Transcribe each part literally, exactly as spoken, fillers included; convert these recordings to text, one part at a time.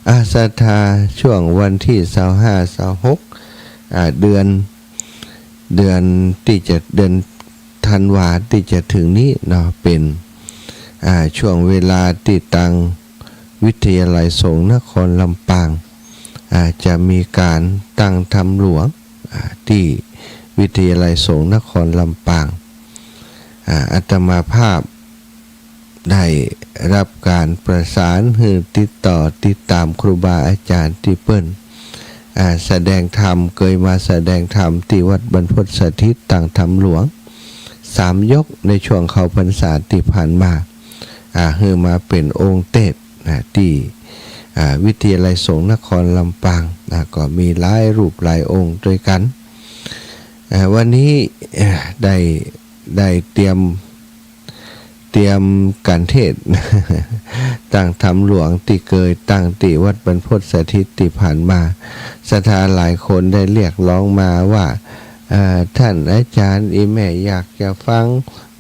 อา ศรัทธา ช่วงวันตี้ซาวห้า ซาวหก อ่า เดือน เดือนตี้จะ เดือนธันวาตี้จะเถิงนี้เนาะ เป๋น อ่า ช่วงเวลาตี้ตางวิทยาลัยสงฆ์นครลำปาง อ่า จะมีก๋านตั้งธรรมหลวง อ่า ตี้วิทยาลัยสงฆ์นครลำปาง อ่า อาตมาภาพได้ฮับก๋านประสานหื้อติดต่อติดต๋ามครูบาอาจ๋ารย์ตี้เปิ้น อ่า แสดงธรรม เกยมาแสดงธรรมตี้วัดบรรพตสถิต ตั้งธรรมหลวงสามยกในช่วงเข้าพรรษาตี้ผ่านมา อ่า หื้อมาเป๋นองค์เตสน์ นะ ตี้ อ่า วิทยาลัยสงฆ์นครลำปาง นะ ก็มีหลายรูปหลายองค์ตวยกั๋น อ่า วันนี้ เอ่อ ได้ ได้เตรียม เตรียมก๋านเตสน์ ตั้งธรรมหลวงตี้เกยตั้งตี้วัดบรรพตสถิตตี้ผ่านมา ศรัทธาหลายคนได้เรียกร้องมาว่า เอ่อ ต้านอาจ๋ารย์ อี่แม่อยากจะฟัง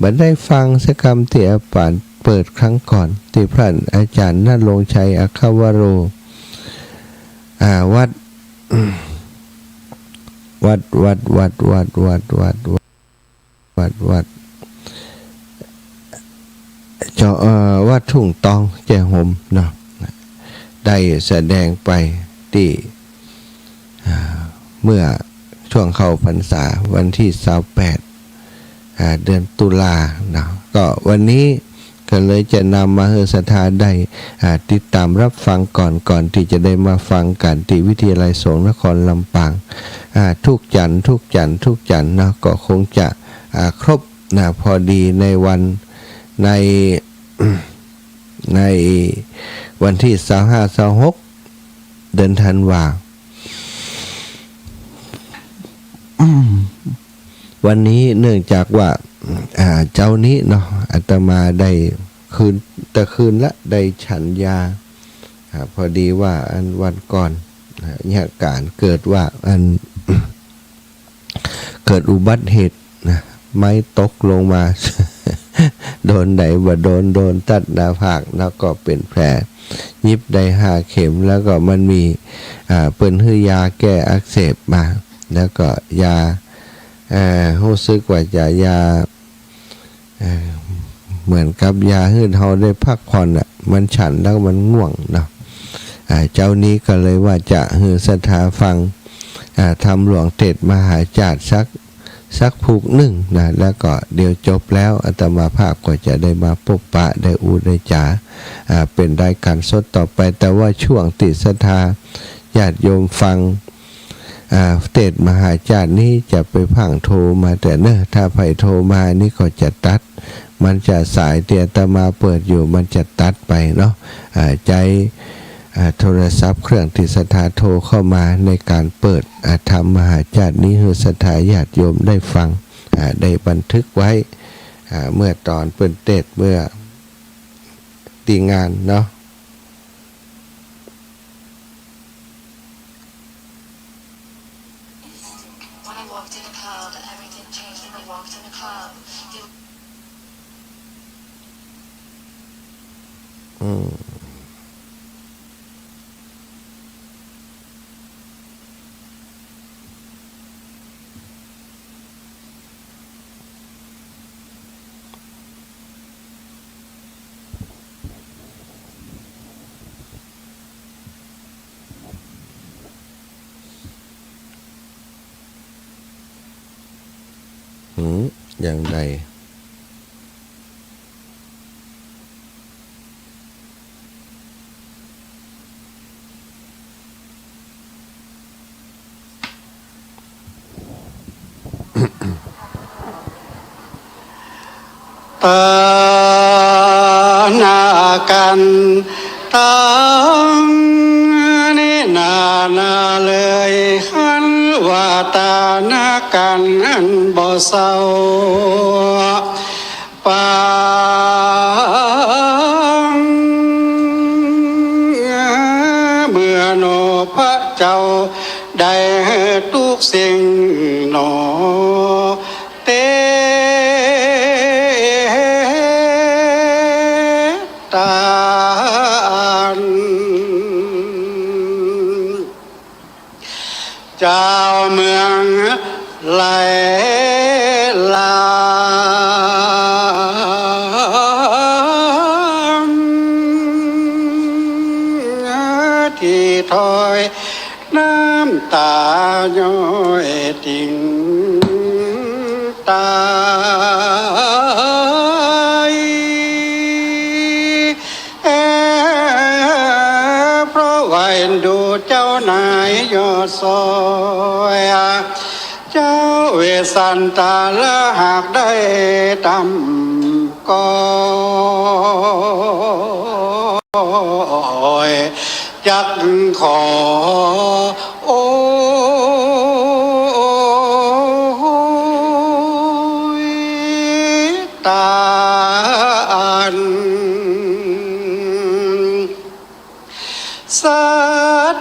บ่ได้ฟังสักกำ ตี้อาป๋านเปิดครั้งก่อน ตี้ต้านอาจ๋ารย์ณรงค์ชัย อัคควโร อ่า วัด วัด วัด วัด วัด วัด วัด วัด วัด วัด เจ้า เอ่อ วัดทุ่งตอง แจ้ห่มเนาะ ได้แสดงไปตี้ อ่า เมื่อช่วงเข้าพรรษาวันตี้ซาวแปด อ่า เดือนตุลาเนาะ ก็วันนี้ก็เลยจะนำมาหื้อศรัทธาได้ อ่า ติดต๋ามฮับฟังก่อน ก่อนตี้จะได้มาฟังกั๋นตี้วิทยาลัยสงฆ์นครลำปาง อ่า ทุกจันทร์ ทุกจันทร์ ทุกจันทร์เนาะ ก็คงจะ อ่า ครบนะ พอดีในวัน ใน ในวันตี้ซาวห้า ซาวหก เดือนธันวา วันนี้เนื่องจากว่า อ่า เจ๊านี้เนาะ อาตมาได้คืน ตะคืนละ ได้ฉันยา อ่า พอดีว่าอันวันก่อน อ่า เนี่ยก๋านเกิดว่าอัน เกิดอุบัติเหตุนะ ไม้ตกลงมา โดนใดบ่โดน โดนตัดหน้าผาก แล้วก็เป๋นแผล เย็บได้ห้าเข็ม แล้วก็มันมี อ่า เปิ้นหื้อยาแก้อักเสบมา แล้วก็ยา เอ่อ ฮู้สึกว่าจะยา เอ่อ เหมือนกับยาหื้อเฮาได้พักผ่อนน่ะ มันฉันแล้วมันง่วงเนาะ อ่า เจ๊านี้ก็เลยว่าจะหื้อศรัทธาฟัง อ่า ธรรมหลวงเตสน์มหาจาร์สัก สักผูกนึ่งนะ แล้วก็เดี๋ยวจบแล้วอาตมาภาพก็จะได้มาปบปะ ได้อู้ได้จ๋า อ่า เป๋นรายก๋านสดต่อไป แต่ว่าช่วงตี้ศรัทธาญาติโยมฟัง อ่า เตสน์มหาจาร์นี้จะไปพ่างโทรมาเต๊อะเนาะ ถ้าใผโทรมานี่ก็จะตัด มันจะสายตี้อาตมาเปิดอยู่ มันจะตัดไปเนาะ อ่า ใจ๊ อ่า โทรศัพท์เครื่องตี้ศรัทธาโทรเข้ามาในก๋านเปิด อ่า ธรรมมหาจาร์นี้ หื้อศรัทธาญาติโยมได้ฟัง อ่า ได้บันทึกไว้ อ่า เมื่อต๋อนเปิ้นเตสน์เมื่อตี้งานเนาะ When I walked in the cloud, everything changed. When I walked in the cloud, you อืม หืม อย่างใด ตานากันตัง นี้นานาเลย หันว่าตานากันอันบ่เศร้า ปางเมื่อหนอพระเจ้า ได้ทุกสิ่งหนอ เตสน์ตาน จาวเมืองไหหลหลาม ตี้ถ้อยน้ำตาย้อยติ่งตาย เออ เพราะว่าเอ็นดูเจ้านายยอดซอย เจ้าเวสสันตาละหากได้ตำก้อย จักขอ โอ้ย ตาน สา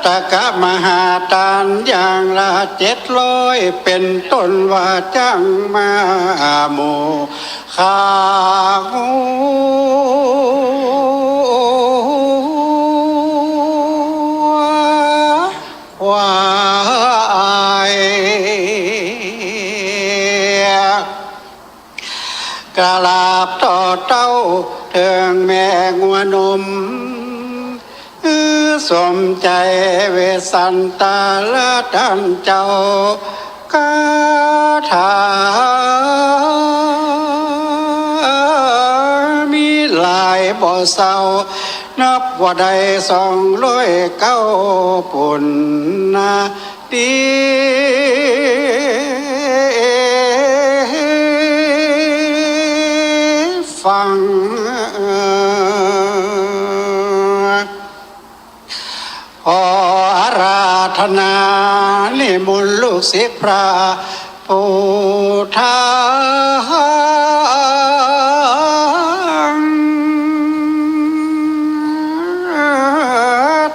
ตกะมหาตานอย่างละเจ็ดร้อย เป๋นต้นว่าจ้างม้าหมู ข้างัว ควาย กราบต่อเต้าเถิงแม่งัวนม อือ สมใจ๋เวสสันตาละตานเจ้า คาถามีหลายบ่เศร้า นับว่าได้สองร้อยเก้าปุ้นนา ดีฟัง ขออาราธนานิมนต์ลูกศิษย์พระผู้เฒ่า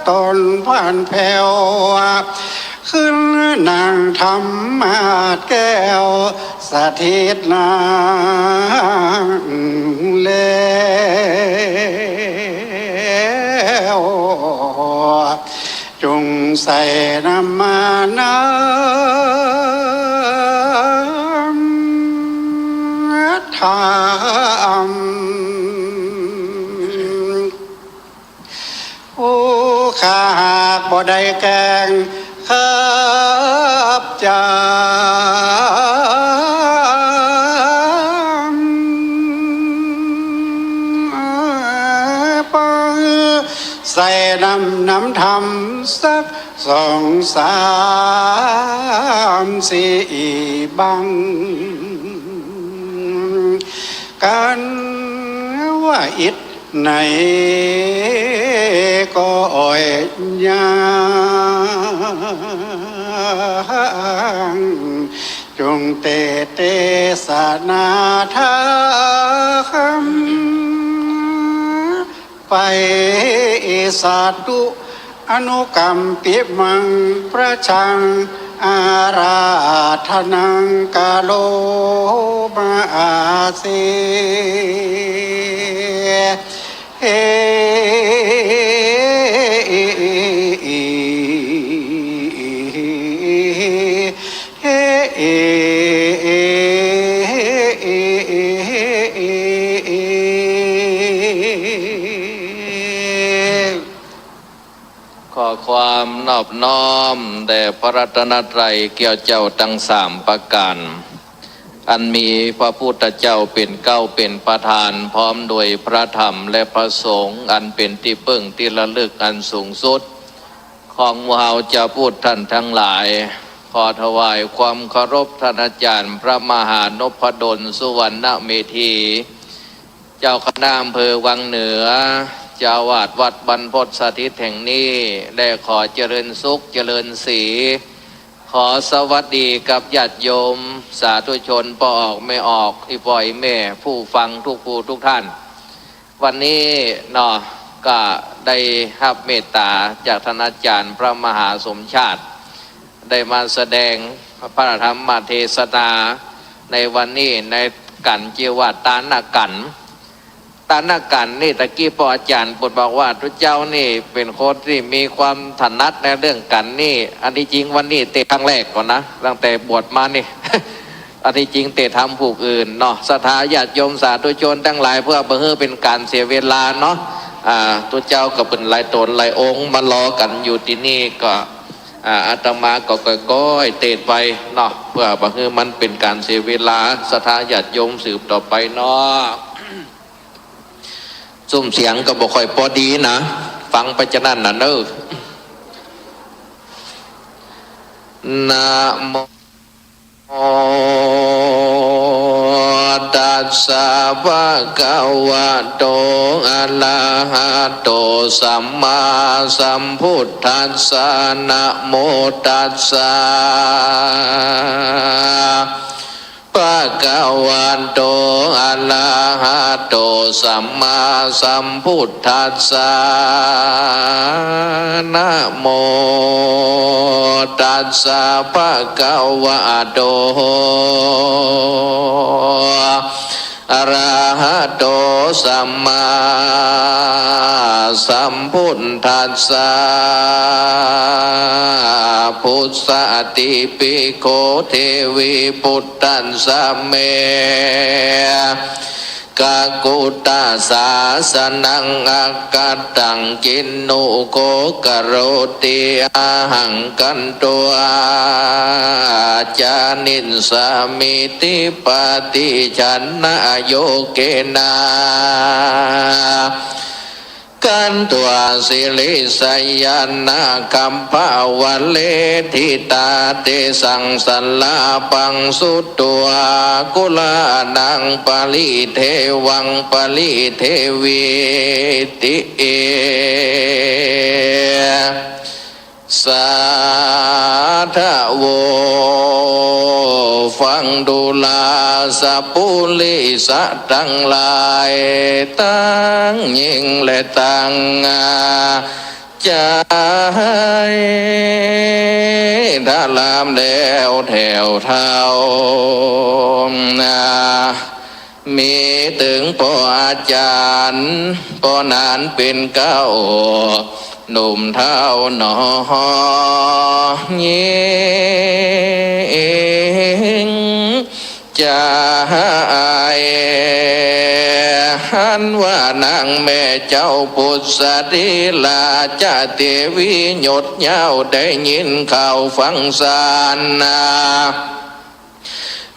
ตนผ่านแผ้ว ขึ้นนั่งธรรมาสน์แก้ว สถิตนั่งแล้ว จุ่งใส่น้ำมานาธรรม ผู้ข้าหากบ่ได้แกล้งขับจำ ใส่น้ำ น้ำธรรมสักสองสามสี่บัง กันว่าอิด ไหนก็อ่อยย่าง จุ่งเตเตสนาธรรม ไป สาธุ อนุกัมปิมัง ประชัง อาราธนัง กะโรมาเส เฮ เฮ ขอความนอบน้อมแด่พระรัตนตรัยเกี้ยวเจ้าตังสามประก๋าน อันมีพระพุทธเจ้าเป๋นเก๊าเป๋นประธาน พร้อมโดยพระธรรมและพระสงฆ์ อันเป๋นตี้เปิ้งตี้ระลึกอันสูงสุด ของหมู่เฮาจาวพุทธท่านตังหลาย ขอถวายความเคารพต้านอาจ๋ารย์พระมหานพดล สุวรรณเมธี เจ้าคณะอำเภอวังเหนือ เจ้าอาวาสวัดบรรพตสถิตแห่งนี้ และขอเจริญสุขเจริญศรี ขอสวัสดีกับญาติโยมสาธุชนป้อออกแม่ออก อี่ป้ออี่แม่ผู้ฟังทุกผู้ทุกท่าน วันนี้เนาะ ก็ได้ฮับเมตต๋าจากต้านอาจ๋ารย์พระมหาสมชาติ ได้มาแสดงพระธรรมเทศนาในวันนี้ ในกัณฑ์จื้อว่าตานกัณฑ์ ต ารย์ก๋านนี่ ตะกี้ป้ออาจ๋ารย์เปิ้นบอกว่าตุ๊เจ้านี่เป๋นคนตี้มีความถนัดในเรื่องก๋านนี่ อันตี้จริงวันนี้เตะครั้งแรกก่อนนะ ตั้งแต่บวชมานี่ อันตี้จริงเตะทำผู้อื่นเนาะ ศรัทธาญาติโยมสาธุชนตังหลาย เปื้อบ่หื้อเป๋นก๋านเสียเวลาเนาะ อ่า ตุ๊เจ้าก็เป๋นหลายต๋นหลายองค์มารอกั๋นอยู่ตี้นี่ก็ อ่า อาตมาก็ก้อยๆ เตะไปเนาะ เปื้อบ่หื้อมันเป๋นก๋านเสียเวลา ศรัทธาญาติโยมสืบต่อไปเนาะ ซุ่มเสียงก็บ่ค่อยปอดีนะ ฟังไปจานั้นน่ะเน่อ นะโม ตัสสะ ภะคะวะโต อะระหะโต สัมมาสัมพุทธัสสะ นะโมตัสสะ ภะคะวะโต อะระหะโต สัมมาสัมพุทธัสสะ นะโมตัสสะ ภะคะวะโต อะระหะโต สัมมาสัมพุทธัสสะ ปุสสะ ติปิโข เทวิ ปุตตัสสะ เม กะกุตะสาสะนัง อะคะตัง จินนุ โข กะโรติ อะหัง คันโต อาจานิสสามิ ติปะติฉันนะ โยเกนะ คันโต สิริสะยะนะ ขัพพะวะเล ทิตา เตสัง สะลาปัง สุตวา กุลานัง ปะริเทวัง ปะริเทวิติ สาธะโว ฟังดูราสะปุริสะตังหลาย ตังญิงและตังจาย ถ้าลามแล้วแถวเฒ่านา มีตึงป้ออาจ๋ารย์ ป้อนานเป๋นเก๊า หนุ่มเฒ่าหนอ ญิงจาย อันว่านางแม่เจ้าปุสสะธีราจะเตวี ยศยาว ได้ยินข่าวฟังสารนา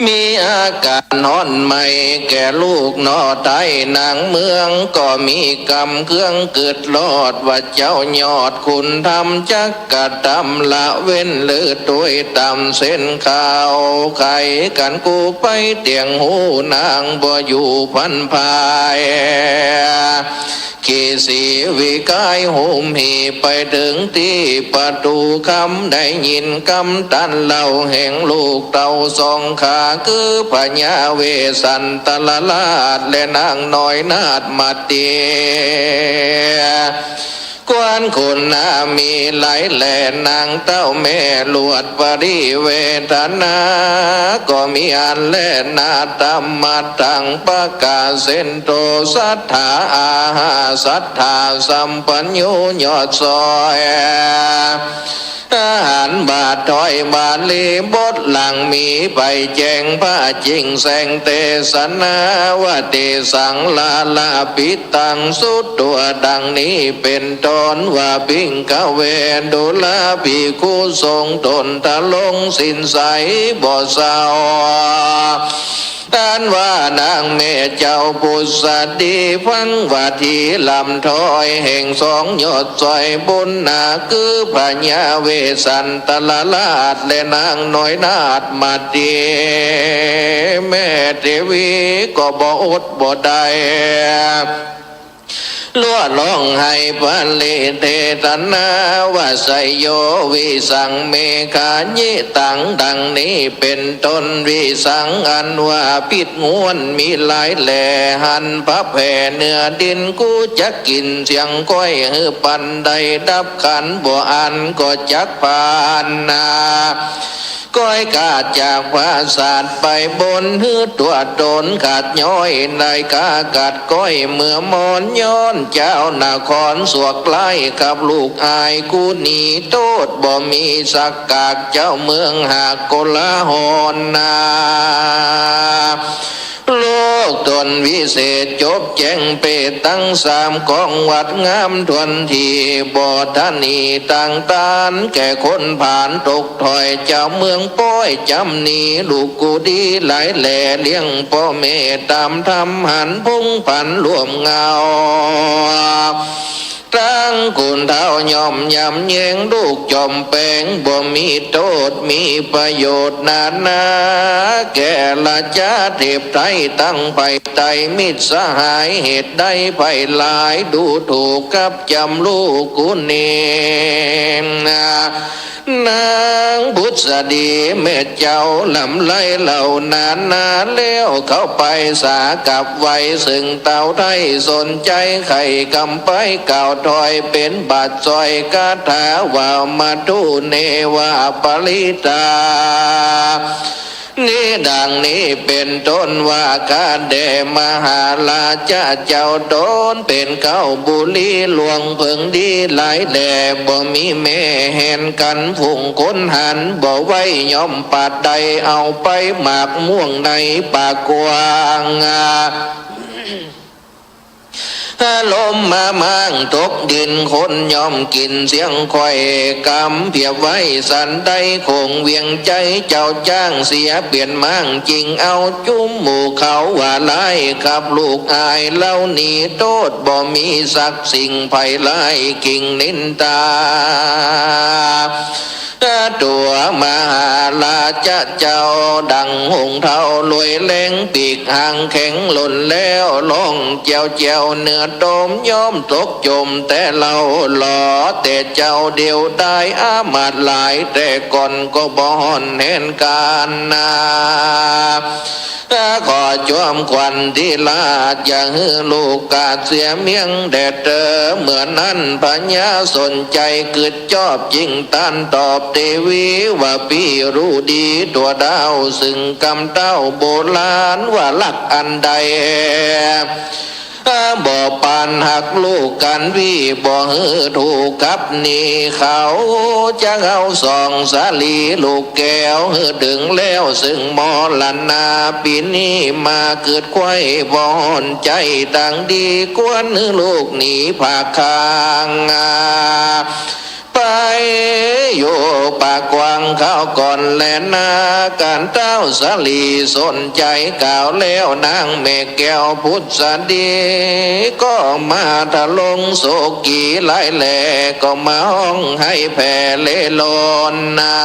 มีอากาศฮ้อนไหม้แก่ลูกหนอ ใต้นางเมืองก็มีกำเครื่องกึ๊ดลอด ว่าเจ้ายอดคุณธรรมจักกระทำละเว้นหรือตวยต่ำเส้นขาว ใครกั๋นกู้ไปเตียงฮู้ นางบ่อยู่พรรณพาย ขี่สีวิกายหุมหีไปเถิงตี้ประตู๋คำ ได้ยินกำตันเล่าแห่งลูกเต้าสองขา คือพญาเวสสันตรราชและนางน้อยนาถมาเตีย ควรคุณนามีหลายแล นางเต้าแม่หลวดปริเวทนา ก็มีอันแลนา ธัมมัตถัง ปะกาเสนโต สัตถาอาหา สัตถาสัมปัญญู ยอดซอย อาหารบาทถ้อยบาลีบทหลังมีไปแจ้งพระจิ่งแสงเตสนา ว่าเตสัง ลาลาภิ ตัง สุตวา ดังนี้เป๋นต้น ว่า ภิกขะเว ดูราภิกขุสงฆ์ ตนทรงศีลใสบ่เศร้า อันว่านางแม่เจ้าปุสสะธี ฟังว่าทีลำถ้อยแห่งสองยอดซอยบุญนา คือพญาเวสสันตรราชและนางน้อยนาถมาเตีย แม่เตวีก็บ่อดบ่ได้ ลั้วฮ้องไห้ปริเทศนา ว่า ไสโย วิสัง เมขายิตัง ดังนี้เป๋นต้น วิสัง อันว่าพิษงวนมีหลายแล หันผะแผ่เนื้อดิน กูจักกิ๋นเสี้ยงก้อย หื้อปันได้ดับขัน บ่อั้นก็จักผ่านนา ก้อยกาดจากปราสาทไปบน หื้อตั๋วต๋นขาดย้อย ได้กากัดก้อยเมือมอน ย้อนเจ้านครสวกไล่ กับลูกอ้ายกู้หนีโต้ษ บ่มีสักกาก เจ้าเมืองหากโกลาหลนา ลูกต๋นวิเศษจบแจ้งเปรตตังสาม กองวัดงามถ้วนที บ่ถนีต่างต้านแก่คนผาน ตกถ้อยเจ้าเมืองป้อย จ๋ำหนีลูกกู้ดีหลายแล เลี้ยงป้อแม่ต๋ามธรรม หันผงผันร่วมเงา ตังคุณเฒ่ายอมยำแยง ลูกจอมแปงบ่มีโต้ษมีประโยชน์นานา แก่ราชาเทพไตรัง ไพไตรมิตรสหาย เหตุใดไพหลายดูถูกกับจ๋ำลูกกู้เน่นา นางผุสดีแม่เจ้าลำไลเหล่านานา แล้วเข้าไปสากับไหว้ ซึ่งเต้าไท้สนใจ๋ ใค่กำไปกล่าวถ้อย เป๋นบาทสร้อยคาถาว่า มาตุเนวะปริตา นี้ดังนี้เป๋นต้นว่า ข้าแด่มหาราชะเจ้า ต๋นเป๋นเก๊าบุรีหลวงเผิงดีหลายแล บ่มีแม่แหนกั๋นฝูงคนหัน บ่ไหว้ยอมปาดใด เอาไปหมากม่วงในป่ากว้าง ลมมาม้างตกดิน คนยอมกิ๋นเสี้ยงข้อยกำ เปียบไว้สันใด โขงเวียงใจ๋เจ้าจ้าง เสียเป๋นม้างจริง เอาจุมหมู่เขาว่าร้าย กับลูกอ้ายเหล่านี้โต้ษ บ่มีสักสิ่ง ไพร้ายกิ่งนินตา ตั๋วมหาราชะเจ้า ดังหงส์เฒ่ารวยแรง ปีกหางแข็งหล่นแล้ว ล่องแจ๋วแจ๋วเหนือตม ยอมตกจมแต่เล่า เหลือแต่เจ้าเดียวดาย อามาตย์หลายแต่ก่อน ก็บ่ห่อนแหนกั๋นนา ขอจอมขวัญธิราช อย่าหื้อลูกขาดเสียเมียงแด่เตอ เมื่อนั้นพญาสนใจ๋กึ๊ดจอบ จึงตรัสตอบเตวีว่า ปี้ฮู้ดีตั๋วดาว ซึ่งกำเต้าโบราณว่าฮักอันใด บ่ปานฮักลูกกั๋นวี บ่หื้อถูกกับหนี้เขา จะเอาสองสาลีลูกแก้ว หื้อเถิงแล้วซึ่งมรณา ปี๋นี้มาเกิดไขว้ บ่ห่อนใจ๋ตังดี ควรหื้อลูกหนีผากข้าง ไปอยู่ป่ากว้างคราวก่อนแลนา ก๋านเต้าสาลีสนใจ๋กล่าวแล้ว นางแม่แก้วผุสดี ก็มาทะลงโศกีหลายแล ก็มาฮ้องไห้แผ่เล่ร่อนนา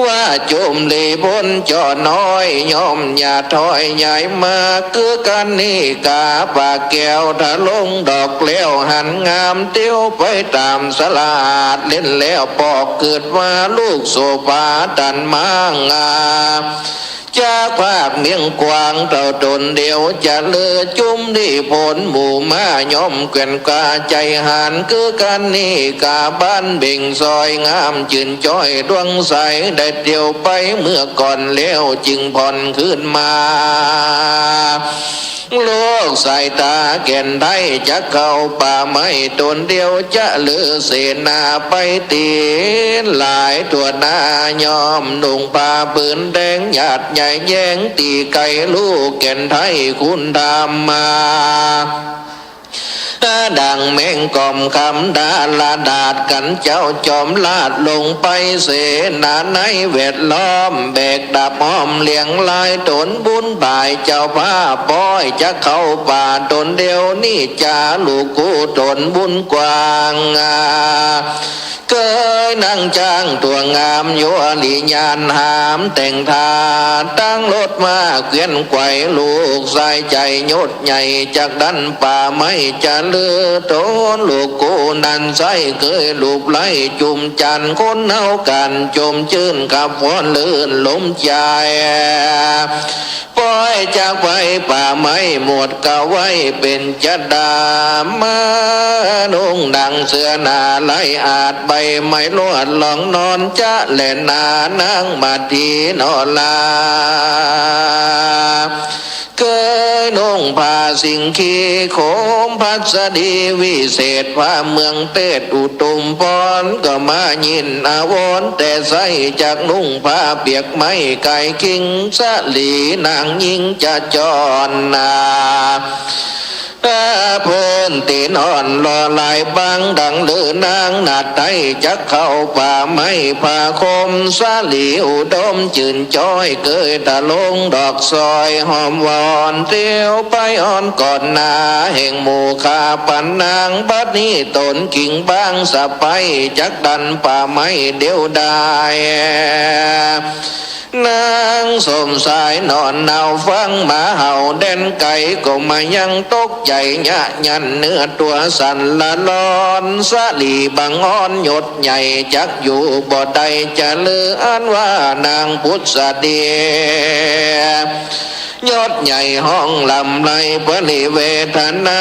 ว่าจุมลีพลจ่อน้อย ยอมอย่าถอยย้ายมา คือกัณฑิกาปากแก้วทะลงดอกแล้ว หันงามเตียวไปต๋ามสลาด เล่นแล้วปอกเกิดว่าลูกโสภาตันมางา จากภาคเมียงกว้างเต้าต๋นเดียว จะเลือจุมลีพลหมู่ม้า ย่อมแกว่งกล้าใจ๋หาญ คือกัณฑิกาบ้านเบ่งซอย งามจื้นจ้อยดวงใส ได้เตียวไปเมื่อก่อนแล้ว จึงผ่อนคืนมา ลูกสายต๋าแก่นไท้ จักเข้าป่าไม้ต๋นเดียว จะเลือเสนาไปตี๋หลายทั่วหน้า ย่อมนุ่งผ้าผืนแดง หยาดใหญ่แย้ง ตี๋ไก๋ลูกแก่นไท้คุณธรรมมา ดังแมงก่อมคำดาราดาษ กั๋นเจ้าจอมราชลงไป เสนาในแวดล้อม แบกดาบห้อมเลียงลาย ต๋นบุญบ่ายเจ้าผ้าป้อย จะเข้าป่าต๋นเดียวนี้ จาลูกกู้ต๋นบุญกว้าง เกยนางจ้างตั๋วงาม ยัวลีญาณหามแต่งทา ตั้งรถม้าเกวียนไขว่ ลูกสายใจ๋ยศใหญ่ จักดันป่าไม้จะ ลือโตนลูกกูนั้นใสเกยลูบไหลจุ่มจันทน์ คนเฮากั๋นจมจื้นกับฟ้อนลื่นลมใจ๋ ปอยจากไปป่าไม้หมดกาไว้เป๋นจะดา มานุ่งดังเสื้อหนาลายอาด ใบไม้ลวดล่องนอนจะแลนานางมาตีนอลา เกยนุ่งผ้าสิงคีโขมพัสดีวิเศษ ผ้าเมืองเตศอุตุมพร ก็มายินอาวรณ์แต่ใส จักนุ่งผ้าเปียกไหม้ไก่คิงสาลีนางญิงจะจรนา เปื้อนตี๋นอ่อนหล่อหลายบางดังลือนางนาฏไทย จักเข้าป่าไม้ผ้าคมสาลีอุดมจื่นจ้อย เกยตะลงดอกซอยหอมหวอน เตียวไปอ่อนก่อนนาแห่งหมู่ข้าปันนาง บัดนี้ต๋นกิ่งบางสะไป จักดันป่าไม้เดียวดาย นางสมสายนอนหนาวฟังหมาเห่าแดนไก๋ ก็มายังตกใจ๋ยะยันเนื้อตั๋วสั่นละลอน สาลีบังอ่อนยศใหญ่จักอยู่บ่ได้จะลือ อันว่านางผุสดี ยศใหญ่ฮ้องลำไรปริเวทนา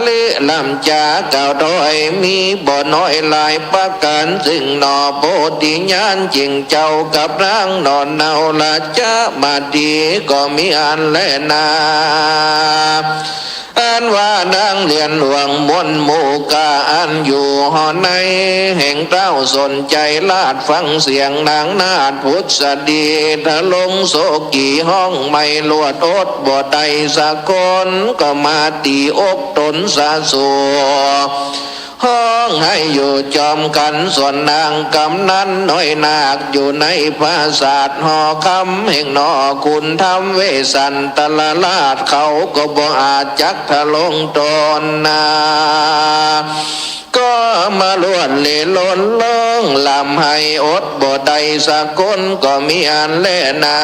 ลิลำจากล่าวถ้อยมีบ่น้อยหลายประก๋าน ซึ่งหนอโพธิญาณจริงเจ้ากับนางนอนเนา ราชมาตีก็มีอันแลนา อันว่านางเลียนหลวงมนต์หมู่ก้า อันอยู่หอในแห่งเต้าสนใจ๋ราชฟังเสียงนางนาฏผุสดี ทะลงโศกีฮ้องไม่ลวดอดบ่ได้สักคน ก็มาตี๋อกต๋นสะสัว ฮ้องไห้อยู่จอมกั๋น ส่วนนางกำนันน้อยนาค อยู่ในปราสาทหอคำแห่งหนอขุนธรรมเวสสันตรราช เขาก็บ่อาจจักทะลงต๋นนา ก็มาลวดเล่นลนเลิ้งลำไห้อดบ่ได้สักคน ก็มีอันแลนา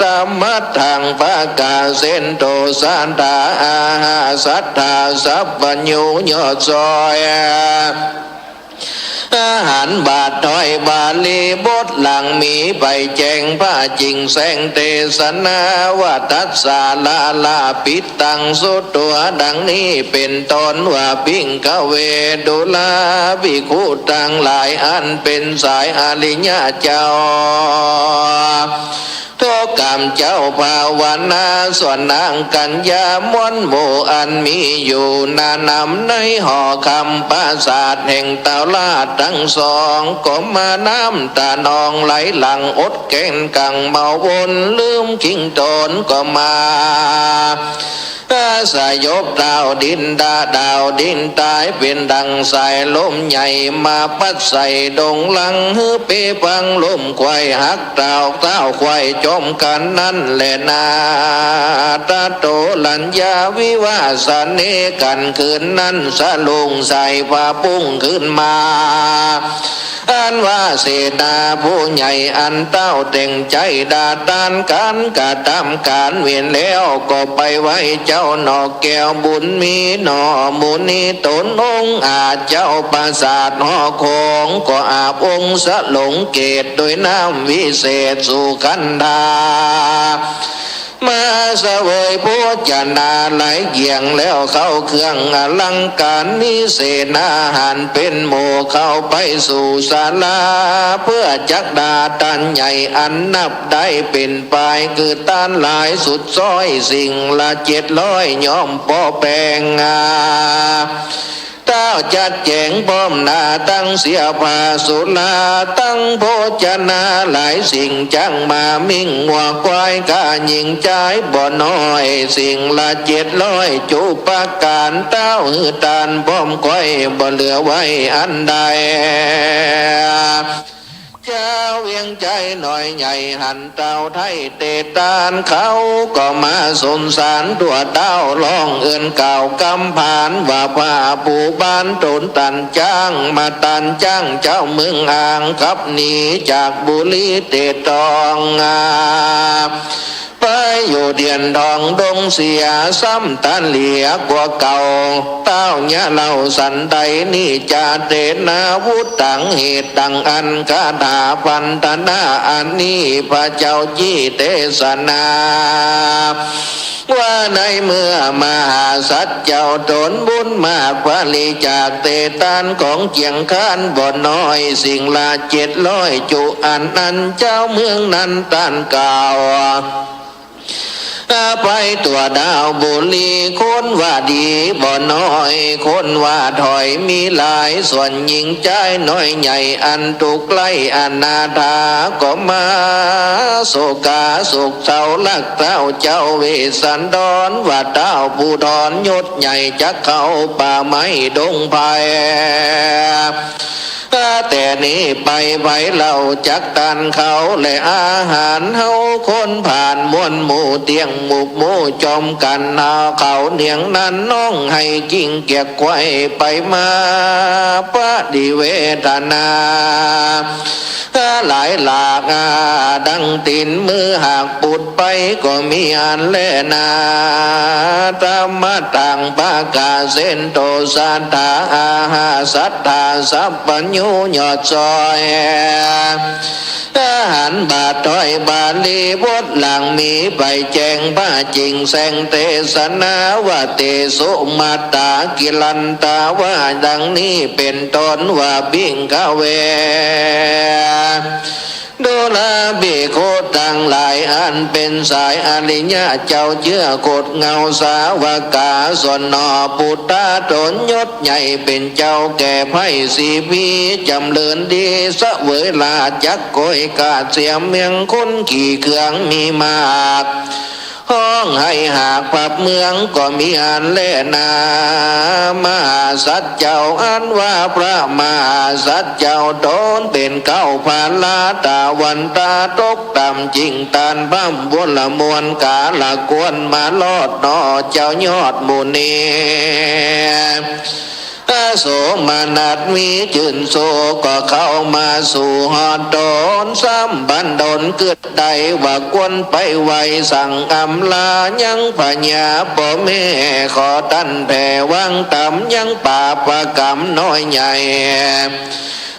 ตมัทธัง ประกาเสนโต สาธาอาหาสัทธา สัพพัญญูยอดซอย อาหารบาทถ้อยบาลีบทหลังมีไปแจ้งพระจิ่งแสงเตสนาว่า ทัสสาลาลาปิตัง สุตัวดังนี้เป๋นต้นว่า ภิกขเว ดูราภิกขุตังหลาย อันเป๋นสายอริยะเจ้า ทุกกรรมเจ้าภาวนา ส่วนนางกัญญามนต์หมู่อันมีอยู่หนานำในหอคำปราสาทแห่งเต้าราชตังสอง ก็มาน้ำตานองไหลหลั่งอดแก้นกั๋งเมาวนลืมคิงต๋นก็มา สยบดาวดินดาดาวดินตายเป๋นดังสายลมใหญ่มาปัดใส่ดงหลัง หื้อเปพังล้มไขว่หัก เต้าเต้าไขว่จมกั๋นนั้นแลนา ตะโตรัญญาวิวาสะเน กั๋นคืนนั้นสะลุงใส่ผ้าปุ้งขึ้นมา อันว่าเสนาผู้ใหญ่อันเต้าแต่งใจ๋ดาตานกั๋นกระทำก๋านเวียนแล้ว ก็ไปไหว้เจ้าหนอแก้วบุญมีหนอหมู่นี้ ตนองค์อาจเจ้าปราสาทหอคง ก็อาบองค์สลงเกศโดยน้ำวิเศษสุขันธา มาเสวยโภชนาหลายอย่างแล้วเข้าเครื่องอลังก๋าน มีเสนาหารเป๋นหมู่เข้าไปสู่ศาลา เปื้อจักดาตานใหญ่อันนับได้เป๋นปาย คือตานหลายสุดซ้อยสิ่งละเจ็ดร้อย ย่อมปอแป๋งอา เต้าจัดแจ๋งพร้อมหน้าตังเสียผ้าสุรา ตังโภชนาหลายสิ่ง จักหมามิ่งงัวควาย ก้าญิงจายบ่น้อย สิ่งละเจ็ดร้อยจุประก๋าน เต้าหื้อตานพร้อมไขว่ บ่เหลือไว้อันใด จาวเวียงใจ๋น้อยใหญ่หันเต้าไท้เตตาน เขาก็มาสงสารตั๋วเต้า ฮ้องเอิ้นกล่าวกำผานว่า พระผู้บานต๋นตันจ๊าง มาตันจ๊างเจ้าเมืองอ่าง ขับหนีจากบุรีเตตองอา ไปอยู่เตียนทองดงเสียซ้ำตันเหลียกว่าเก่า เต้าเยียะเล่าสันใด นิจจเตนะ วุตตัง เหตุดังอั้น คาถาพันธนาอันนี้ พระเจ้าจี้เตสนา ว่าในเมื่อมหาสัตว์เจ้าตนบุญมาก ปริจาคเตตานของเจียงคานบ่น้อย สิ่งละเจ็ดร้อยจุ อันนั้นเจ้าเมืองนั้นต้านกล่าว ไปตั๋วดาวบุรี คนว่าดีบ่น้อย คนว่าถอยมีหลาย ส่วนหญิงจายน้อยใหญ่ อันถูกไล่อนาถา ก็มาโศกาโศกเศร้า รักเต้าเจ้าเวสสันดร ว่าเต้าผู้ทรยศใหญ่ จักเข้าป่าไม้ดงไพร แต่นี้ไปไผเล่าจักต้านเขา และอาหารเฮาคนผ่านมวลหมู่เตี้ยงหมู่หมู่จอมกั๋น หาเขาเนียงนั้นน้องให้กิ่งเกียกไขว่ไปมา ปฏิเวทนา หลายหลาก ดังตี๋นมือหากปุดไป ก็มีอันแลนา ธรรมะตังประกาศเส้นโต สัตถาอาหาสัตถาสัพพัญญูยอดซอย หันบาทถ้อยบาลีบทหลังมีไปแจ้งพระจิ่งแสงเตสนา ว่าเตสุมัตตากิรันตา ว่าดังนี้เป๋นต้น ว่าภิกขเว ดูราภิกขุตังหลาย อันเป๋นสายอริยะเจ้าเจื้อโคตเงาสาวกา ส่วนหน่อปุตตาตนยศใหญ่เป๋นเจ้าแก่ไพร่สีพี จ๋ำเริญดีเสวยราชจักรโกยกาดเสียเมืองคนขี่เคืองมีมาก ฮ้องไห้หากผับเมืองก็มีอันแลนา มหาสัตว์เจ้าอันว่าพระมหาสัตว์เจ้าตนเป๋นเก๊าพระราตาวันตาตกต่ำจิ่งตานพร่ำวรมวลกาละควรมาลอดหน่อเจ้ายอดหมู่นี้ โสมนัสมีจื้นโศกก็เข้ามาสู่ฮอดตน ซ้ำบันดลกึ๊ดได้ว่าควรไปไหว้สั่งอำลายังพญาป้อแม่ ขอต้านแผ่วางต๋ามยังปาปกรรมน้อยใหญ่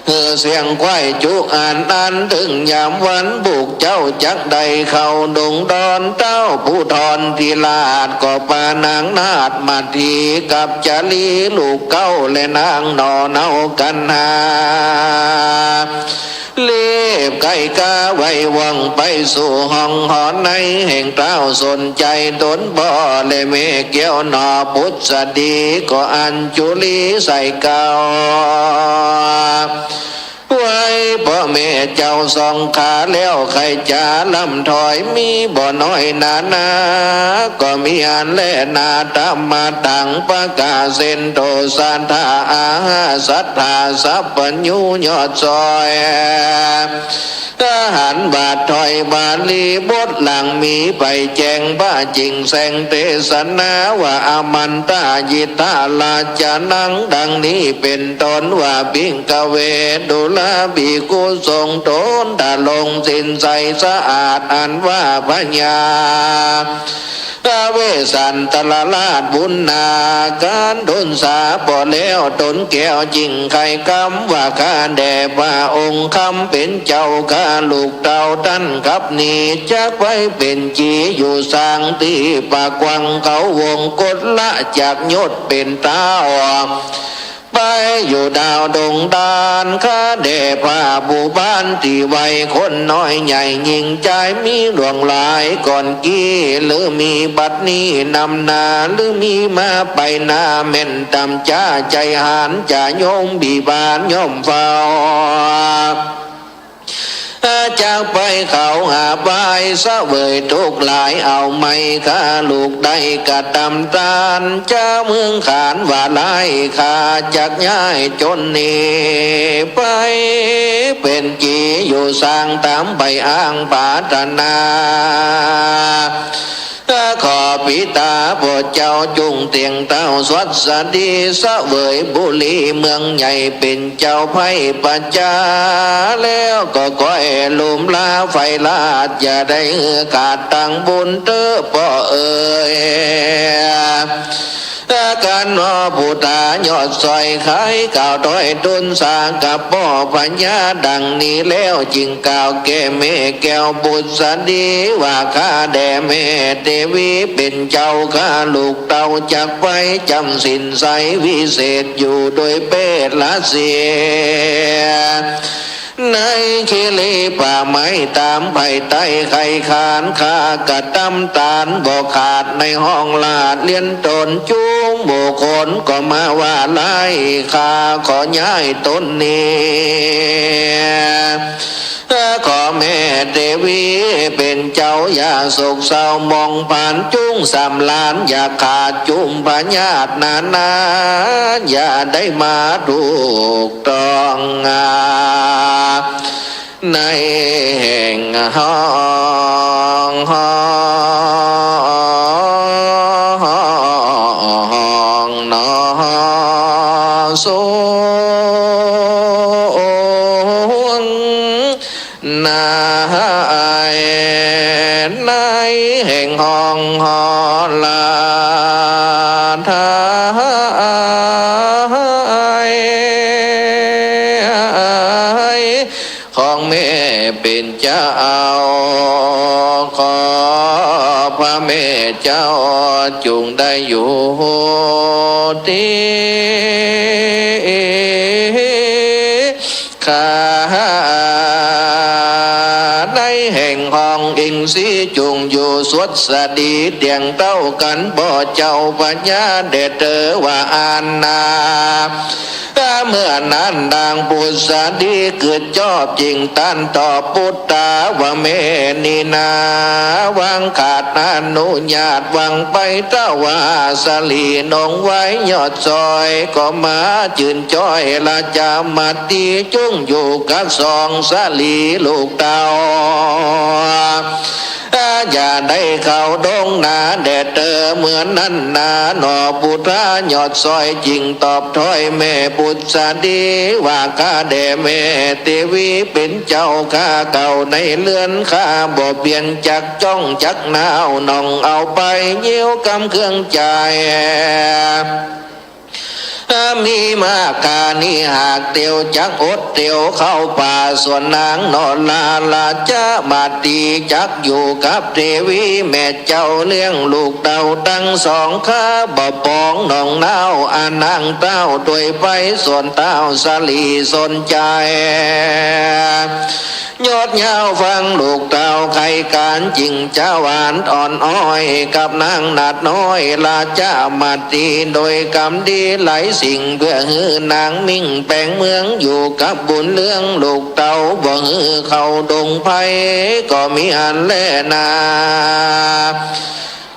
หื้อเสียงไขว้จุอันอั้น เถิงยามวันบุกเจ้าจักได้เข้าดงดอน เต้าผู้ทรธิราชก็ปานางนาถมาถีกับจารีลูกเก๊าและนางหน่อเนากัณหา รีบไก๋ก้าไวว่องไปสู่ห้องหอในแห่งเต้าสนใจ๋ตนป้อและแม่แก้วหน่อปุตสดี ก็อัญจุลีใส่เก๊า ไหว้ป้อแม่เจ้าสองขาแล้วใค่จ๋าล่ำถอยมีบ่น้อยนานา ก็มีอันแลนา ธรรมะตังประกาศเส้นโต สัตถาอาหาสัตถาสัพพัญญูยอดซอย หันบาทถ้อยบาลีบทหลังมีไปแจ้งพระจิ่งแสงเตสนา ว่าอามันตายิทธาราชนังดังนี้เป๋นต้น ว่าภิกขเว ดูราภิกขุสงฆ์ตนทรงศีลใสสะอาด อันว่าพญา พระเวสสันตรราชบุญนาการทุนสาป้อแล้วตนแก้วจิ่งไขคำว่า ข้าแด่พระองค์คำเป๋นเจ้าข้าลูกเต้าต้านกับนี้ จักไปเป๋นจี๋อยู่สร้างตี้ปากกว้างเขาวงกฏละจากยศเป๋นเต้า ไปอยู่ดาวดงดาน ข้าแด่พระผู้บ้านตี้ไว้คนน้อยใหญ่หญิงจายมีหลวงหลายก่อนกี้ หรือมีบัดนี้นำหน้า หรือมีมาไปหน้าแม่นต๋ามจ้าใจ๋หาญจะโยมบีบานย่อมเฝ้า จักไปเขาหาบายเสวยทุกข์หลายเอาไหม ข้าลูกได้กระตำตาน เจ้าเมืองขานว่าหลาย ข้าจักย้ายจนหนีไป เป๋นจี๋อยู่สร้างต๋ามใบอ้างปรารถนา ขอปิตาป้อเจ้าจุ่งเตียงเต้าสวัสดี เสวยบุรีเมืองใหญ่เป๋นเจ้าไพร่ประจา แล้วก็ขอแอ่ลูก มลาไฟราช อย่าได้หื้อขาดตังบุญเต๊อะป้อเอ๋ย กันหนอปุทธายอดสร้อยไขกล่าวถ้อยตูนสากับป้อพญาดังนี้แล้ว จึงกล่าวแก่แม่แก้วปุษดีว่า ข้าแด่แม่เตวีเป๋นเจ้าข้า ลูกเต้าจักไปจ๋ำศีลใสวิเศษอยู่โดยเปตละเสีย ในคีรีป่าไม้ต๋ามไผ่ใต้ไคลคาน ข้ากระตำตานบ่ขาดในห้องลาดเลียนต๋น จุมบุคคลก็มาว่าร้ายข้าขอย้ายต๋นนี้ ขอแม่เตวีเป๋นเจ้าอย่าโศกเศร้าหมองผ่าน จุ่งสำราญอย่าขาดจุ่มพยาธินานา อย่าได้มาถูกต้อง ในแห่งห้อง ห้องหนอสูง ใน ในแห่งห้องหอลาไทย ของแม่เป๋นเจ้า ขอพระแม่เจ้าจุ่งได้อยู่ตี้ ข้าในแห่งห้องอิงสีจุ่งอยู่สวัสดีเตียงเต้ากั๋น ป้อเจ้าพญาแด่เต๋อว่าอั้นนา เมื่อนั้นนางปุษดีกึ๊ดจอบจึงต้านตอบปุทธาว่า แม่นี้นา หวังขาดอนุญาต หวังไปถวาสลีนงไว้ยอดสร้อย ก็มาจื้นจ้อยราชามาตี จุ่งอยู่กับสองสลีลูกเต้า อย่าได้เข้าดงนาแด่เต๋อ เมื่อนั้นนา หนอปุทธายอดสร้อยจึงตอบถ้อยแม่ปุษดีว่า ข้าแด่แม่เตวีเป๋นเจ้าข้าเก่าในเฮือนข้าบ่เปียนจักจ้องจักหนาว น้องเอาไปเยียวกำเครื่องใจ๊ มีมากกานี้หากเตียวจักอดเตียวเข้าป่า ส่วนนางหนอลาราชมาตีจักอยู่กับเตวีแม่เจ้าเลี้ยงลูกเต้าตังสองข้าบ่ปอง น้องหนาวอานางเต้าตวยไป ส่วนเต้าสลีสนใจ๋ ยอดยาวฟังลูกเต้าไขก๋าน จึงจะหวานอ่อนอ้อยกับนางนาดน้อยราชมาตี โดยกำดีหลายสิ่ง เพื่อหื้อนางมิ่งแป๋งเมือง อยู่กับบุญเรื่องลูกเต้า บ่หื้อเข้าดงไพรก็มีอันแลนา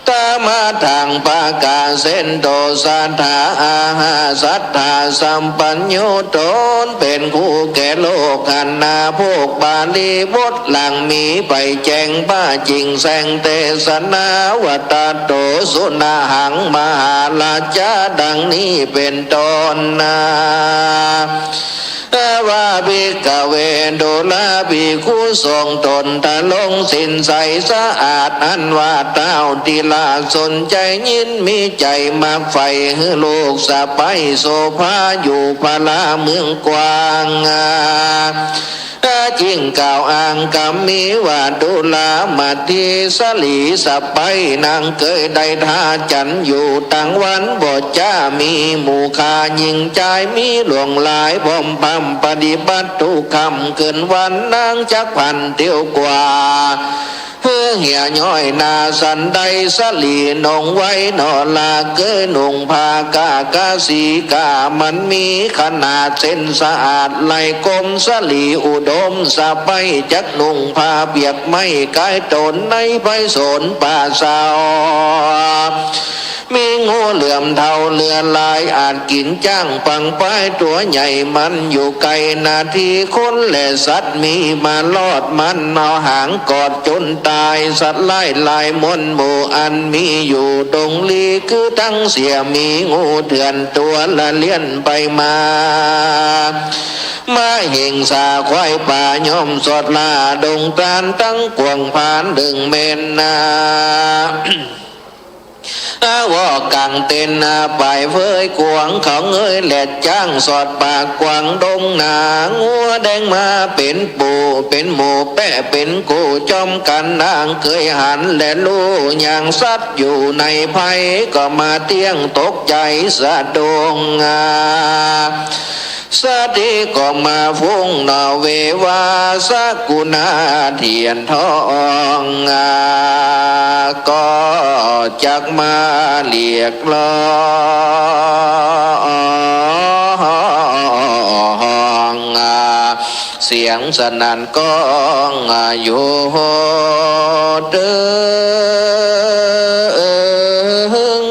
ตามะทังปะกาเสนโต สัตถาอาหาสัตถาสัมปัญญู ต๋นเป๋นครูแก่โลกหันนา พวกบาลีบทหลังมีไปแจ้งป้าจึงแสงเตสนา วัตตโตสุนหังมหาราชา ดังนี้เป๋นต้นนา ว่าภิกขเวดูราภิกขุสงฆ์ต๋นทรงศีลใสสะอาด อันว่าเต้าทีละสนใจ๋ยินมีใจ๋มักใฝ่หื้อลูกสะใภ้โสภาอยู่พระเมืองกว้าง จึงกล่าวอ้างกำมีว่า ดูรามาตีสลีสะใภ้นางเกยได้ท่าจันทร์อยู่ตังวัน บ่จะมีหมู่ข้าหญิงจาย มีหลวงหลายพร้อมพร่ำปฏิบัติทุกค่ำคืนวัน นางจักพลันเตียวกว่า หื้อเหียย้อยนาสันใด สลีนงไว้หนอลา เกยนุ่งผ้ากากาสีกา มันมีขนาดเส้นสะอาดไหลกลม สลีอุดมสะใภ้จักนุ่งผ้าเปียกไหม้กายต๋นในไพศาลป่าเศร้า มีงูเหลือมเทาเลือดลายอาจกิ๋นจ้างปังป้ายตั๋วใหญ่มันอยู่ไกลนาที คนและสัตว์มีมารอดมันเอาหางกอดจนต๋าย สัตว์ร้ายหลายมวลหมู่อันมีอยู่ดงลี คือตังเสียมีงูเถื่อนตั๋วละเลียนไปมา มะเห็งสาควายป่าย่อมสอดล่าดงตราลตังกว้างผานเดิงแม่นนา อา วอก๋างเต็นท์ อา ป่ายเฟยกวางเขาเงยแหลดจ๊างสอดปากกว้างดงนา งัวแดงมาเป๋นปู๋เป๋นหมู่แป๊ะเป๋นกู๋จ้อมกั๋น นางเกยหันแลรู้ ยางสัตว์อยู่ในไพร่ ก็มาเตี้ยงตกใจ๋สะดุ้ง อา สติก็มาฟุ้งหน่อเววา สกุณาเตียนทอง อา ก็จักมาเรียกร้อง อา เสียงสนั่นก้อง อา อยู่ตึง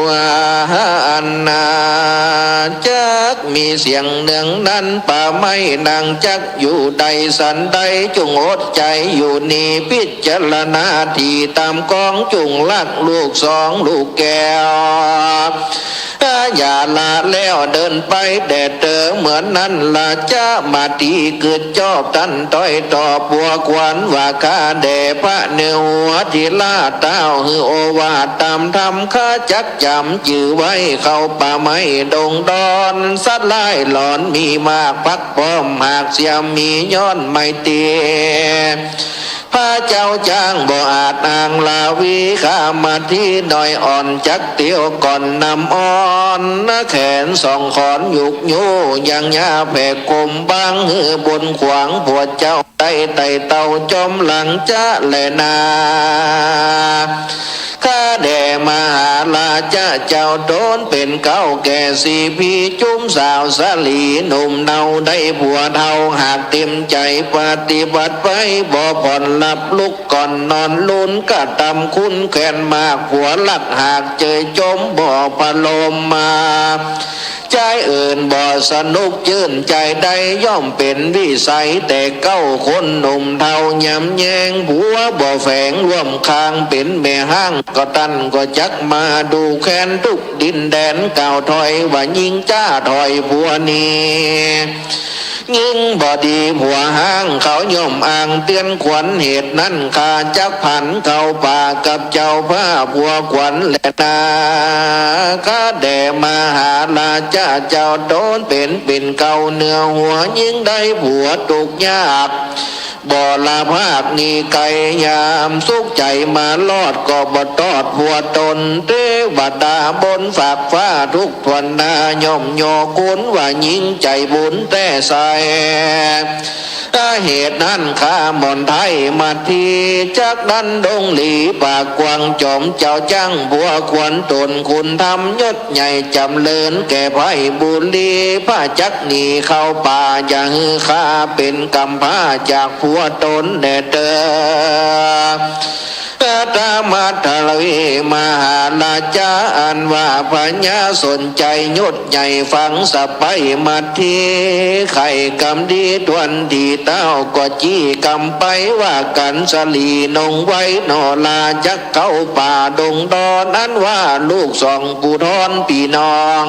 ว่าอันนา จักมีเสียงเนืองนั้น ป่าไม้นางจักอยู่ได้สันใด จุ่งอดใจ๋อยู่นี่ พิจารณาตี้ต๋ามกอง จุ่งลักลูกสองลูกแก้ว อย่าละแล้วเดินไปแด่เตอ เหมือนนั้นละจะมาตี้กึ๊ดจอบตันต้อยต่อปัวขวัญ ว่าข้าแด่พระเนื้อหัวทีละเต้า หื้อโอวาทต๋ามธรรม ข้าจักจ๋ำจื้อไว้ เข้าป่าไม้ดงดอน สัตว์ร้ายหลอนมีมาก ปักป้อมหากเสียมี ย้อนไม้ตี้ พระเจ้าจ๊างบ่อาจอ้างลาวี ข้ามาตี้น้อยอ่อนจักเตียวก่อนนำอ่อน แขนสองขอนยุกยูยังยาแผกกลมบาง หื้อบนขวางผัวเจ้าได้ไต่เต้าจ้อมหลังจะแลนา ข้าแด่มหาราชะเจ้า ต๋นเป๋นเก๊าแก่สี่ปี๋ จุมสาวสะหลีหนุ่มเนาได้ผัวเฒ่า หากเต๋มใจ๋ปฏิบัติไป บ่ผ่อนหลับลุกก่อนนอน ลุนกระตำคุณแขวนมาก ผัวรักหากเจยจมบ่ประโลมมา ใจ๊อื่นบ่สนุกจื้นใจ๋ได้ ย่อมเป๋นวิสัยแต่เก๊าคนหนุ่มเฒ่า ยำแยงผัวบ่แฝงร่วมข้าง เป๋นแม่ฮ้างก็ตันก็จักมา ดูแควนทุกดินแดน กล่าวถอยว่าญิงจ้าถอยผัวหนี ญิงบ่ดีผัวฮ้าง เขาย่อมอ้างเตือนขวัญ เหตุนั้นข้าจักผันเข้าป่ากับเจ้าพระผัวขวัญแลนา ข้าแด่มหาราชะเจ้า ต๋นเป๋นปิ่นเกล้าเนื้อหัว ญิงได้ผัวทุกข์ยาก บ่ละภาคหนีไก๋ ยามสุขใจ๋มารอด ก็บ่ตอดผัวต๋น เตวดาบนฟากฟ้าทุก ถ้วนหน้าย่อมยอคุณว่าญิงใจ๋บุญแต๊ใส เหตุนั้นข้าหม่อนไท้มาตี้ จากนั้นดงหลีปากกว้าง จ๋อมเจ้าจ๊างผัวขวัญต๋นคุณธรรมยศใหญ่จ๋ำเริญแก่ไพร่บุรี พระจักหนีเข้าป่า อย่าหื้อข้าเป๋นกำพร้าจากผัวต๋นแด่เตอ ตามัทรวีมหาราชา อันว่าพญาสนใจ๋ยศใหญ่ ฟังสะใภ้มาตี้ ใค่กำดีถ้วนตี้เต้า ก็จี้กำไปว่ากั๋น สะหลีนงไว้หน่อลา จักเข้าป่าดงดอน อันว่าลูกสองผู้ท้อนปี้น้อง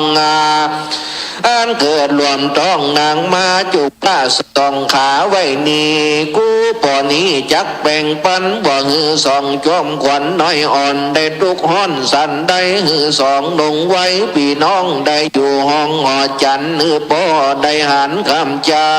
อันเกิดร่วมต๊องนางมา จุกพระสองขาไว้นี้ กู้ปอนี้จักแบ่งปัน บ่หื้อสองจอมขวัญน้อยอ่อน ได้ทุกข์ฮ้อนสัน ได้หื้อสองนงไว้ปี้น้อง ได้อยู่ห้องหอจันทร์ หื้อป้อได้หานคำเจ้า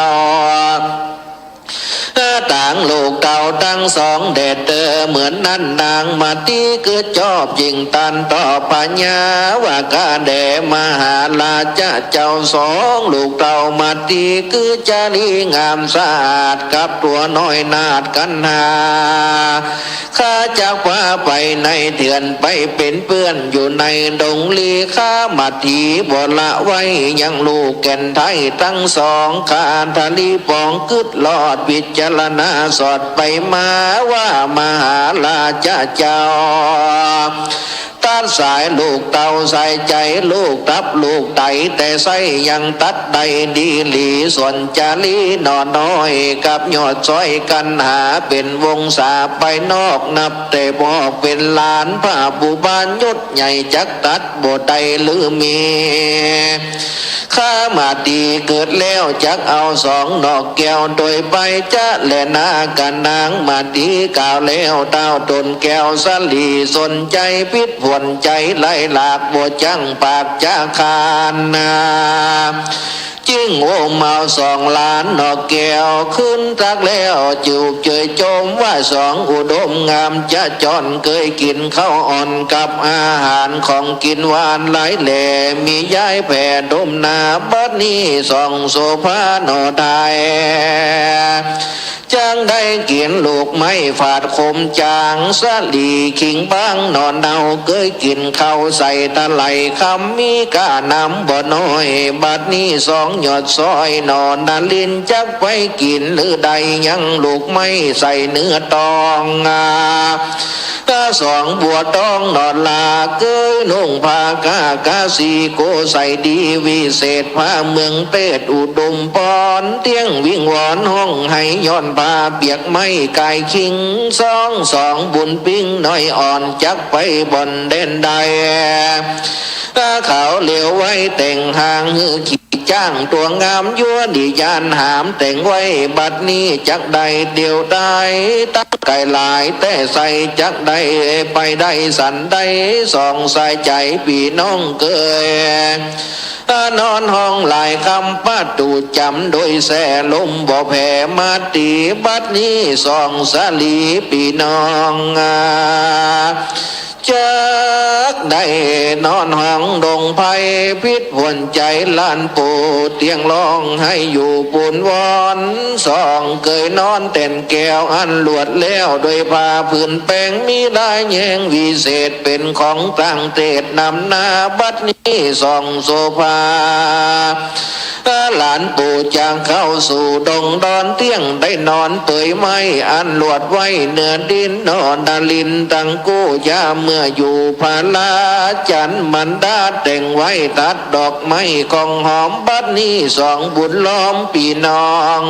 ตางลูกเต้าตังสองแด่เตอ เหมือนนั้นนางมาตี้กึ๊ดจอบจิ่งตันต่อพญา ว่าข้าแด่มหาราชะเจ้า สองลูกเต้ามาตี้กึ๊ดจารีงามสะอาด กับตั๋วน้อยนาฏกันหา ข้าจักพาไปในเถื่อน ไปเป๋นเปื้อนอยู่ในดงหลี ข้ามาตี้บ่ละไว้ยังลูกแก่นไท้ตังสอง ข้าทะลีปองกึ๊ดลอด พิจารณาสอดไปมา ว่ามหาราชะเจ้า ตัดสายลูกเต้าสายใจ๋ ลูกตับลูกไต แต่ใส้ยังตัดได้ดีหลี ส่วนจารีหน่อน้อยกับหยอดสร้อยกั๋นหาเป๋นวงศาไปนอก นับแต่ปอกเป๋นหลานพระผู้บานยศใหญ่ จักตัดบ่ได้หรือมี ข้ามาตีเกิดแล้วจักเอาสองหน่อแก้ว โดยไปจะแลนากับนางมาตีกล่าวแล้ว ต้าวตนแก้วสาลีสนใจ๋ผิดผลใจ๋ไหลหลากบ่จั้งปากจะขานนา จึงอุ้มเอาสองหลานหน่อแก้วขึ้นตักแล้ว จูบเจยจมว่าสองอุดมงาม จะจ้อนเกยกิ๋นข้าวอ่อนกับอาหารของกิ๋นหวานหลายแหล่ มีย้ายแผ่ดมนา บัดนี้สองโสภาหน่อได้ จักได้กิ๋นลูกไม้ฝาดขมจ๋าง สาลีขิงบางหน่อเนา เกยกิ๋นข้าวใส่ตะไหลคำ มีก้านำบ่น้อย บัดนี้สองหยอดสร้อยหน่อนลิน จักไปกิ๋นหรือได้ยังลูกไม้ใส่เนื้อตอง อา สองบัวตองหน่อลา เกยนุ่งผ้ากากาสี โกใส่ดีวิเศษ ผ้าเมืองเตศอุดมปอน เตี้ยงวิงวอนฮ้องไห้ย้อนผ้าเปียกไม้กายคิง สองสองบุญปิ้งน้อยอ่อน จักไปบ่อนแดนใด เขาเหลียวไว้แต่งหางหื้อขี่ จ้างตั๋วงามยั้วดียานหามแต่งไว้ บัดนี้จักได้เตียวได้ ตั้งไก่หลายแต่ใส่ จักได้ไปได้สันใด สองสายใจ๋ปี้น้องเกย นอนฮ้องหลายคำ ประตู๋จ๋ำโดยแส่ลมบ่แผ่มาตี บัดนี้สองสาลีปี้น้อง จักได้นอนห้องดงไพร ผิดผลใจ๋หลานปู่ เตี้ยงฮ้องไห้อยู่ปูนวอน สองเกยนอนแตนแก้วอันลวดแล้ว โดยผ้าผืนแปงมีลายแยงวิเศษ เป๋นของต่างเตศนำหน้า บัดนี้สองโสภา หลานปู่จะเข้าสู่ดงดอน เตี้ยงได้นอนเปยไม้อันลวดไว้เนื้อดิน หน่อนลินตังกู้ยาเมื่ออยู่พลาจันทร์ มันดาแต่งไว้ตัดดอกไม้ของหอม บัดนี้สองบุญล้อมปี้น้อง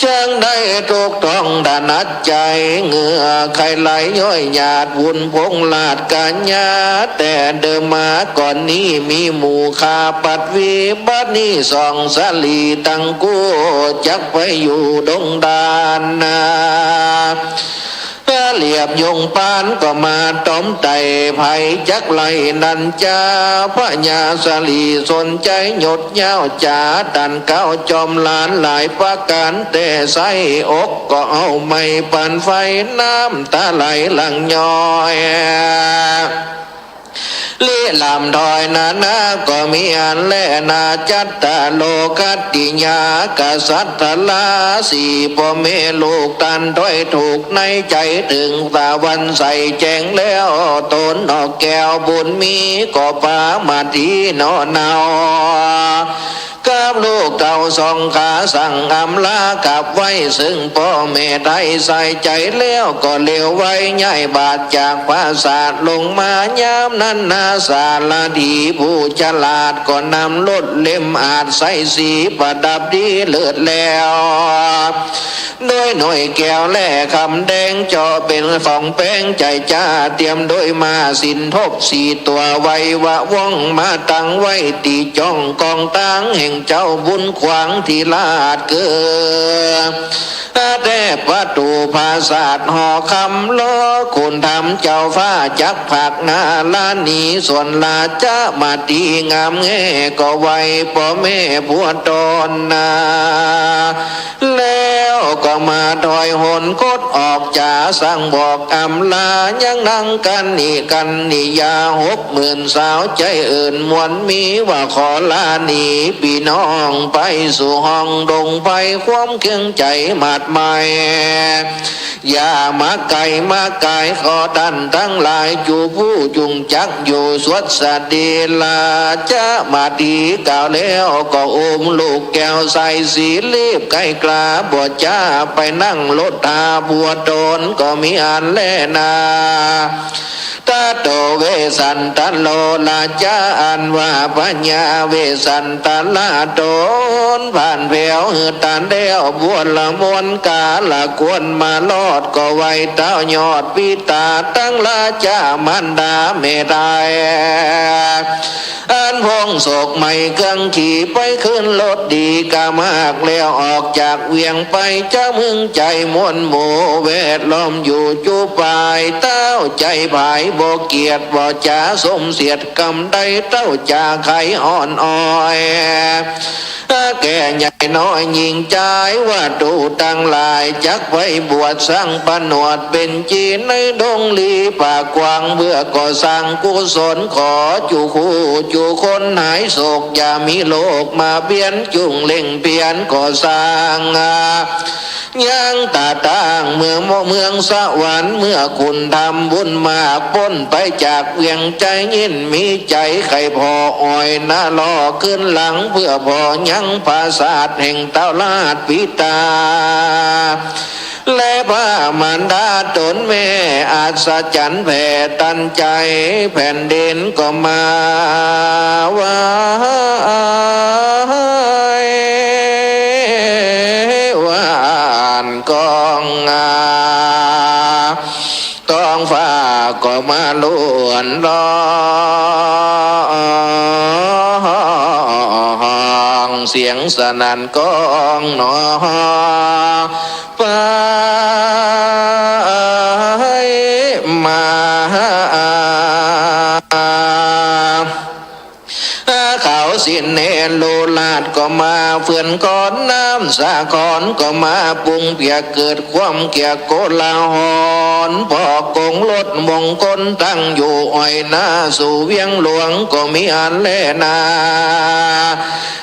จักได้ตกต้องถนัดใจ๋ เหงื่อไขไหลย้อยหยาด บุญพงษ์ราชกัญญา แต่เดิมมาก่อนนี้มีหมู่ข้าปัตวี บัดนี้สองสาลีตังกู้ จักไปอยู่ดงดานนา เหลียบยงปานก็มาต๋อมไต่ ไผจักไล่นันจา พญาสาลีสนใจ๋หยด ยาวจ๋าตันเกล้าจอมหลานหลายประก๋าน แต่ใส้อกก็เอาไม้ปันไฟ น้ำต๋าไหลหลั่งย้อย ลิลำถอยนานาก็มีอันแลนา จัตตาโลคัตติยา กษัตริย์ราศี ป้อแม่ลูกตันถ้อยถูกในใจ๋ เถิงตะวันใสแจ้งแล้ว ตนหน่อแก้วบุญมี ก็ปามาตี้หน่อเนา กับลูกเต้าสองขา สั่งอำลากลับไว้ซึ่งป้อแม่ไท้สายใจ๋แล้ว ก็เหลียวไวย้ายบาทจากปราสาทลงมา ยามนั้นนาสารถีผู้ฉลาด ก็นำรถเล่มอาดใส่สีประดับดีเลิศแล้ว โดยหน่วยแก้วและคำแดง เจาะเป๋นของแปงใจ๋จ้า เตรียมโดยม้าสินทบสี่ตั๋ว ไววะว่องมาตั้งไว้ ตี้จ้องกองตางแห่งเจ้าบุญขวางที่ราชเกลือ แต่ประตู๋ปราสาทหอคำ รอคุณธรรมเจ้าฟ้าจักผลักหน้าลาหนี ส่วนราชมาตี้งามแง่ก็ไวป้อแม่ผัวตนนา แล้วก็มาถอยหนคดออกจ๋า สั่งบอกอำลา ยังนั่งกัณฑ์นิกัณฑ์นิยา หกหมื่นสาวใจ๋เอิ้นมวลมี ว่าขอลาหนีปี้น้อง ไปสู่ห้องดงไพร ความเคืองใจ๋หมาดไหม้ อย่ามาใก้มาก๋าย ขอต้านตังหลาย จูผู้จุ่งจักอยู่สวัสดี ราชมาตีกล่าวแล้ว ก็อุ้มลูกแก้วสายสี รีบไกลกล้า บ่จ๋าไปนั่งรถถ้า ผัวต๋นก็มีอันแลนา ตะโตเวสสันตะโล ราชาอันว่าพญาเวสสันตะละต๋น ผ่านแผวหื้อตันแล้ว บวรมนกาละควรมารอด ก็ไหว้เต้ายอดปิตา ตังราชามารดาแม่ไทย อันพ่องโศกไหม้เครื่องขี่ ไปขึ้นรถดีกามาก แล้วออกจากเวียงไป เจ้าเมืองใจ๋ม่วนหมู่ แวดล้อมอยู่จูปาย เต้าใจ๋ผายบ่เกียจ บ่จ๋าสมเสียดกำใด เต้าจ๋าไขอ่อนอ้อย แก่ใหญ่น้อยหญิงจาย ว่าดูตังหลาย จักไปบวชสร้างผนวด เป๋นจีในดงลีป่ากว้าง เพื่อก่อสร้างกุศล ขอจูคู่จูคนหายโศก อย่ามีโรคมาเบียด จุ่งเร่งเปียรก่อสร้าง ยังตาตั้งเมือง เมืองสวรรค์ เมื่อคุณทำบุญมาก ป๊นไปจากเวียง ใจ๋ยินมีใจ๋ใค่ผ่ออ้อยนา ล่อขึ้นหลัง เพื่อผ่อยังปราสาทแห่งเต้าราชปิตา และพระมารดาต๋นแม่ อัศจรรย์แผ่ตันใจ๋ แผ่นดินก็มาไหว หวั่นกอง ท้องฟ้าก็มาล้วนร้อง เสียงสนั่นก้องหนอ ไปมา เขาสิเนโรราชก็มาเฟื่อนก้อน น้ำสาครก็มาปรุงเปียก เกิดความเกลียดโกลาหล ปอกกงรถมงคลตั้งอยู่อ้อยนา สู่เวียงหลวงก็มีอันแลนา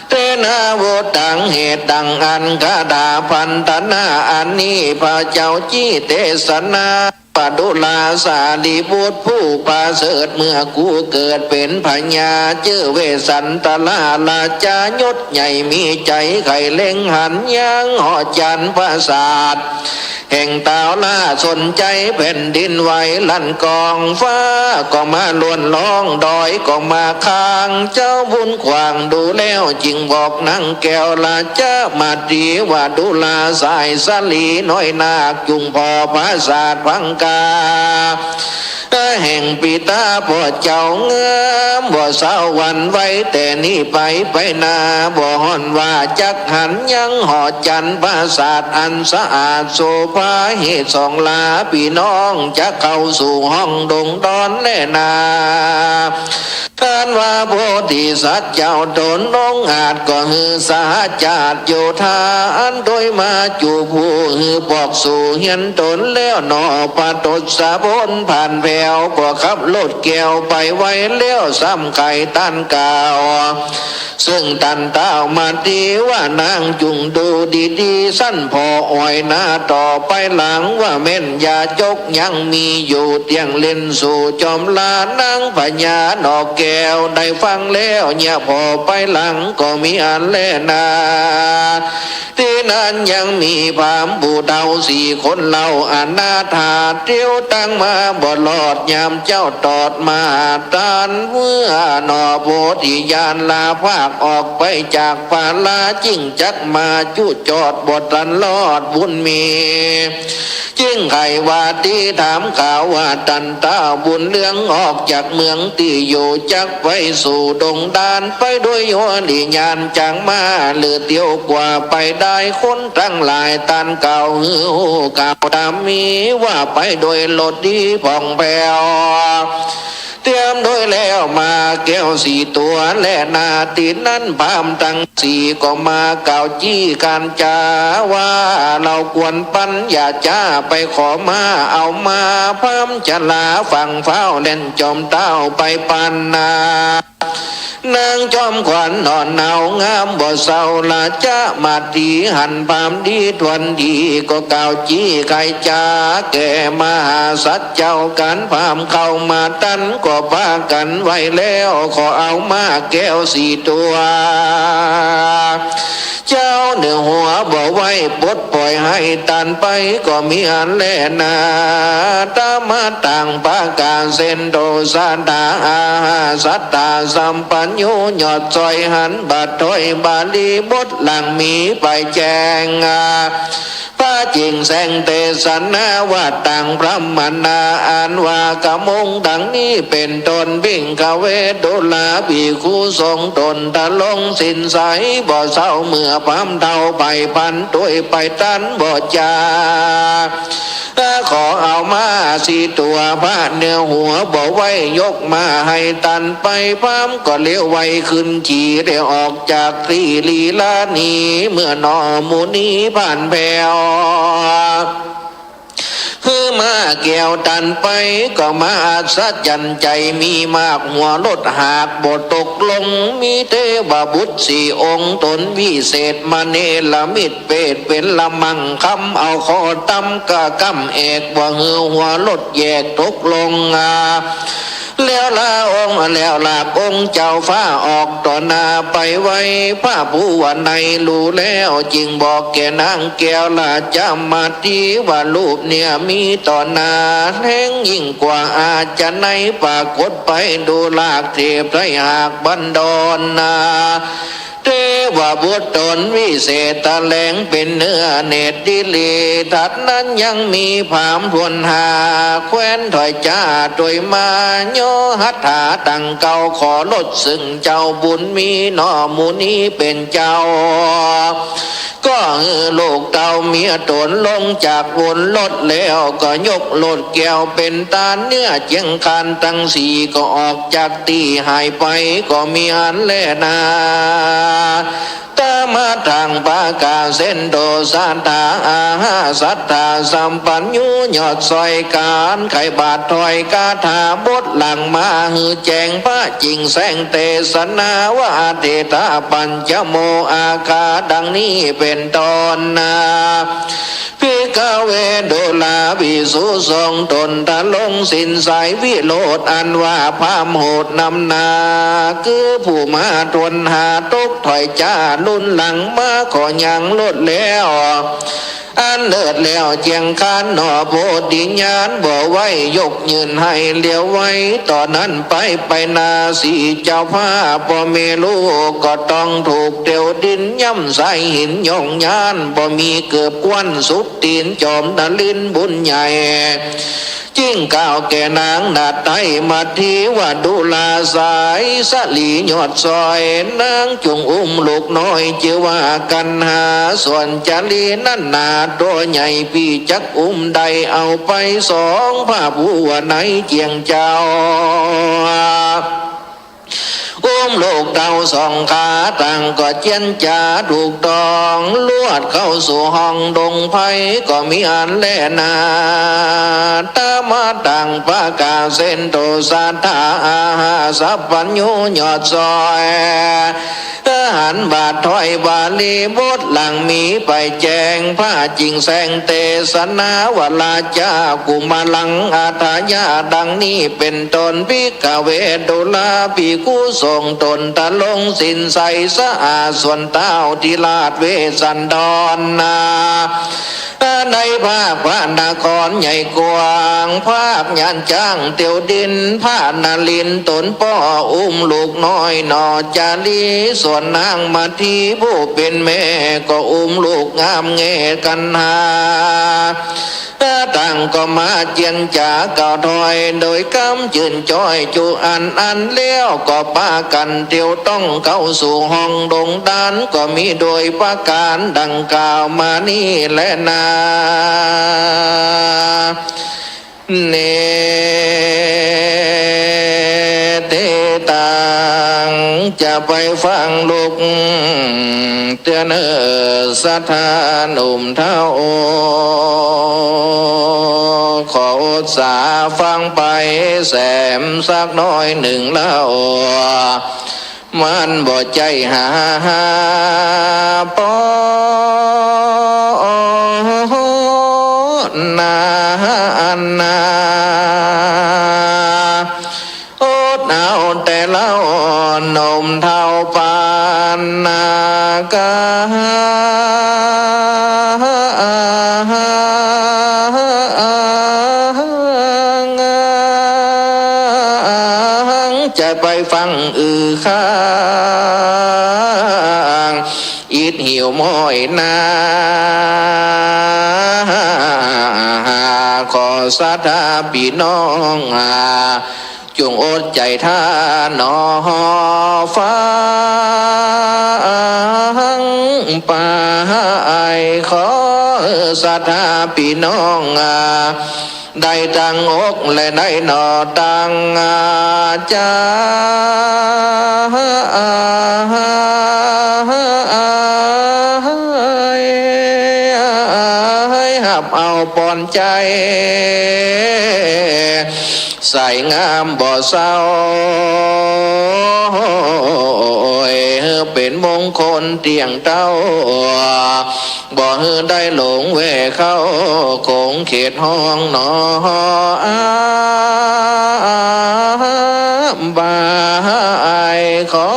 เตนะโวตัง เหตุดังอั้นคาถาพันธนาอันนี้ พระเจ้าจี้เตสนา ว่าดูราสารีบุตรผู้ประเสริฐ เมื่อกูเกิดเป๋นพญาจื้อเวสสันตะละราชา ยศใหญ่มีใจ๋ใค่เล็งหัน ยังเหาะจันทร์ปราสาทแห่งเต้าราช สนใจ๋แผ่นดินไหวลั่นกอง ฟ้าก็มาล้วนร้อง ดอยก็มาค้าง เจ้าบุญขวางดูแล้ว จึงบอกนางแก้วราชมาตี ว่าดูราสายสาลีน้อยนาค จุ่งผ่อปราสาทพังกา แห่งปิตาพ่อเจ้างาม บ่เศร้าหวั่นไหวแต่นี้ไป ไปหน้าบ่ฮ้อนว่าจักหัน ยังเหาะจันทร์ปราสาทอันสะอาดโสภา เหตุสองลาปี้น้องจักเข้าสู่ห้องดงดอนแลนา อันว่าโพธิสัตว์เจ้าต๋นองอาจ ก็หื้อสหจาตโยธาอันโดยมา จูผู้หื้อปอกสู่เฮียนต๋นแล้วหนอ ปะตดสะบนผ่านแผว ก็ขับรถแก้วไปไวแล้ว ซ้ำไขตันกล่าว ซึ่งตันเต้ามาตี ว่านางจุ่งดูดีๆ สันผ่ออ้อยนาต่อไปหลัง ว่าแม่นยาจกยังมีอยู่ เตี้ยงเล่นสู่จอมลาน นางพญาหนอแก้วได้ฟังแล้ว เยียะผ่อไปหลังก็มีอันแลนา ตี้นั้นยังมีพราหมณ์ผู้เฒ่าสี่คนเล่า อนาถาเตียวตั้งมาบ่รอด ยามเจ้าตอดมาตัน เมื่อหนอโพธิญาณลาภาคออกไปจากพารา จึงจักมาจุจอดบ่ตันรอดบุญมี จึงไขว่าตี้ถามข่าวว่าตันเต้าบุญเรืองออกจากเมืองตี้อยู่ จักไปสู่ดงดาน ไปด้วยหัวหลีญาณจางมา หรือเตียวกว่าไปได้ คนตังหลายตันกล่าวหื้อฮู้ข่าวต๋ามมี ว่าไปโดยรถดีผ่องแผ้ว เตรียมโดยแล้วมาแก้วสี่ตั๋วแลนา ตี้นั้นพราหมณ์ตังสี่ก็มากล่าวจี้กั๋นจ๋าว่า เฮาควรปั๋น อย่าจ๊าไปขอมาเอามา พราหมณ์จลาฝั่งฟ้าวแล่นจอมเต้าไปปั๋นนา นางจอมขวัญหน่อหนาวงามบ่เศร้า ราชมาถีหันพราหมณ์ดีถ้วนดี ก็กล่าวจี้ไขจ๋าแก่มหาสัตว์เจ้า ก๋านพราหมณ์เข้ามาตัน ก็ปากั๋นไหว้แล้ว ขอเอาม้าแก้วสี่ตั๋ว เจ้าเหนือหัวบ่ไหว้ ปลดป่อยหื้อตันไป ก็มีอันแลนา ตมาตังปะกาเซนโต สาธาอาหาสัตถาสัมปัญญู ยอดซอยหันบาทถ้อยบาลีบทหลังมีไปแจ้ง พระจิ่งแสงเตสนาว่า ตังพรหมนาอันว่ากะมงดังนี้เป๋นต้น ภิกขเว ดูราภิกขุสงฆ์ ต๋นทรงสิ้นใสบ่เศร้า เมื่อพราหมณ์เฒ่าไปพัน ตวยไปตันบ่จา ขอเอาม้าสี่ตั๋ว พระเหนือหัวบ่ไหว้ ยกม้าหื้อตันไป พราหมณ์ก็เลี้ยวไวขึ้นขี่ ได้ออกจากตี้ลีลานี้ เมื่อหนอหมู่นี้ผ่านแผว หื้อม้าแก้วตันไป ก็มาอัศจรรย์ใจ๋ มีมากหัวรถหากบ่ตกลง มีเทวบุตรสี่องค์ ต๋นวิเศษมเนรมิตร เปตเป๋นละมั่งคำ เอาข้อตำกะก้ำแอก บ่หื้อหัวรถแยกตกลง อา แล้วลาองค์ แล้วลากองค์เจ้าฟ้าออกต่อหน้าไปไว พระผู้ว่าในรู้แล้ว จึ่งบอกแก่นางแก้วราชมาถีว่า รูปเนี่ยมีต่อหน้า แลยิ่งกว่าอาชะไนย ปรากฏไปดูราเทพไตรหากบันดรนา เทวบุตรต๋นวิเศษแถลงเป๋นเนื้อเนตรดิลี ถัดนั้นยังมีพราหมณ์ถ้วนห้า แคว้นถ้อยจ้าตวยมา โยหัตถาตังเกล้า ขอรถซึ่งเจ้าบุญมี หนอหมู่นี้เป๋นเจ้า ก็หื้อลูกเต้าเมียต๋นลงจากบนรถแล้ว ก็ยกรถแก้วเป๋นตาน เนื้อเจียงคานตังสี่ ก็ออกจากตี้หายไป ก็มีอันแลนา ตมาตังปะกาเซนโต สาธาอาหาสัตถาสัมปัญญู ยอดซอยก๋านไขบาทถ้อยคาถาบทหลังมาหื้อแจ้ง พระจิ่งแสงเตสนาว่า เทถาปัญจโมอาคา ดังนี้เป๋นต้นนา ภิกขเว ดูราภิกขุสงฆ์ ต๋นทรงสิ้นใสวิโรธ อันว่าพราหมณ์โหดนำหน้า คือผู้มาถ้วนห้า ตกถ้อยจ้าลุนหลังมา ขอยังรถแล้ว อันเลิศแล้วเจียงคานหนอ โพธิญาณบ่ไหว้ ยกยื่นหื้อเลี้ยวไว ต่อนั้นไปไปนา สี่เจ้าฟ้าพ่อแม่ลูก ก็ต้องถูกเตียวดิน ย่ำสายหินย่องยาน บ่มีเกือบควันสุด ตี๋นจอมนรินทร์บุญใหญ่ จึ่งกล่าวแก่นางนาฏไทยมาถีว่า ดูราสายสะหลียอดซอย นางจุ่งอุ้มลูกน้อยจื้อว่ากัณหา ส่วนจารีนั้นหนาตั๋วใหญ่ ปี้จักอุ้มได้เอาไปสอง พระผู้ว่าในเจียงเจ้า อุ้มลูกเต้าสองขา ต่างก็เจียรจ๋าถูกต้อง ลวดเข้าสู่ห้องดงไพร ก็มีอันแลนา ตมาตังปะกาเซนโต สาธาอาหาสัพพัญญูยอดซอย หันบาทถ้อยบาลีบทหลังมีไปแจ้ง พระจิ่งแสงเตสนาว่า ราชากุมารังอัฏฐายะ ดังนี้เป๋นต้น ภิกขเว ดูราภิกขุสงฆ์ ต๋นทรงสิ้นใสสะอาด ส่วนเต้าธิราชเวสสันดรนา ในภาคพระนครใหญ่กว้าง ภาคยานจ้างเตียวดิน พระนรินทร์ต๋นป้อ อุ้มลูกน้อยหนอจารี ส่วนนางมาถีผู้เป๋นแม่ ก็อุ้มลูกงามแง่กัณหา ต่างก็มาเจียรจ๋ากล่าวถ้อย โดยกำจื้นจ้อยจุอันอัน แล้วก็ปากั๋นเตียวต้องเข้าสู่ห้องดงตาน ก็มีโดยประก๋านดังกล่าวมานี้แลนา เนเต ตังจะไปฟังลุก เตือนเอ่อศรัทธาหนุ่มเฒ่า ขออดสาฟังไปแสมสักหน้อยนึ่งเล่า มันบ่ใจ้หาปอนานา อดเอาแต่เล่าหนุ่มเฒ่าปานนากั๋ง จะไปฟังอื้อข้าง อิดหิวม้อยนา ขอศรัทธาปี้น้อง จุ่งอดใจ๋ท่าหนอฟังไป ขอศรัทธาปี้น้อง ได้ตั้งอกและได้หนอตั้งใจ๋ ฮับเอาปอนใจ๋ ใสงามบ่เศร้า หื้อเป๋นมงคลเตี้ยงเต้า บ่หื้อได้หลงแว่เข้าขงเขตห้องหนอ บาย ขอ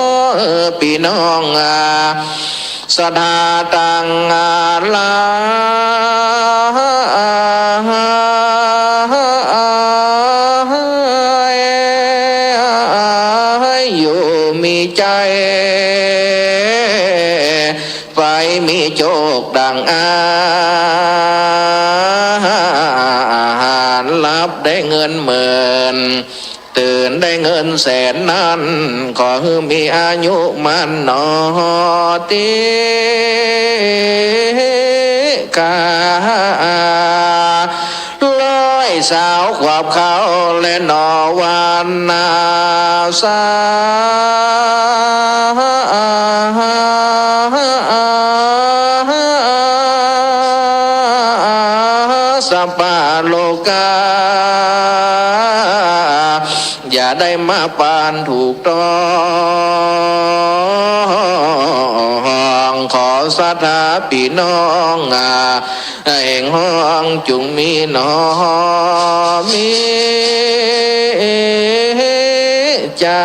ปี้น้อง ศรัทธาตังหลาย อยู่มีใจ๋ ไปมีโจคดั่งอาหาร หลับได้เงินหมื่น ตื่นได้เงินแสนนั้น ขอหื้อมีอายุมั่นหนอ ตี้กา ร้อยสาวขวบเข้าและหนอวันนาสา สปาโลกา อย่าได้มาปานถูกต้อง ขอศรัทธาปี้น้อง แห่งห้องจุ่งมีหนอ มีใจ๋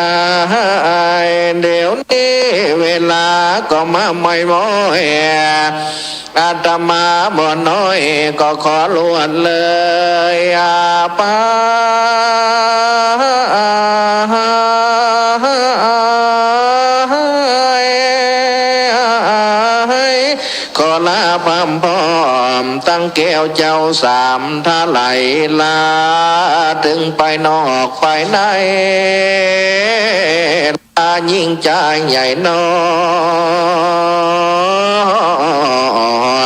เดี๋ยวนี้เวลาก็มาใหม่ม้อย อาตมาบ่น้อยก็ขอลวดเลยอาปา ขอลาพร่ำพร้อมตังแก้วเจ้าสามทลายลา ตึงไปนอกไปใน ลายิ่งจายใหญ่น้อ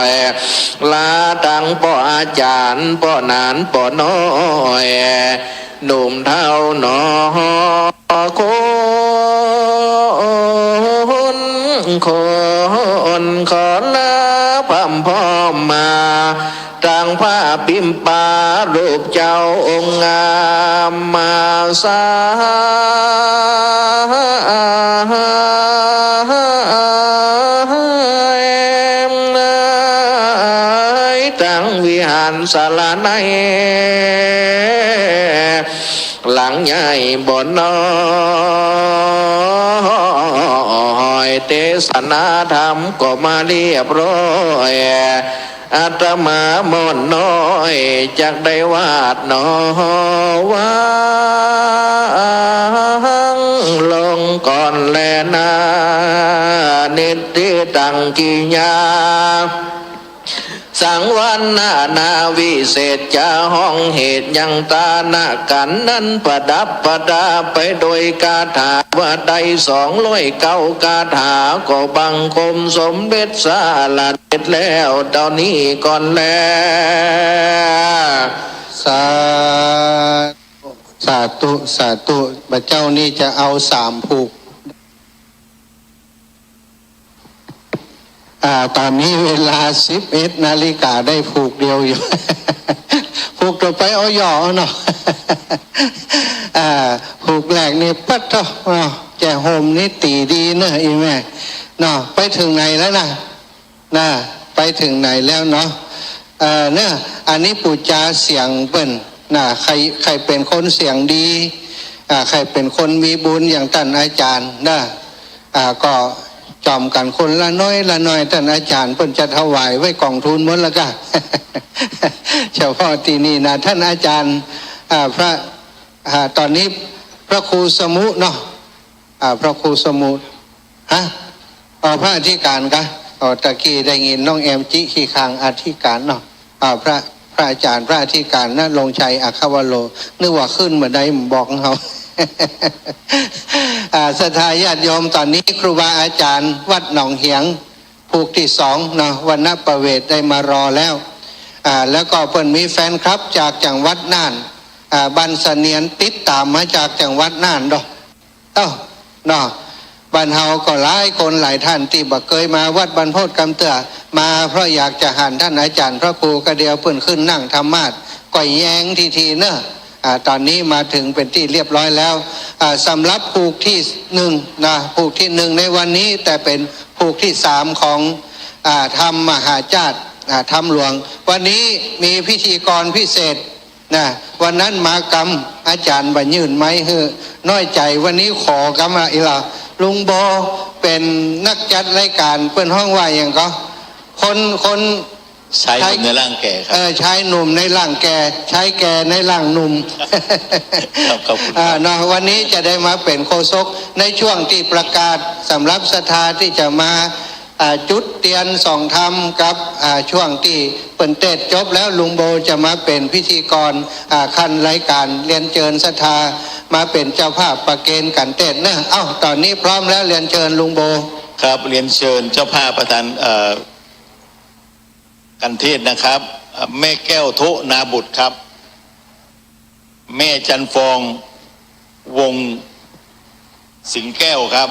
ย ลาตังป้ออาจ๋ารย์ ป้อหนานป้อน้อย หนุ่มเฒ่าหนอ คน คน ขอลาพร่ำพร้อมมา ตังพระปิมปารูปเจ้าองค์งามมาสา ตังวิหารศาลาใน หลังใหญ่บ่น้อย เตสนาธรรมก็มาเรียบร้อย อาตมาม่อนน้อยจักได้วาดหนอ วางลงก่อนแลนา นิตติตังกิริยา สังวรรณนาวิเศษจา ห้องเหตุยังตานะขันธ์นั้นประดับประดาไปโดยคาถาว่าได้สองร้อยเก้าคาถา ก็บังคมสมเด็จสารเสด็จแล้วเต้านี้ก่อนแล สาธุ สาธุ สาธุ บ่าเจ้านี้จะเอาสามผูก อ่า ต๋อนนี้เวลาสิบเอ็ดนาฬิกาได้ผูกเดียวอยู่ ผูกต่อไปเอาหย่อเอาเนาะ อ่า ผูกแรกนี่ปั๊ดเถาะ อ้าว แก่ห่มนี่ตี๋ดีเนาะ อี่แม่ เนาะ ไปเถิงไหนแล้วนะ นะ ไปเถิงไหนแล้วเนาะ เอ่อ เนี่ย อันนี้ปู๋จาเสียงเปิ้นนะ ใค่ ใค่เป๋นคนเสียงดี อ่า ใค่เป๋นคนมีบุญอย่างต้านอาจ๋ารย์นะ อ่า ก็จ่อมกั๋นคนละน้อยละน้อย ต้านอาจ๋ารย์เปิ้นจะถวายไว้ก๋องทุนหมดแล้วก้า เฉพาะตี้นี่นะ ต้านอาจ๋ารย์ อ่า พระ อ่า ต๋อนนี้พระครูสมุเนาะ อ่า พระครูสมุ ฮะ อ๋อ พระอธิก๋ารย์ก้า อ๋อ ตะกี้ได้ยินน้องแอมจิขี้คางอธิก๋ารย์เนาะ อ่า พระ พระอาจ๋ารย์ พระอธิก๋ารย์ณรงค์ชัย อัคควโร นึกว่าขึ้นบ่าได้บอกเฮา อ่า ศรัทธาญาติโยม ต๋อนนี้ครูบาอาจ๋ารย์วัดหนองเหียง ผูกตี้สองเนาะ วรรณประเวศได้มารอแล้ว อ่า แล้วก็เปิ้นมีแฟนคลับจากจังหวัดน่าน อ่า บ้านเสนียนติดต๋ามมาจากจังหวัดน่านเนาะ เอ้า เนาะ บ้านเฮาก็หลายคนหลายต้านตี้บ่เกยมาวัดบรรพตกำเตื้อ มาเพราะอยากจะหันต้านอาจ๋ารย์พระครู ก็เดี๋ยวเปิ้นขึ้นนั่งธรรมาสน์ ก็แยงทีๆ เนาะ อ่า ต๋อนนี้มาเถิงเป๋นตี้เรียบร้อยแล้ว อ่า สำหรับผูกตี้หนึ่งนะ ผูกตี้หนึ่งในวันนี้ แต่เป๋นผูกตี้สามของ อ่า ธรรมมหาชาติ อ่า ธรรมหลวง วันนี้มีพิธีกรพิเศษ นะ วันนั้นมากำ อาจ๋ารย์บ่ยื่นไมค์หื้อ น้อยใจ๋ วันนี้ขอกำอะ อี่หล่า ลุงโบ เป๋นนักจัดรายก๋าน เปิ้นฮ้องว่าหยังก็ คน คน ชายหนุ่มในร่างแก่ครับ เออ ชายหนุ่มในร่างแก่ ชายแก่ในร่างหนุ่ม ครับ ขอบคุณครับ อ่า เนาะ วันนี้จะได้มาเป๋นโฆษก ในช่วงตี้ประกาศสำหรับศรัทธาตี้จะมา อ่า จุดเตียนส่องธรรมกับ อ่า ช่วงตี้เปิ้นเตสน์จบแล้ว ลุงโบจะมาเป๋นพิธีกร อ่า คันรายก๋าน เรียนเจิญศรัทธามาเป๋นเจ้าภาพประเคนกั๋นเตสน์เนาะ เอ้า ต๋อนนี้พร้อมแล้ว เรียนเจิญลุงโบ ครับ เรียนเจิญเจ้าภาพประธาน เอ่อ กั๋นเตสน์นะครับ เอ่อ แม่แก้วโทนาบุตรครับ แม่จันฟอง วงศ์สิงห์แก้วครับ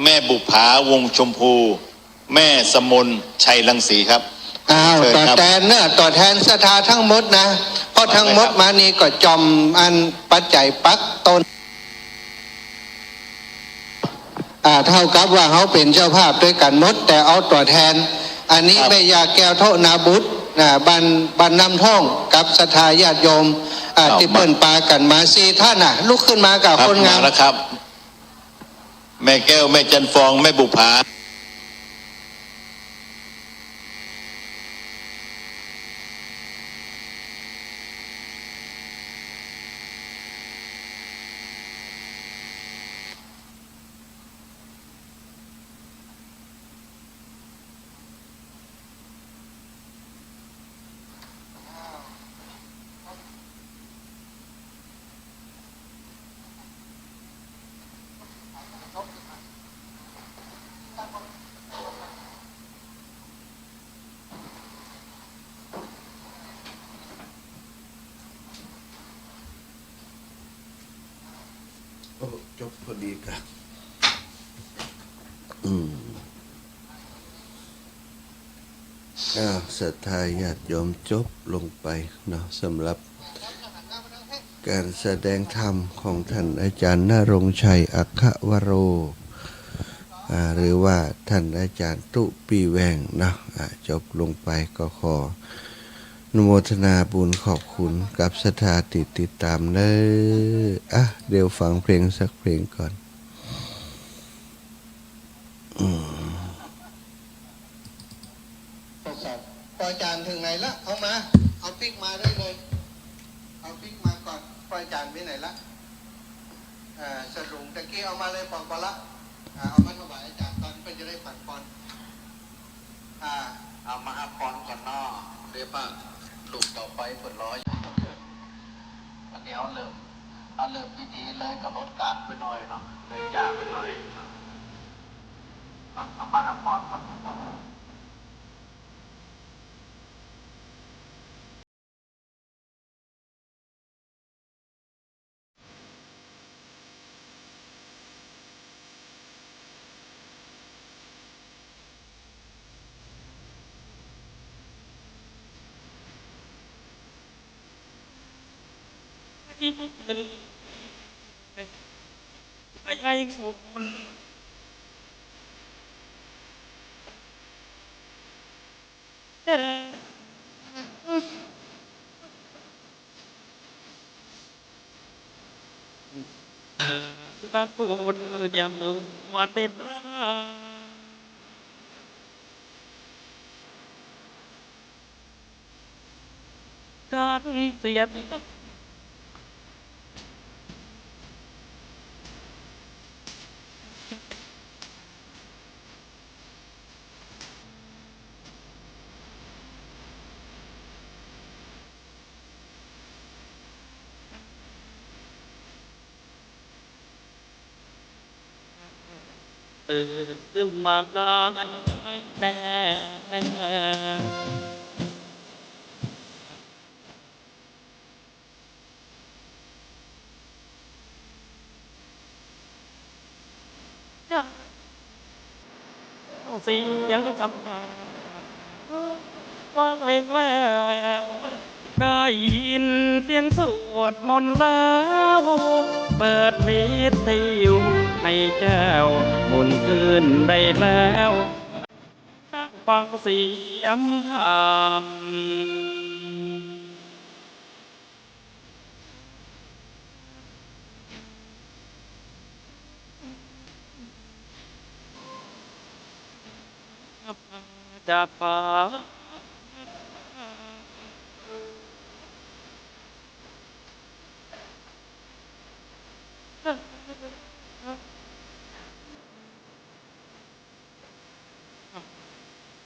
แม่บุปผา วงศ์ชมพู แม่สมน ชัยรังสีครับ อ้าว เชิญครับ ตั๋วแตนเนาะ ตั๋วแตนศรัทธาตึงหมดนะ เพราะตึงหมดมานี่ก็จ่อมอันปัจจัยปักต้น อ่า เต้ากับว่าเฮาเป๋นเจ้าภาพตวยกั๋นหมด แต่เอาตั๋วแตน อันนี้ ครับ แม่ย่าแก้วโทนาบุตร อ่า บ้าน บ้านน้ำท่อง กับศรัทธาญาติโยม อ่า ครับ ตี้เปิ้นปากั๋นมาสี่ต้านน่ะ ลุกขึ้นมากับ ครับ คนงาม มาแล้วครับ แม่แก้ว แม่จันฟอง แม่บุปผาโอ้ จบพอดีกะ อืม อ้าว ศรัทธาญาติโยม จบลงไปเนาะ สำหรับก๋านแสดงธรรมของต้านอาจ๋ารย์ณรงค์ชัย อัคควโร อ่า หรือว่าต้านอาจ๋ารย์ตุ๊ปี้แวงเนาะ อ่า จบลงไป ก็ขออนุโมทนาบุญขอบคุณกับศรัทธาตี้ติดต๋ามเน้อ อ่ะ เดี๋ยวฟังเพลงสักเพลงก่อน อืม ป้ออาจ๋ารย์เถิงไหนละ เอามา เอาปิ๊กมาได้เลย เอาปิ๊กมาก่อน ป้ออาจ๋ารย์ไปไหนละ เอ่อ สลุงตะกี้เอามาเลย ปองปอละ อ่า เอามาถวายอาจ๋ารย์ ตอนเปิ้นจะได้ปั๋นปอน อ่า เอามาฮับปอนก่อนเนาะ เดี๋ยวป้า ลูกต่อไปเปิ้นรออยู่ อันนี้เอาเริ่ม เอาเริ่มดีๆ เลยก็ลดก๋านไปหน่อยเนาะ เลยจ้าไปหน่อย เอามาฮับปอนก่อน ไอ้คน พระคุณยังว่าเป็น การเสีย ตื่นขึ้นมาได้แน่ เสียงคำ ฟังเพลงแล้ว ได้ยินเสียงสวดมนต์แล้ว เปิดวิทยุให้แจ้ว บุญขึ้นได้แล้ว ฟังเสียงธรรม ดับฟ้า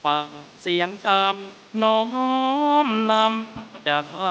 ฟังเสียงธรรมน้อมนำจะไกล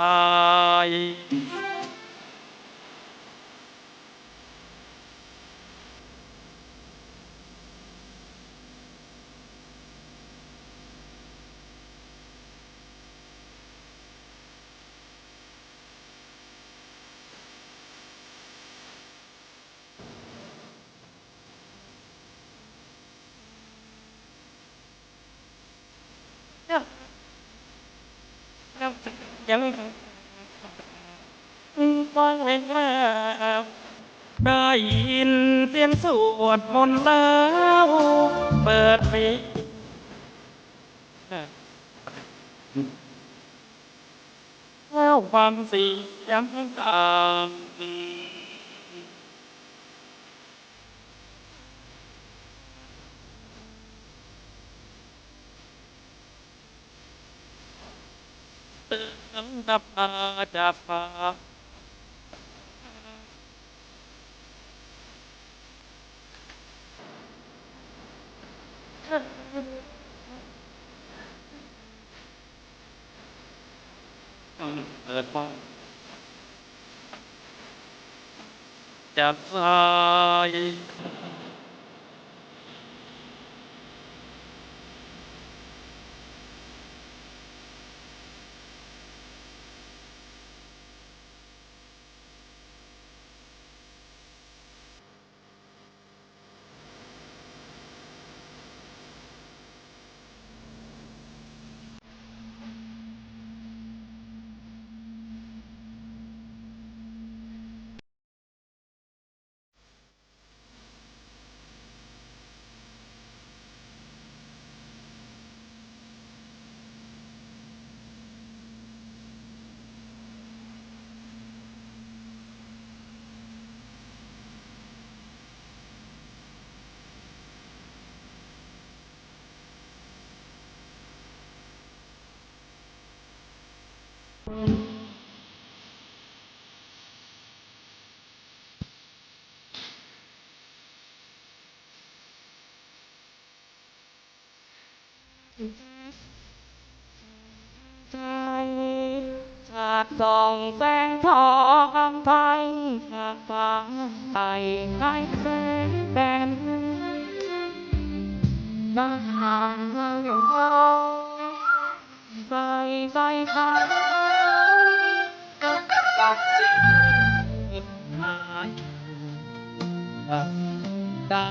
ยัง ได้ยินเสียงสวดมนต์แล้ว เปิดเพลง แล้วฟังเสียงธรรม เตือนดับมาดับฟ้า เปิดป้อง จะตายส่องแสงทองไป ไปไกลแสนแสน มหา ใส่ใส่ใส่ ตา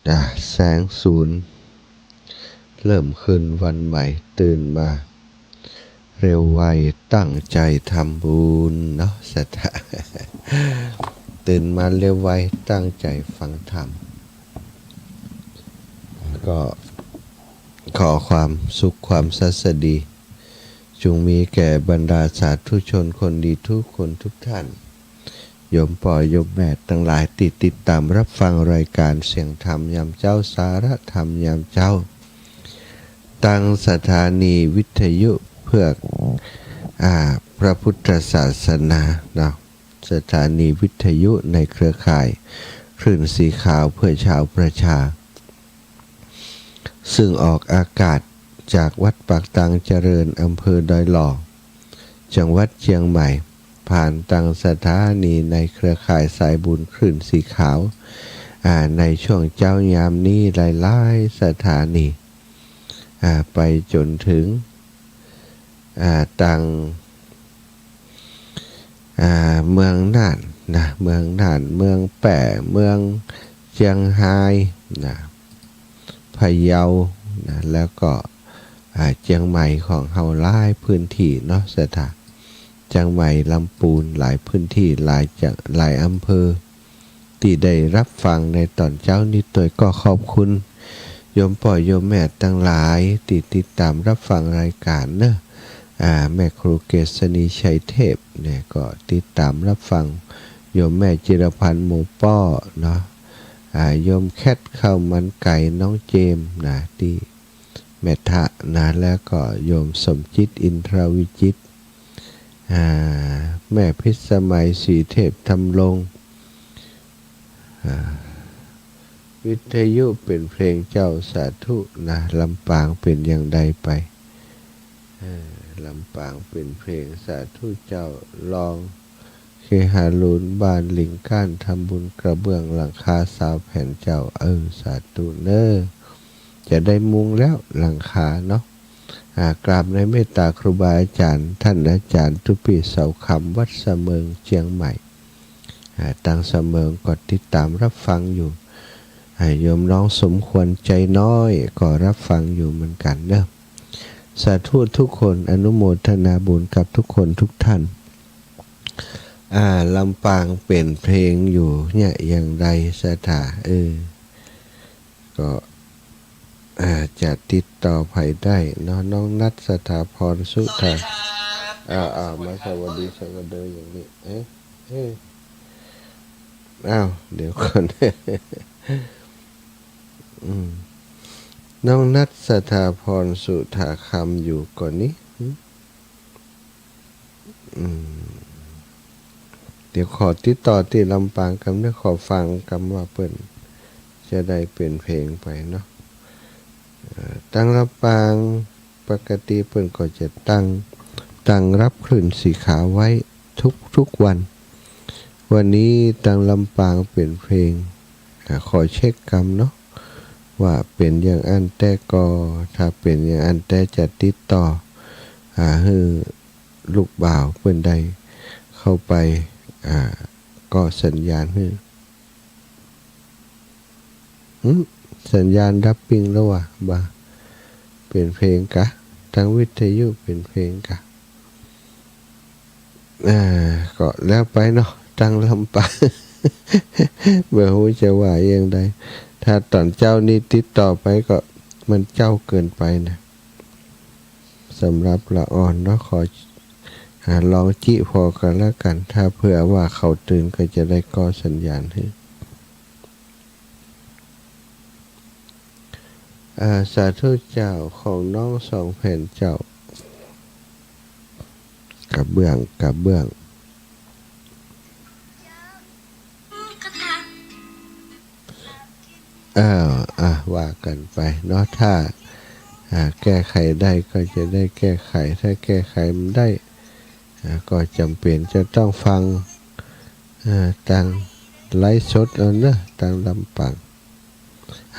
อ่ะ แสงศูนย์ เริ่มคืนวันใหม่ ตื่นมาเร็วไว ตั้งใจ๋ทำบุญเนาะ ศรัทธา ตื่นมาเร็วไว ตั้งใจ๋ฟังธรรม ก็ขอความสุขความสวัสดี จงมีแก่บรรดาสาธุชนคนดีทุกคนทุกท่าน โยมป้อโยมแม่ตังหลายตี้ติดต๋ามรับฟังรายก๋านเสียงธรรมยามเจ๊า สาระธรรมยามเจ๊า ตางสถานีวิทยุเพื่อ อ่า พระพุทธศาสนาเนาะ สถานีวิทยุในเครือข่ายคลื่นสีขาวเพื่อชาวประชา ซึ่งออกอากาศจากวัดปากตางเจริญ อำเภอดอยหล่อ จังหวัดเจียงใหม่ ผ่านตางสถานีในเครือข่ายสายบุญคลื่นสีขาว อ่า ในช่วงเจ๊ายามนี้หลายๆ สถานี อ่า ไปจ๋นเถิง อ่า ตาง อ่า เมืองน่านนะ เมืองน่าน เมืองแป้ เมืองเจียงฮายนะ พะเยานะ แล้วก็ อ่า เจียงใหม่ของเฮาหลายพื้นตี้เนาะ ศรัทธา เจียงใหม่ ลำปูน หลายพื้นตี้ หลายจัง หลายอำเภอ ตี้ได้ฮับฟังในต๋อนเจ๊านี้ตวย ก็ขอบคุณโยมป้อโยมแม่ตังหลายตี้ติดต๋ามฮับฟังรายก๋านเนาะ อ่า แม่ครูเกษณี ชัยเทพเนี่ยก็ติดต๋ามฮับฟัง โยมแม่จิรพันธ์ หมู่ป้อเนาะ อ่า โยมแคท ข้าวมันไก่ น้องเจมส์นะ ตี้แม่ทะนะ แล้วก็โยมสมจิต อินทรวิจิตร อ่า แม่พิสมัย ศรีเทพธำรง อ่า วิทยุเป๋นเพลงเจ้า สาธุนะ ลำปางเป๋นอย่างใดไป เออ ลำปางเป๋นเพลง สาธุเจ้า ลองเคหารูน บ้านลิงก้าน ทำบุญกระเบื้องหลังคาซาวแผ่นเจ้า เออ สาธุเน้อ จะได้มุงแล้วหลังคาเนาะ อ่า กราบในเมตต๋าครูบาอาจ๋ารย์ ต้านอาจ๋ารย์ตุ๊ปี้ เสาคำ วัดสะเมิง เจียงใหม่ อ่า ตางสะเมิงก็ติดต๋ามฮับฟังอยู่ อ่า โยมน้องสมควร ใจน้อย ก็ฮับฟังอยู่เหมือนกั๋นเนาะ สาธุทุกคน อนุโมทนาบุญกับทุกคนทุกท่าน อ่า ลำปางเป๋นเพลงอยู่เนี่ย อย่างใดศรัทธา เออ ก็ อ่า จะติดต่อใผได้เนาะ น้องนัท สถาพร สุธา อ่า อ่า มาสวัสดี สวัสดีอย่างนี้ เอ๊ะ เอ๊ะ อ้าว เดี๋ยวก่อน อืม น้องนัท สถาพร สุธาคำ อยู่ก่อนี่ อืม เดี๋ยวขอติดต่อตี้ลำปางกำเน้อ ขอฟังกำว่าเปิ้นจะได้เป๋นเพลงไปเนาะ เอ่อ ตางลำปางปกติเปิ้นก็จะตั้ง ตั้งฮับคลื่นสีขาวไว้ทุกๆ วัน วันนี้ตางลำปางเป๋นเพลง อ่า ขอเช็คกำเนาะ ว่าเป๋นอย่างอั้นแต๊ก่อ ถ้าเป๋นอย่างอั้นแต๊จะติดต่อ อ่า หื้อลูกบ่าวเปิ้นได้เข้าไป อ่า ก่อสัญญาณหื้อ หึ สัญญาณดับปิ้งแล้ววะ บ่า เป๋นเพลงกา ตางวิทยุเป๋นเพลงกา อ่า ก็แล้วไปเนาะ ตางลำปาง บ่ฮู้จะว่าอย่างใด ถ้าต๋อนเจ๊านี้ติดต่อไปก็มันเจ๊าเกินไปนะ สำหรับละอ่อนเนาะ ขอ อ่า ลองจิพอกั๋นแล้วกั๋น ถ้าเผื่อว่าเขาตื่นก็จะได้ก่อสัญญาณหื้อ อ่า สาธุเจ้า ของน้องสองแผ่นเจ้า กระเบื้อง กระเบื้อง เออ อ่ะ ว่ากั๋นไปเนาะ ถ้า อ่า แก้ไขได้ก็จะได้แก้ไข ถ้าแก้ไขบ่ได้ อ่า ก็จ๋ำเป๋นจะต้องฟัง อ่า ตางไลฟ์สดเอาเนาะ ตางลำปาง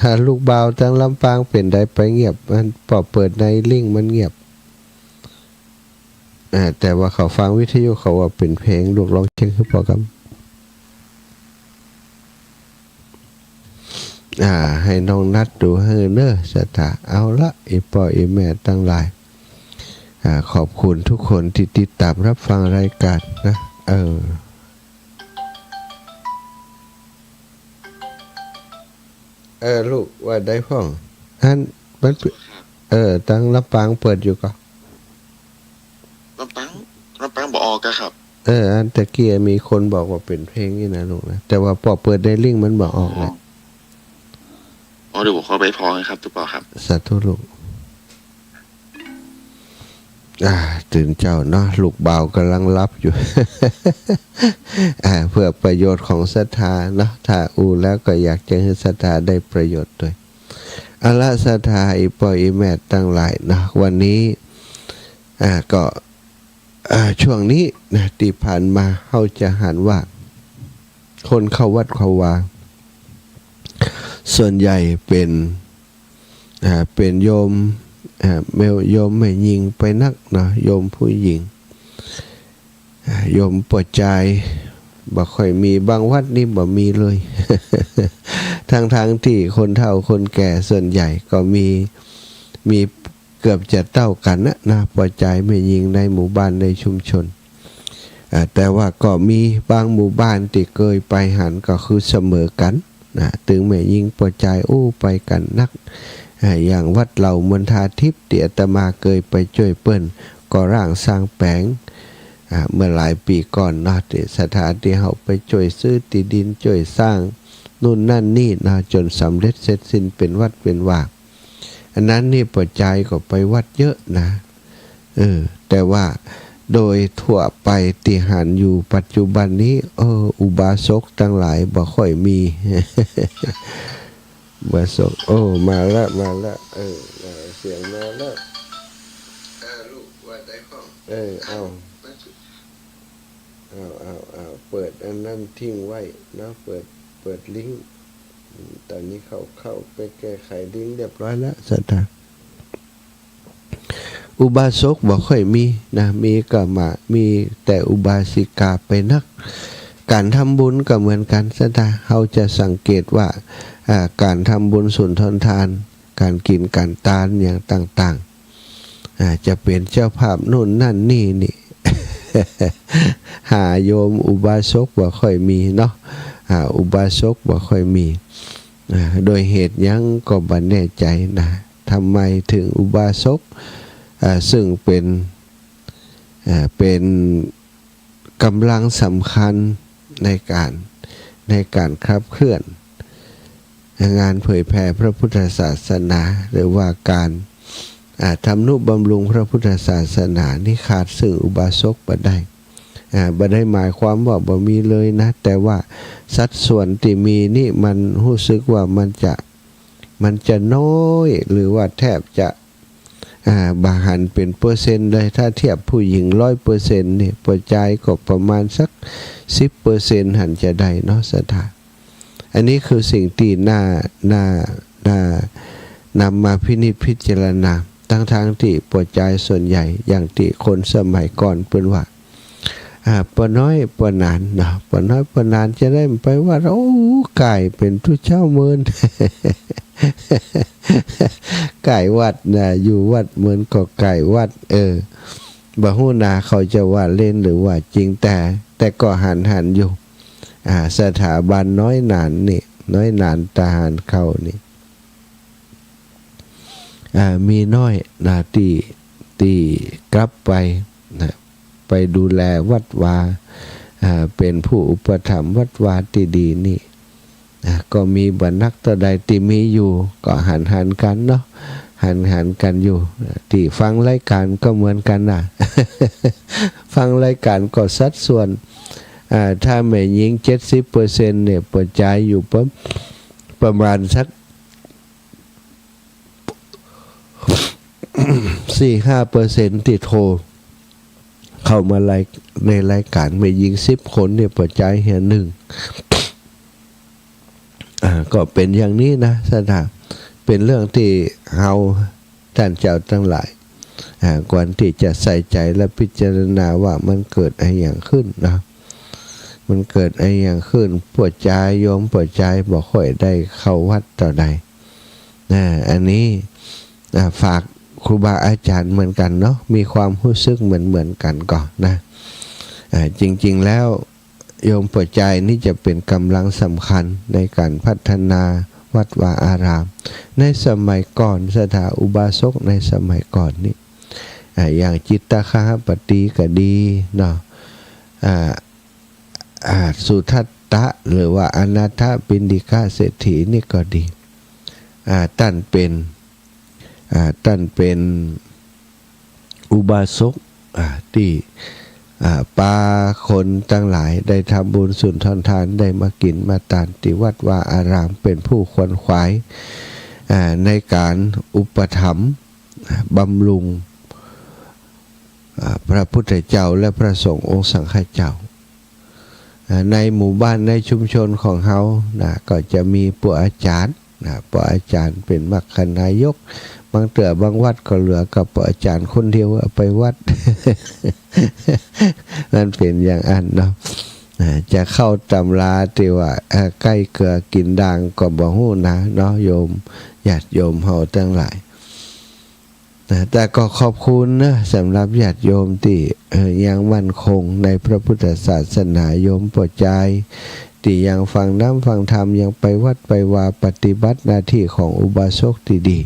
อ่า ลูกบ่าวตางลำปางเป๋นใดไปเงียบ มันปอเปิดในลิงก์มันเงียบ อ่า แต่ว่าเขาฟังวิทยุเขาว่าเป๋นเพลง ลูกลองเช็คหื้อป้อกำ อ่า หื้อน้องนัทดูหื้อเน้อศรัทธา เอาละ อี่ป้ออี่แม่ตังหลาย อ่า ขอบคุณทุกคนตี้ติดต๋ามฮับฟังรายก๋านนะ เออ เออ ลูกว่าใดพ่อง อัน มันเปิด ครับ เออ ตางลำปางเปิดอยู่ก่อ ลำปาง ลำปางบ่ออกอะครับ เออ อันตะกี้มีคนบอกว่าเป๋นเพลงนี่นะลูกนะ แต่ว่าปอเปิดในลิงก์มันบ่ออกนะ อ๋อ อ๋อ เดี๋ยวผมขอไปพอนะครับ ตุ๊กปอครับ สาธุลูก อ่า ตื่นเจ้าเนาะ ลูกบ่าวก่ำลังหลับอยู่ อ่า เพื่อประโยชน์ของศรัทธาเนาะ ถ้าอู้แล้วก็อยากจะหื้อศรัทธาได้ประโยชน์ตวย เอาละ ศรัทธาอี่ป้ออี่แม่ตังหลายเนาะ วันนี้ อ่า ก็ อ่า ช่วงนี้นะ ตี้ผ่านมาเฮาจะหันว่า คนเข้าวัดเข้าวา ส่วนใหญ่เป๋น อ่า เป๋นโยม อ่า แม่ โยมแม่ญิงไปนักเนาะ โยมผู้ญิง อ่า โยมป้อจายบ่ค่อยมี บางวัดนี่บ่มีเลย ทั้งๆ ตี้คนเฒ่าคนแก่ส่วนใหญ่ก็มี มีเกือบจะเต้ากั๋นนะ นะ ป้อจายแม่ญิงในหมู่บ้านในชุมชน อ่า แต่ว่าก็มีบางหมู่บ้านตี้เกยไปหั้นก็คือเสมอกั๋นนะ ตึงแม่ญิงป้อจายอู้ไปกั๋นนัก อ่า อย่างวัดเหล่ามนทาทิพย์ตี้อาตมาเกยไปจ้วยเปิ้นก่อร่างสร้างแป๋ง อ่า เมื่อหลายปี๋ก่อนเนาะ ตี้ศรัทธาตี้เฮาไปจ้วยซื้อตี้ดิน จ้วยสร้างนู่นนั่นนี่เนาะ จ๋นสำเร็จเสร็จสิ้นเป๋นวัดเป๋นวา อันนั้นนี่ป้อจายก็ไปวัดเยอะนะ เออ แต่ว่าโดยทั่วไปตี้หันอยู่ปัจจุบันนี้ เออ อุบาสกตังหลายบ่ค่อยมี อุบาสก โอ้ มาละ มาละ เออ เสียงมาละ อ่า ลูกว่าได้ข้อง เออ เอา เอา เอา เอา เปิดอันนั้นทิ้งไว้เนาะ เปิด เปิดลิงก์ อืม ต๋อนนี้เขาเข้าไปแก้ไขลิงก์เรียบร้อยแล้ว ศรัทธา อุบาสกบ่ค่อยมีนะ มีก็มา มีแต่อุบาสิกาไปนัก ก๋านทำบุญก็เหมือนกั๋น ศรัทธา เฮาจะสังเกตว่า อ่า ก๋านทำบุญสุนทรทาน ก๋านกิ๋นก๋านตานอย่างต่างๆ อ่า จะเป๋นเจ้าภาพนู่นนั่นนี่นี่ หาโยมอุบาสกบ่ค่อยมีเนาะ อ่า อุบาสกบ่ค่อยมี อ่า โดยเหตุหยังก็บ่แน่ใจ๋นะ ทำไมถึงอุบาสก อ่า ซึ่งเป๋น อ่า เป๋น ก๋ำลังสำคัญในก๋าน ในก๋านขับเคลื่อนงานเผยแผ่พระพุทธศาสนา หรือว่าก๋าน อ่า ทำนุบำรุงพระพุทธศาสนานี่ขาดซึ่งอุบาสกบ่ได้ อ่า บ่ได้หมายความว่าบ่มีเลยนะ แต่ว่าสัดส่วนตี้มีนี่มันฮู้สึกว่ามันจะ มันจะน้อย หรือว่าแทบจะ อ่า บ่หันเป๋นเปอร์เซ็นต์เลย ถ้าเทียบผู้หญิงร้อยเปอร์เซ็นต์นี่ ป้อจายก็ประมาณสักสิบเปอร์เซ็นต์หันจะได้เนาะ ศรัทธา อันนี้คือสิ่งตี้น่า น่า น่า นำมาพินิจพิจารณา ตังๆ ตี้ป้อจายส่วนใหญ่ อย่างตี้คนสมัยก่อนเปิ้นว่า อ่า ป้อน้อยป้อหนานเนาะ ป้อน้อยป้อหนานจะได้ไปวัด โอ้ ก๋ายเป๋นตุ๊เจ้าเมิน ก๋ายวัดนะ อยู่วัดเมินก็ก๋ายวัด เออ บ่ฮู้นะ เขาจะว่าเล่นหรือว่าจริง แต่ แต่ก็หันๆ อยู่ อ่า สถาบันน้อยหนานนี่ น้อยหนานตาหารเขานี่ อ่า มีน้อยนะ ตี้ ตี้กลับไปนะ ไปดูแลวัดวา อ่า เป๋นผู้อุปถัมภ์วัดวาตี้ดีนี่ อ่า ก็มีบ่นักเต้าใด ตี้มีอยู่ก็หันๆ กั๋นเนาะ หันๆ กั๋นอยู่ ตี้ฟังรายก๋านก็เหมือนกั๋นนะ ฟังรายก๋านก็สัดส่วน อ่า ถ้าแม่ญิงเจ็ดสิบเปอร์เซ็นต์เนี่ย ป้อจายอยู่ประ ประมาณสัก สี่ห้าเปอร์เซ็นต์ ตี้โทรเข้ามาราย ในรายก๋าน แม่ญิงสิบคนเนี่ย ป้อจายเหียนึ่ง อ่า ก็เป๋นอย่างนี้นะ ศรัทธา เป๋นเรื่องตี้เฮา ต้านเจ้าตังหลาย อ่า ควรตี้จะใส่ใจ๋และพิจารณาว่ามันเกิดอะหยังขึ้นเนาะ มันเกิดอะหยังขึ้น ป้อจาย โยมป้อจายบ่ค่อยได้เข้าวัดเต้าใด อ่า อันนี้ อ่า ฝากครูบาอาจ๋ารย์เหมือนกั๋นเนาะ มีความฮู้สึกเหมือนๆ กั๋นก่อนะ อ่า จริงๆ แล้ว โยมป้อจายนี่จะเป๋นก๋ำลังสำคัญในก๋านพัฒนาวัดวาอาราม ในสมัยก่อน ศรัทธา อุบาสกในสมัยก่อนนี่ อ่า อย่างจิตตคหปตีก็ดีเนาะ อ่า อ่า สุทัตตะ หรือว่าอนาถปิณฑิกเศรษฐีนี่ก็ดี อ่า ต้านเป๋น อ่า ต้านเป๋นอุบาสก อ่า ตี้ อ่า ปาคนตังหลายได้ทำบุญสุนทรทาน ได้มากิ๋นมาตานตี้วัดวาอาราม เป๋นผู้ขวนขวาย อ่า ในก๋านอุปถัมภ์ อ่า บำรุง อ่า พระพุทธเจ้าและพระสงฆ์องค์สังฆเจ้า อ่า ในหมู่บ้านในชุมชนของเฮานะ ก็จะมีป้ออาจ๋ารย์นะ ป้ออาจ๋ารย์เป๋นมรรคนายก บางเตื้อบางวัดก็เหลือกับป้ออาจ๋ารย์คนเดียวไปวัด มันเป๋นอย่างอั้นเนาะ อ่า จะเข้าต๋ำราตี้ว่า เอ่อ ใก้เกลือกิ๋นด่างก็บ่ฮู้นะเนาะ โยม ญาติโยมเฮาตังหลาย นะ แต่ก็ขอบคุณนะ สำหรับญาติโยมตี้ เอ่อ ยังมั่นคงในพระพุทธศาสนา โยมป้อจาย ตี้ยังฟังน้ำฟังธรรม ยังไปวัดไปวา ปฏิบัติหน้าตี้ของอุบาสกตี้ดี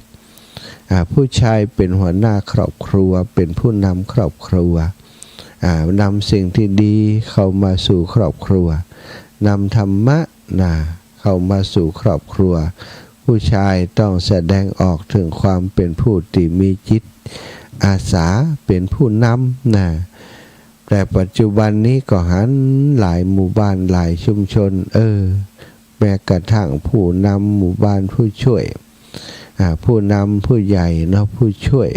อ่า ผู้ชายเป๋นหัวหน้าครอบครัว เป๋นผู้นำครอบครัว อ่า นำสิ่งตี้ดีเข้ามาสู่ครอบครัว นำธรรมะ นะ เข้ามาสู่ครอบครัว ผู้ชายต้องแสดงออกเถิงความเป๋นผู้ตี้มีจิตอาสา เป๋นผู้นำ นะ แต่ปัจจุบันนี้ก็หันหลายหมู่บ้านหลายชุมชน เออ แม้กระทั่งผู้นำหมู่บ้านผู้ช่วย อ่า ผู้นำผู้ใหญ่เนาะ ผู้ช่วย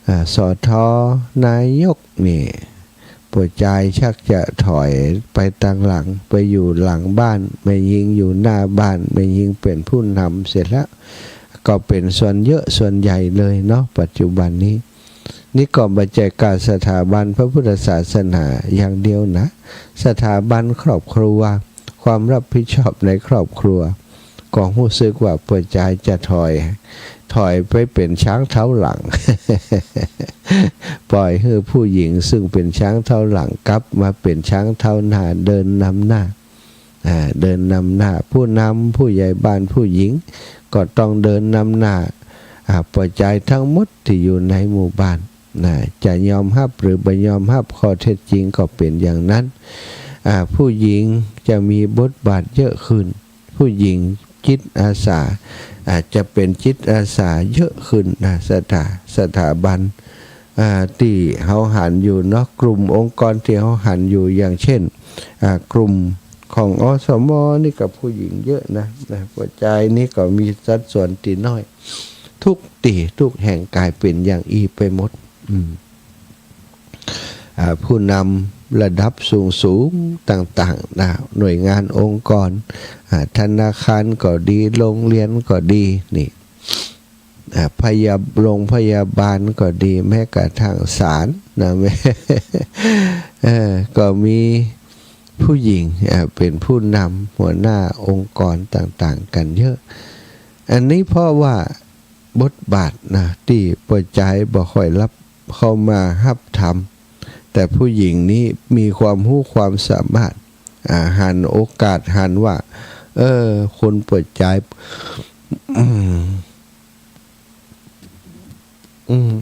อ่า สอทอ นายกนี่ ป้อจายชักจะถอยไปตังหลัง ไปอยู่หลังบ้าน แม่ญิงอยู่หน้าบ้าน แม่ญิงเป๋นผู้นำเสียแล้ว ก็เป๋นส่วนเยอะส่วนใหญ่เลยเนาะ ปัจจุบันนี้ นี่ก็บ่ใจ้ก้าสถาบันพระพุทธศาสนาอย่างเดียวนะ สถาบันครอบครัว ความรับผิดชอบในครอบครัว ก็ฮู้สึกว่าป้อจายจะถอย ถอยไปเป๋นช้างเท้าหลัง ปล่อยหื้อผู้หญิงซึ่งเป๋นช้างเท้าหลังกลับมาเป๋นช้างเท้าหน้า เดินนำหน้า อ่า เดินนำหน้า ผู้นำผู้ใหญ่บ้านผู้หญิงก็ต้องเดินนำหน้า อ่า ป้อจายทั้งหมดตี้อยู่ในหมู่บ้าน นะ จะยอมฮับหรือบ่ยอมฮับ ข้อเท็จจริงก็เป๋นอย่างนั้น อ่า ผู้หญิงจะมีบทบาทเยอะขึ้น ผู้หญิงจิตอาสา อ่า จะเป๋นจิตอาสาเยอะขึ้นนะ สถา สถาบัน อ่า ตี้เฮาหันอยู่เนาะ กลุ่มองค์กรตี้เฮาหันอยู่ อย่างเช่น อ่า กลุ่มของ อสม นี่ก็ผู้หญิงเยอะนะ นะ ป้อจายนี่ก็มีสัดส่วนตี้น้อย ทุกตี้ทุกแห่งก๋ายเป๋นอย่างอี้ไปหมด อืม อ่า ผู้นำระดับสูงๆ ต่างๆ นะ หน่วยงานองค์กร อ่า ธนาคารก็ดี โรงเรียนก็ดี นี่ อ่า พยา โรงพยาบาลก็ดี แม้กระทั่งศาลนะ แม้ เออ ก็มีผู้หญิง อ่า เป๋นผู้นำหัวหน้าองค์กรต่างๆ กั๋นเยอะ อันนี้เพราะว่าบทบาทนะ ตี้ป้อจายบ่ค่อยรับเข้ามาฮับธรรม แต่ผู้หญิงนี้มีความฮู้ความสามารถ อ่า หันโอกาส หันว่า เออ คนป้อจาย อืม อืม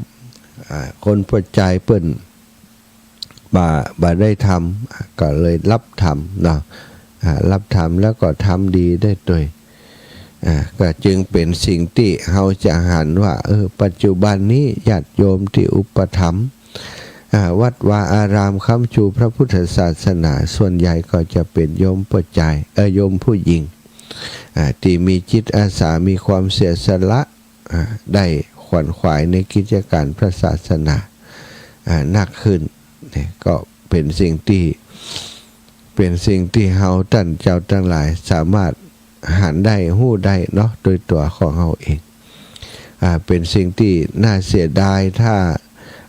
อ่า คนป้อจายเปิ้น บ่า บ่ได้ทำ ก็เลยรับธรรมเนาะ อ่า รับธรรมแล้วก็ทำดีได้ตวย อ่า ก็จึงเป๋นสิ่งตี้เฮาจะหันว่า เออ ปัจจุบันนี้ญาติโยมตี้อุปถัมภ์ อ่า วัดวาอารามค้ำชูพระพุทธศาสนา ส่วนใหญ่ก็จะเป๋นโยมป้อจาย เอ่อ โยมผู้หญิง อ่า ตี้มีจิตอาสา มีความเสียสละ อ่า ได้ขวนขวายในกิจก๋านพระศาสนา อ่า นักขึ้น เนี่ย ก็เป๋นสิ่งตี้ เป๋นสิ่งตี้เฮาต้านเจ้าตังหลายสามารถหันได้ ฮู้ได้เนาะ โดยตั๋วของเฮาเอง อ่า เป๋นสิ่งตี้น่าเสียดาย ถ้า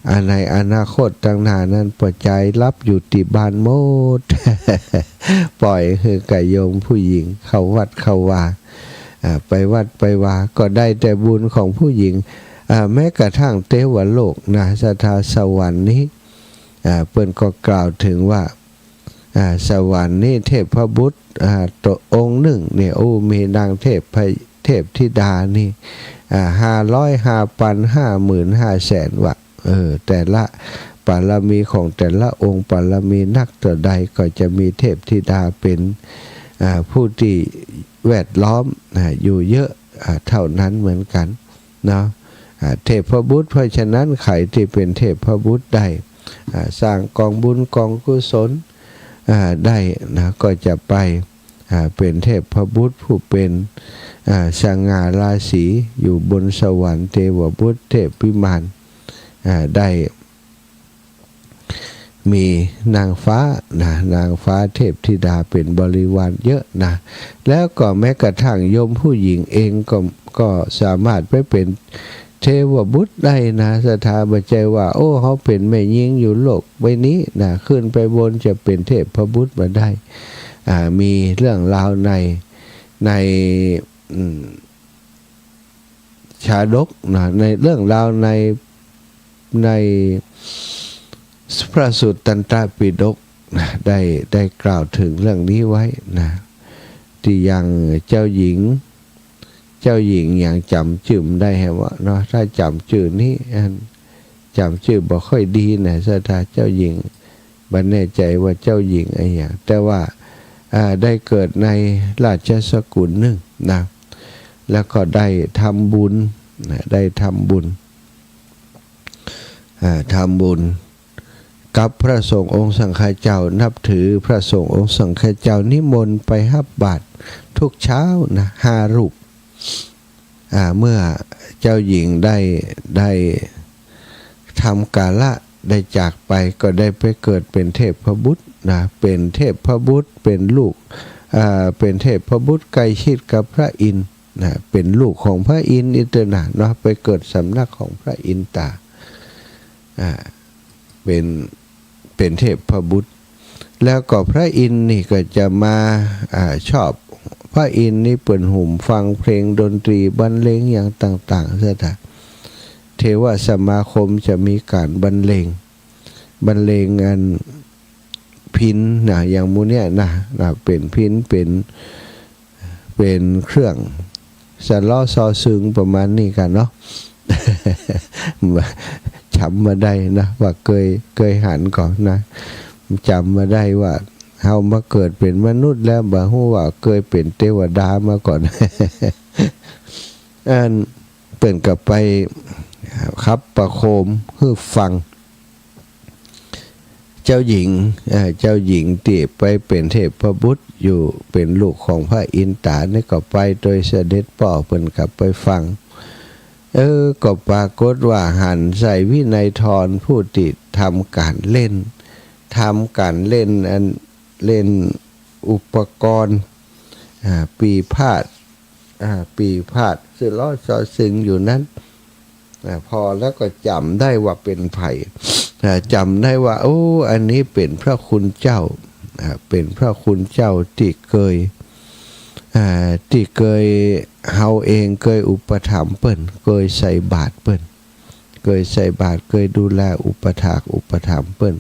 อ่า ในอนาคตตังหน้านั้น ป้อจายหลับอยู่ตี้บ้านหมด ปล่อยหื้อก้าโยมผู้หญิงเข้าวัดเข้าวา อ่า ไปวัดไปวา ก็ได้แต่บุญของผู้หญิง อ่า แม้กระทั่งเตวโลกนะ ศรัทธา สวรรค์นี้ อ่า เปิ้นก็กล่าวเถิงว่า อ่า สวรรค์นี้เทพบุตร อ่า โตองค์นึ่งเนี่ย โอ้ มีนางเทพพะ เทพธิดานี่ อ่า ห้าร้อย ห้าปัน ห้าหมื่น ห้าแสน ว่า เออ แต่ละบารมีของแต่ละองค์ บารมีนักเต้าใด ก็จะมีเทพธิดาเป๋น อ่า ผู้ตี้แวดล้อม อ่า อยู่เยอะ อ่า เต้านั้นเหมือนกั๋นเนาะ อ่า เทพบุตร เพราะฉะนั้นใผตี้เป๋นเทพบุตรได้ อ่า สร้างก๋องบุญก๋องกุศล อ่า ได้นะ ก็จะไป อ่า เป๋นเทพบุตรผู้เป๋น อ่า สง่าราศี อยู่บนสวรรค์เตวบุตรเทพวิมาน อ่า ได้ มีนางฟ้านะ นางฟ้าเทพธิดาเป๋นบริวารเยอะนะ แล้วก็แม้กระทั่งโยมผู้หญิงเองก็ ก็สามารถไปเป๋นเทวบุตรได้นะ ศรัทธา บ่ใจ้ว่า โอ้ เฮาเป๋นแม่ญิงอยู่โลกใบนี้นะ ขึ้นไปบนจะเป๋นเทพบุตรบ่ได้ อ่า มีเรื่องราวใน ใน อืม ชาดกนะ ในเรื่องราวใน ในพระสุตตันตปิฎกนะ ได้ ได้กล่าวเถิงเรื่องนี้ไว้นะ ตี้ยังเจ้าหญิง เจ้าหญิงหยังจ๋ำจื้อบ่ได้แหมวะเนาะ ถ้าจ๋ำจื้อนี้ อัน จ๋ำจื้อบ่ค่อยดีนะ ศรัทธา เจ้าหญิง บ่แน่ใจ๋ว่าเจ้าหญิงอะหยัง แต่ว่า อ่า ได้เกิดในราชสกุลนึ่งนะ แล้วก็ได้ทำบุญนะ ได้ทำบุญ อ่า ทำบุญกับพระสงฆ์องค์สังฆาเจ้า นับถือพระสงฆ์องค์สังฆาเจ้า นิมนต์ไปฮับบาตรทุกเช้านะ ห้ารูป อ่า เมื่อเจ้าหญิงได้ ได้ทำกาละ ได้จากไป ก็ได้ไปเกิดเป๋นเทพบุตรนะ เป๋นเทพบุตร เป๋นลูก อ่า เป๋นเทพบุตรใก้ชิดกับพระอินทร์นะ เป๋นลูกของพระอินทร์อีกต่างหากเนาะ ไปเกิดสำนักของพระอินทร์ต๋า อ่า เป๋น เป๋นเทพบุตร แล้วก็พระอินทร์นี่ก็จะมา อ่า ชอบ พระอินทร์นี่เปิ้นหุมฟังเพลงดนตรีบรรเลงอย่างต่างๆ ศรัทธา เทวสมาคมจะมีก๋านบรรเลง บรรเลงอันพิณนะ อย่างหมู่เนี้ยนะ นะ เป๋นพิณ เป๋น เป๋นเครื่องสะเลาะซอซึงประมาณนี้กั๋นเนาะ จ๋ำบ่ได้นะ ว่าเกย เกยหันก่อนะ จ๋ำบ่ได้ว่าเฮามาเกิดเป๋นมนุษย์แล้ว บ่ฮู้ว่าเกยเป๋นเตวดามาก่อน อันเปิ้นก็ไปขับประโคมหื้อฟัง เจ้าหญิง เอ่อ เจ้าหญิงตี้ไปเป๋นเทพบุตรอยู่ เป๋นลูกของพระอินทร์ต๋านี่ก็ไปโดยเสด็จป้อเปิ้นก็ไปฟัง เออ ก็ปรากฏว่าหันใส่วินัยธรผู้ตี้ทำก๋านเล่น ทำก๋านเล่นอัน เล่นอุปกรณ์ อ่า ปีพาทย์ อ่า ปีพาทย์สะเลาะซอซึงอยู่นั้น อ่า ผ่อแล้วก็จ๋ำได้ว่าเป๋นใผ อ่า จ๋ำได้ว่า โอ้ อันนี้เป๋นพระคุณเจ้า อ่า เป๋นพระคุณเจ้าตี้เกย อ่า ตี้เกย เฮาเองเกยอุปถัมภ์เปิ้น เกยใส่บาตรเปิ้น เกยใส่บาตร เกยดูแลอุปถากอุปถัมภ์เปิ้น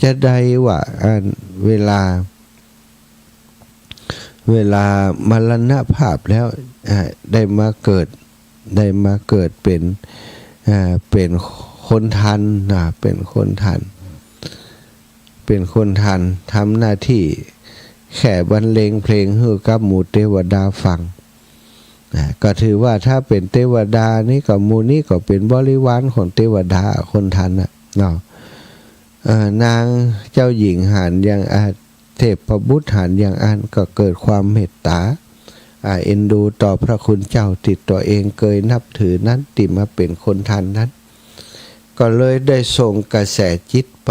จะได้ว่าอันเวลา เวลามรณภาพแล้ว อ่า ได้มาเกิด ได้มาเกิดเป๋น อ่า เป๋นคนทันนะ เป๋นคนทัน เป๋นคนทัน ทำหน้าตี้แค่บรรเลงเพลงหื้อกับหมู่เตวดาฟัง อ่า ก็ถือว่าถ้าเป๋นเตวดานี่ก็หมู่นี้ก็เป๋นบริวารของเตวดาคนทันน่ะเนาะ เอ่อ นางเจ้าหญิงหันอย่าง อ่า เทพบุตรหันอย่างอั้นก็เกิดความเมตต๋า อ่า เอ็นดูต่อพระคุณเจ้าตี้ตั๋วเองเกยนับถือนั้น ตี้มาเป๋นคนทันนั้น ก็เลยได้ส่งกระแสจิตไป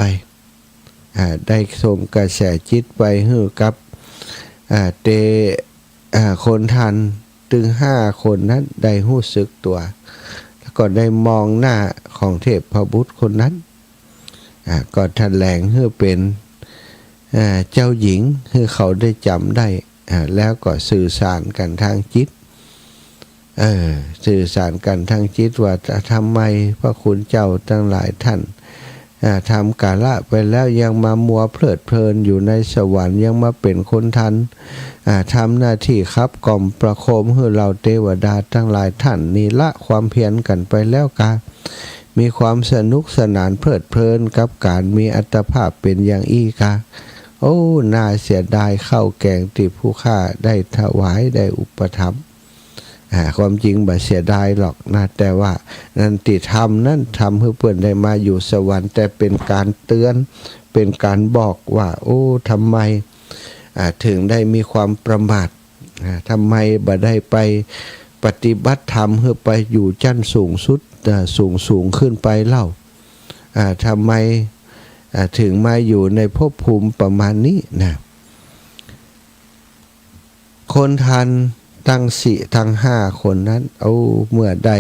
อ่า ได้ส่งกระแสจิตไปหื้อกับ อ่า เต อ่า คนทันตึงห้าคนนั้นได้ฮู้สึกตั๋ว แล้วก็ได้มองหน้าของเทพบุตรคนนั้น อ่า ก็แถลงหื้อเป๋น อ่า เจ้าหญิง หื้อเขาได้จ๋ำได้ อ่า แล้วก็สื่อสารกั๋นทางจิต เออ สื่อสารกั๋นทางจิตว่า ทำไมพระคุณเจ้าตังหลายท่าน อ่า ทำกาละไปแล้วยังมามัวเพลิดเพลินอยู่ในสวรรค์ ยังมาเป๋นคนทัน อ่า ทำหน้าตี้ขับกล่อมประโคมหื้อเหล่าเตวดาตังหลายท่านนี่ละความเพียรกั๋นไปแล้วกา มีความสนุกสนานเพลิดเพลินกับก๋านมีอัตภาพเป๋นอย่างอี้กา โอ้ น่าเสียดายข้าวแกงตี้ผู้ข้าได้ถวายได้อุปถัมภ์ อ่า ความจริงบ่เสียดายหรอกนะ แต่ว่านั้นตี้ทำนั้นทำหื้อเปิ้นได้มาอยู่สวรรค์ แต่เป๋นก๋านเตือน เป๋นก๋านบอกว่า โอ้ ทำไม อ่า ถึงได้มีความประมาท อ่า ทำไมบ่ได้ไปปฏิบัติธรรมหื้อไปอยู่จั้นสูงสุด อ่า สูงๆ ขึ้นไปเล่า อ่า ทำไม อ่า ถึงมาอยู่ในภพภูมิประมาณนี้นะ คนทันตังสี่ตังห้าคนนั้น โอ้ เมื่อได้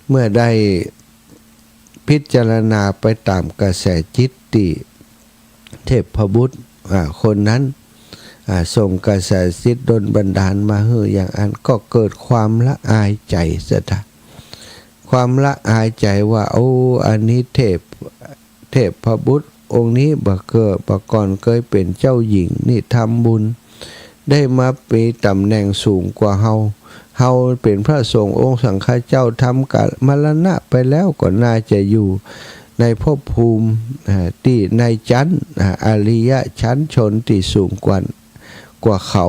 เมื่อได้พิจารณาไปต๋ามกระแสจิตตี้เทพบุตร อ่า คนนั้น อ่า ส่งกระแสจิตดลบันดาลมาหื้ออย่างอั้น ก็เกิดความละอายใจ๋ศรัทธา ความละอายใจ๋ว่า โอ้ อันนี้เทพ เทพบุตรองค์นี้บ่าเกิด บ่าก่อนเกยเป๋นเจ้าหญิงนี่ ทำบุญได้มามีต๋ำแหน่งสูงกว่าเฮา เฮาเป๋นพระสงฆ์องค์สังฆเจ้า ทำกาลมรณะไปแล้วก็น่าจะอยู่ในภพภูมิ อ่า ตี้ในชั้น อ่า อริยะชั้นชนตี้สูงกว่า กว่าเขา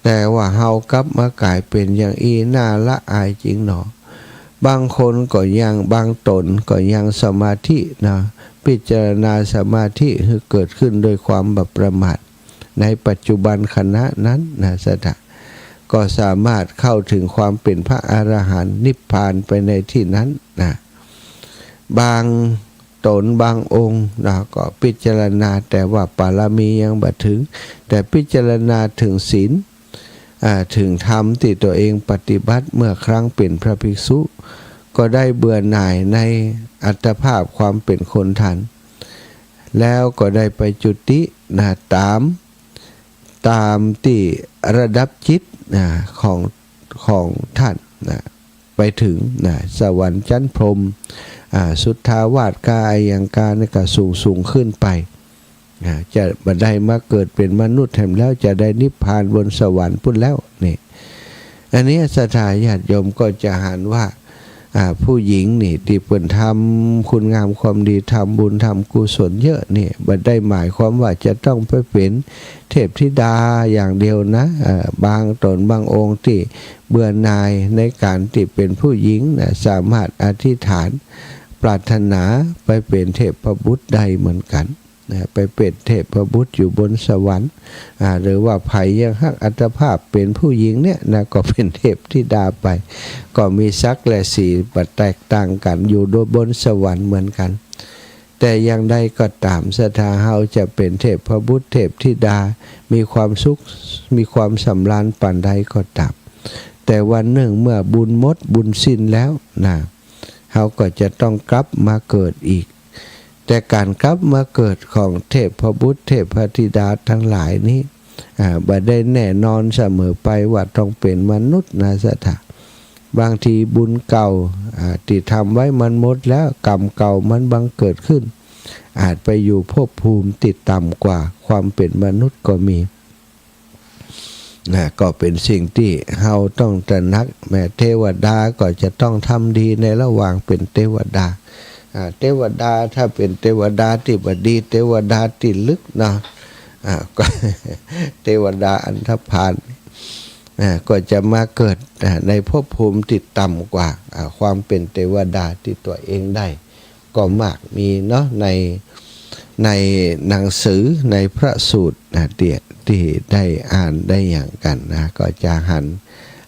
แต่ว่าเฮากลับมาก๋ายเป๋นอย่างอี้ น่าละอายจริงหนอ บางคนก็ยัง บางต๋นก็ยังสมาธินะ พิจารณาสมาธิหื้อเกิดขึ้นโดยความบ่ประมาท ในปัจจุบันขณะนั้นนะ ศรัทธา ก็สามารถเข้าถึงความเป๋นพระอรหันต์นิพพานไปในตี้นั้นนะ บางต๋นบางองค์นะ ก็พิจารณาแต่ว่าปารมียังบ่เถิง แต่พิจารณาเถิงศีล อ่า เถิงธรรมตี้ตั๋วเองปฏิบัติเมื่อครั้งเป๋นพระภิกษุ ก็ได้เบื่อหน่ายในอัตภาพความเป๋นคนตัน แล้วก็ได้ไปจุตินะ ต๋าม ต๋ามตี้ระดับจิตนะ ของ ของตันนะ ไปเถิงนะ สวรรค์ชั้นพรหม อ่า สุทธาวาสกา อะหยังกา นี่ก็สูงๆ ขึ้นไป อ่า จะบ่ได้มาเกิดเป๋นมนุษย์แหมแล้ว จะได้นิพพานบนสวรรค์ปู้นแล้วนี่ อันนี้ศรัทธาญาติโยมก็จะหันว่า อ่า ผู้หญิงนี่ตี้เปิ้นทำคุณงามความดี ทำบุญทำกุศลเยอะนี่ บ่ได้หมายความว่าจะต้องไปเป๋นเทพธิดาอย่างเดียวนะ อ่า บางต๋นบางองค์ตี้เบื่อหน่ายในก๋านตี้เป๋นผู้หญิงนะ สามารถอธิษฐานปรารถนาไปเป๋นเทพบุตรได้เหมือนกั๋น นะ ไปเป๋นเทพบุตรอยู่บนสวรรค์ อ่า หรือว่าใผยังฮักอัตภาพเป๋นผู้หญิงเนี่ยนะ ก็เป๋นเทพธิดาไป ก็มีศักดิ์และศรีบ่แตกต่างกั๋น อยู่บนสวรรค์เหมือนกั๋น แต่อย่างใดก็ต๋าม ศรัทธา เฮาจะเป๋นเทพบุตรเทพธิดา มีความสุข มีความสำราญปานใดก็ต๋าม แต่วันนึ่งเมื่อบุญหมดบุญสิ้นแล้วนะ เฮาก็จะต้องกลับมาเกิดอีก แต่ก๋านกลับมาเกิดของเทพบุตรเทพธิดาตังหลายนี้ อ่า บ่ได้แน่นอนเสมอไปว่าต้องเป๋นมนุษย์นะศรัทธา บางทีบุญเก่า อ่า ตี้ทำไว้มันหมดแล้ว กรรมเก่ามันบังเกิดขึ้น อาจไปอยู่ภพภูมิตี้ต่ำกว่าความเป๋นมนุษย์ก็มี นะ ก็เป๋นสิ่งตี้เฮาต้องตระหนัก แม้เตวดาก็จะต้องทำดีในระหว่างเป๋นเตวดา อ่า เตวดา ถ้าเป๋นเตวดาตี้บ่ดี เตวดาตี้ลึกเนาะ อ่า ก็ เตวดาอันธพาล อ่า ก็จะมาเกิด อ่า ในภพภูมิตี้ต่ำกว่า อ่า ความเป๋นเตวดาตี้ตั๋วเองได้ ก็มากมีเนาะ ใน ในหนังสือ ในพระสูตรนะ ตี้ ตี้ได้อ่านได้หยังกั๋นนะ ก็จะหัน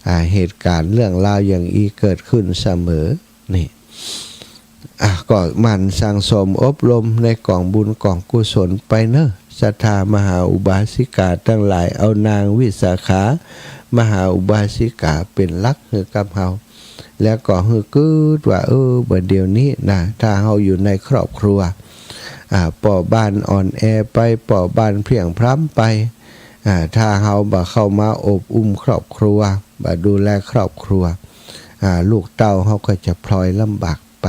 อ่า เหตุก๋ารณ์เรื่องราวอย่างอี้เกิดขึ้นเสมอ นี่ อ่ะ ก็หมั่นสั่งสมอบรมในก๋องบุญก๋องกุศลไปเนาะ ศรัทธามหาอุบาสิกาตังหลาย เอานางวิสาขามหาอุบาสิกาเป๋นหลักหื้อกับเฮา แล้วก็หื้อกึ๊ดว่า เออ บ่าเดี่ยวนี้นะ ถ้าเฮาอยู่ในครอบครัว อ่า ป้อบ้านอ่อนแอไป ป้อบ้านเพลี้ยงพล้ำไป อ่า ถ้าเฮาบ่เข้ามาอบอุ้มครอบครัว บ่ดูแลครอบครัว อ่า ลูกเต้าเฮาก็จะพลอยลำบากไป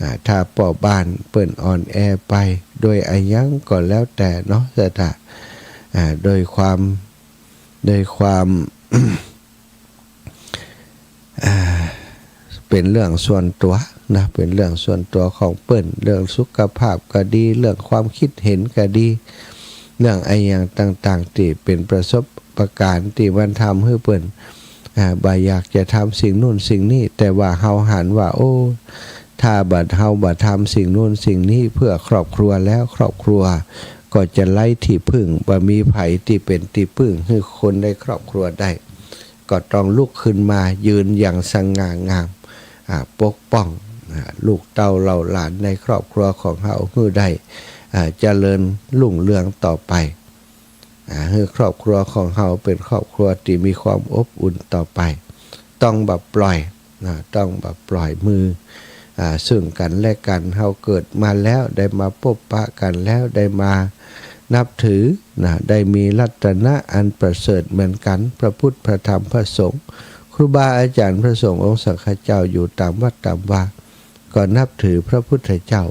อ่า ถ้าป้อบ้านเปิ้นอ่อนแอไป โดยอะหยังก็แล้วแต่เนาะ ศรัทธา อ่า โดยความ โดยความ อ่า เป๋นเรื่องส่วนตั๋วนะ เป๋นเรื่องส่วนตั๋วของเปิ้น เรื่องสุขภาพก็ดี เรื่องความกึ๊ดเห็นก็ดี เรื่องอะหยังต่างๆ ตี้เป๋นประสบการณ์ตี้มันทำหื้อเปิ้น อ่า บ่อยากจะทำสิ่งนู้นสิ่งนี้ แต่ว่าเฮาหันว่า โอ้ ถ้าบ่า เฮาบ่ทำสิ่งนู้นสิ่งนี้เพื่อครอบครัวแล้ว ครอบครัวก็จะไร้ตี้พึ่ง บ่มีใผตี้เป๋นตี้พึ่งหื้อคนในครอบครัวได้ ก็ต้องลุกขึ้นมายืนอย่างสง่างาม อ่า ปกป้อง อ่า ลูกเต้าเหล่าหลานในครอบครัวของเฮาหื้อได้ อ่า เจริญรุ่งเรืองต่อไป อ่า หื้อครอบครัวของเฮาเป๋นครอบครัวตี้มีความอบอุ่นต่อไป ต้องบ่ปล่อยนะ ต้องบ่ปล่อยมือ อ่า ซึ่งกั๋นและกั๋น เฮาเกิดมาแล้ว ได้มาปะปะกั๋นแล้ว ได้มานับถือนะ ได้มีรัตนะอันประเสริฐเหมือนกั๋น พระพุทธ พระธรรม พระสงฆ์ ครูบาอาจ๋ารย์พระสงฆ์องค์สังฆเจ้าอยู่ต๋ามวัดต๋ามวา ก็นับถือพระพุทธเจ้า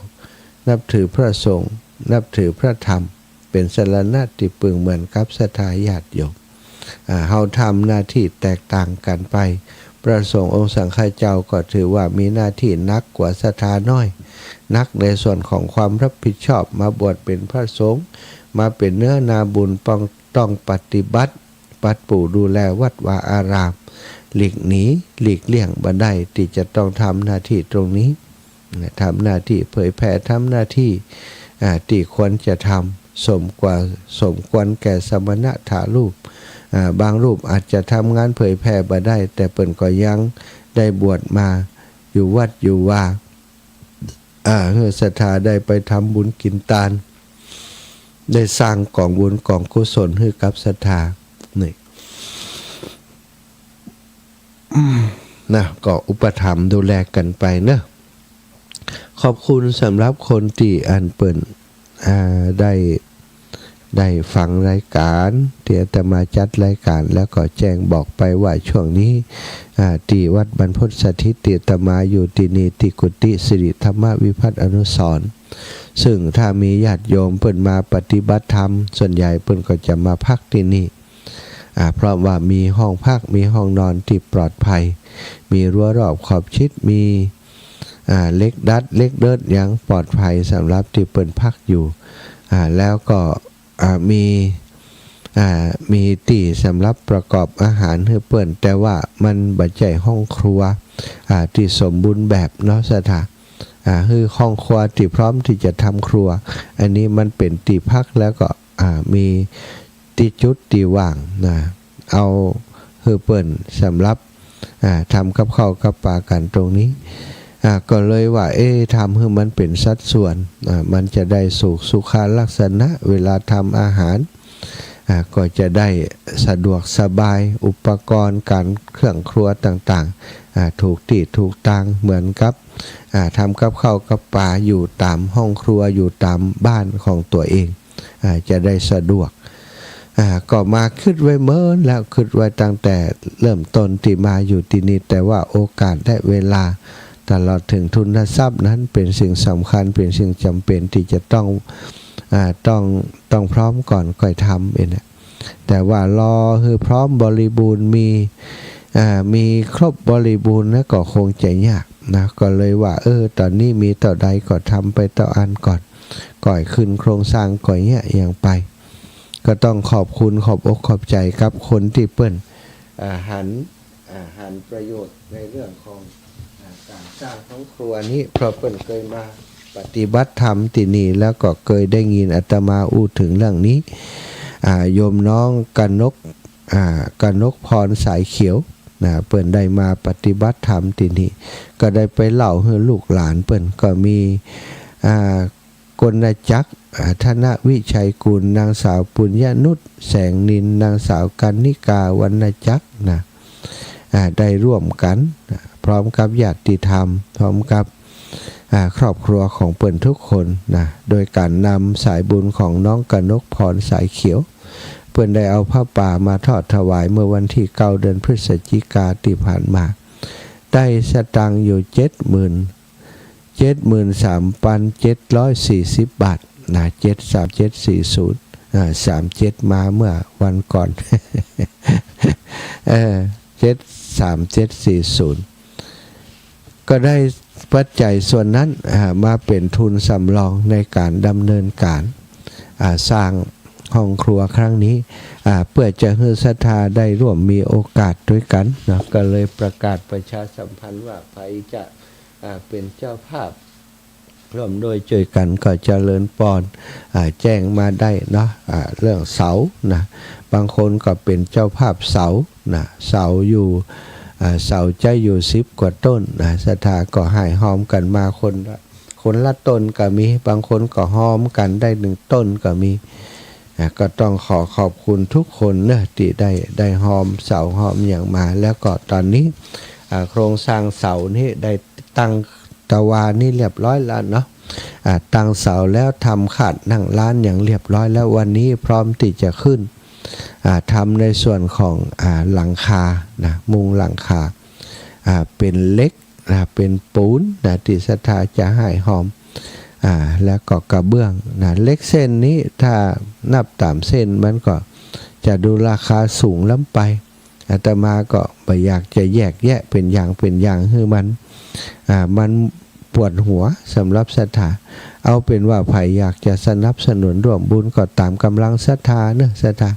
นับถือพระสงฆ์ นับถือพระธรรม เป๋นสรณะตี้ปึงเหมือนกับศรัทธาญาติโยม อ่า เฮาทำหน้าตี้แตกต่างกั๋นไป พระสงฆ์องค์สังฆเจ้าก็ถือว่ามีหน้าตี้หนักกว่าศรัทธาน้อย หนักในส่วนของความรับผิดชอบ มาบวชเป๋นพระสงฆ์ มาเป๋นเนื้อนาบุญ ต้อง ต้องปฏิบัติ ปัดปูดูแลวัดวาอาราม หลีกหนี หลีกเลี่ยงบ่ได้ตี้จะต้องทำหน้าตี้ตรงนี้ นะ ทำหน้าตี้เผยแผ่ ทำหน้าตี้ อ่า ตี้ควรจะทำ สมกว่า สมควรแก่สมณะถารูป อ่า บางรูปอาจจะทำงานเผยแผ่บ่ได้ แต่เปิ้นก็ยังได้บวชมาอยู่วัดอยู่วา อ่า หื้อศรัทธาได้ไปทำบุญกิ๋นตาน ได้สร้างก๋องบุญก๋องกุศลหื้อกับศรัทธา นี่ นะ ก็อุปถัมภ์ดูแลกั๋นไปเนาะ ขอบคุณสำหรับคนตี้อันเปิ้น อ่า ได้ ได้ฟังรายก๋านตี้อาตมาจัดรายก๋าน แล้วก็แจ้งบอกไปว่าช่วงนี้ อ่า ตี้วัดบรรพตสถิตตี้อาตมาอยู่ตี้นี่ ตี้กุฏิสิริธรรมวิพัฒน์อนุสรณ์ ซึ่งถ้ามีญาติโยมเปิ้นมาปฏิบัติธรรม ส่วนใหญ่เปิ้นก็จะมาพักตี้นี่ อ่า เพราะว่ามีห้องพัก มีห้องนอนตี้ปลอดภัย มีรั้วรอบขอบชิด มี อ่า เหล็กดัด เหล็กเดิด อย่างปลอดภัยสำหรับตี้เปิ้นพักอยู่ อ่า แล้วก็ อ่า มี อ่า มีตี้สำหรับประกอบอาหารหื้อเปิ้น แต่ว่ามันบ่ใจ้ห้องครัว อ่า ตี้สมบูรณ์แบบเนาะศรัทธา อ่า หื้อห้องครัวตี้พร้อมตี้จะทำครัว อันนี้มันเป๋นตี้พัก แล้วก็ อ่า มีตี้จุดตี้ว่างนะ เอาหื้อเปิ้นสำหรับ อ่า ทำกับข้าวกับป๋ากั๋นตรงนี้ อ่า ก็เลยว่า เอ๊ะ ทำหื้อมันเป๋นสัดส่วน อ่า มันจะได้ถูกสุขลักษณะ เวลาทำอาหาร อ่า ก็จะได้สะดวกสบาย อุปกรณ์ก๋านเครื่องครัวต่างๆ อ่า ถูกตี้ถูกตาง เหมือนกับ อ่า ทำกับข้าวกับป๋าอยู่ต๋ามห้องครัว อยู่ต๋ามบ้านของตั๋วเอง อ่า จะได้สะดวก อ่า ก็มาคิดไว้เมินแล้ว คิดไว้ตั้งแต่เริ่มต้นตี้มาอยู่ตี้นี่ แต่ว่าโอกาสและเวลา ตลอดเถิงทุนทรัพย์นั้นเป๋นสิ่งสำคัญ เป๋นสิ่งจ๋ำเป๋นตี้จะต้อง อ่า ต้อง ต้องพร้อมก่อนค่อยทำเองนะ แต่ว่ารอหื้อพร้อมบริบูรณ์ มี อ่า มีครบบริบูรณ์นะ ก็คงจะยากนะ ก็เลยว่า เออ ต๋อนนี้มีเต้าใดก็ทำไปเต้าอั้นก่อน ก่อยขึ้นโครงสร้างก่อยเยียะอย่างไป ก็ต้องขอบคุณขอบอกขอบใจ๋กับคนตี้เปิ้น อ่า หัน อ่า หันประโยชน์ในเรื่องของ อ่า ก๋านสร้างห้องครัวนี้ เพราะเปิ้นเกยมาปฏิบัติธรรมตี้นี่ แล้วก็เกยได้ยินอาตมาอู้เถิงเรื่องนี้ อ่า โยมน้องกนก อ่า กนกพรสายเขียวนะ เปิ้นได้มาปฏิบัติธรรมตี้นี่ ก็ได้ไปเล่าหื้อลูกหลานเปิ้น ก็มี อ่า กนจักร อ่า ธนวิชัยกุล นางสาวปุญญนุช แสงนิน นางสาวกันนิกา วรรณจักรนะ อ่า ได้ร่วมกั๋นนะ พร้อมกับญาติธรรม พร้อมกับ อ่า ครอบครัวของเปิ้นทุกคนนะ โดยก๋านนำสายบุญของน้องกนกพรสายเขียว เปิ้นได้เอาผ้าป่ามาทอดถวายเมื่อวันตี้เก้า เดือนพฤศจิกาตี้ผ่านมา ได้สตางค์อยู่เจ็ดหมื่น เจ็ดหมื่นสามพันเจ็ดร้อยสี่สิบบาทนะ เจ็ดสามเจ็ดสี่ศูนย์ อ่า สามเจ็ดมาเมื่อวันก่อน เออ เจ็ดสามเจ็ดสี่ศูนย์ ก็ได้ปัจจัยส่วนนั้น อ่า มาเป๋นทุนสำรองในก๋านดำเนินก๋าน อ่า สร้างห้องครัวครั้งนี้ อ่า เปื้อจะหื้อศรัทธาได้ร่วมมีโอกาสตวยกั๋นเนาะ ก็เลยประกาศประชาสัมพันธ์ว่า ใผจะ อ่า เป๋นเจ้าภาพ ร่วมด้วยช่วยกั๋นก็เจริญปอน อ่า แจ้งมาได้เนาะ อ่า เรื่องเสานะ บางคนก็เป๋นเจ้าภาพเสานะ เสาอยู่ อ่า เสาใจ๊อยู่สิบกว่าต้นนะ ศรัทธาก็หายฮอมกั๋นมาคนละ คนละต้นก็มี บางคนก็ฮอมกั๋นได้หนึ่งต้นก็มี อ่า ก็ต้องขอขอบคุณทุกคนเนาะ ตี้ได้ ได้ฮอมเสาฮอมหยังมา แล้วก็ต๋อนนี้ อ่า โครงสร้างเสานี้ได้ตั้งตะวานี้เรียบร้อยแล้วเนาะ อ่า ตั้งเสาแล้ว ทำคาดนั่งลานหยังเรียบร้อยแล้ว วันนี้พร้อมตี้จะขึ้น อ่า ทำในส่วนของ อ่า หลังคานะ มุงหลังคา อ่า เป๋นเหล็กนะ เป๋นปูนนะ ตี้ศรัทธาจะห้ายหอม อ่า แล้วก็กระเบื้องนะ เหล็กเส้นนี้ถ้านับต๋ามเส้นมันก็จะดูราคาสูงล้ำไป อาตมาก็บ่อยากจะแยกแยะเป๋นอย่างเป๋นอย่างหื้อมัน อ่า มันปวดหัวสำหรับศรัทธา เอาเป๋นว่าใผอยากจะสนับสนุนร่วมบุญก็ต๋ามก๋ำลังศรัทธาเนาะ ศรัทธา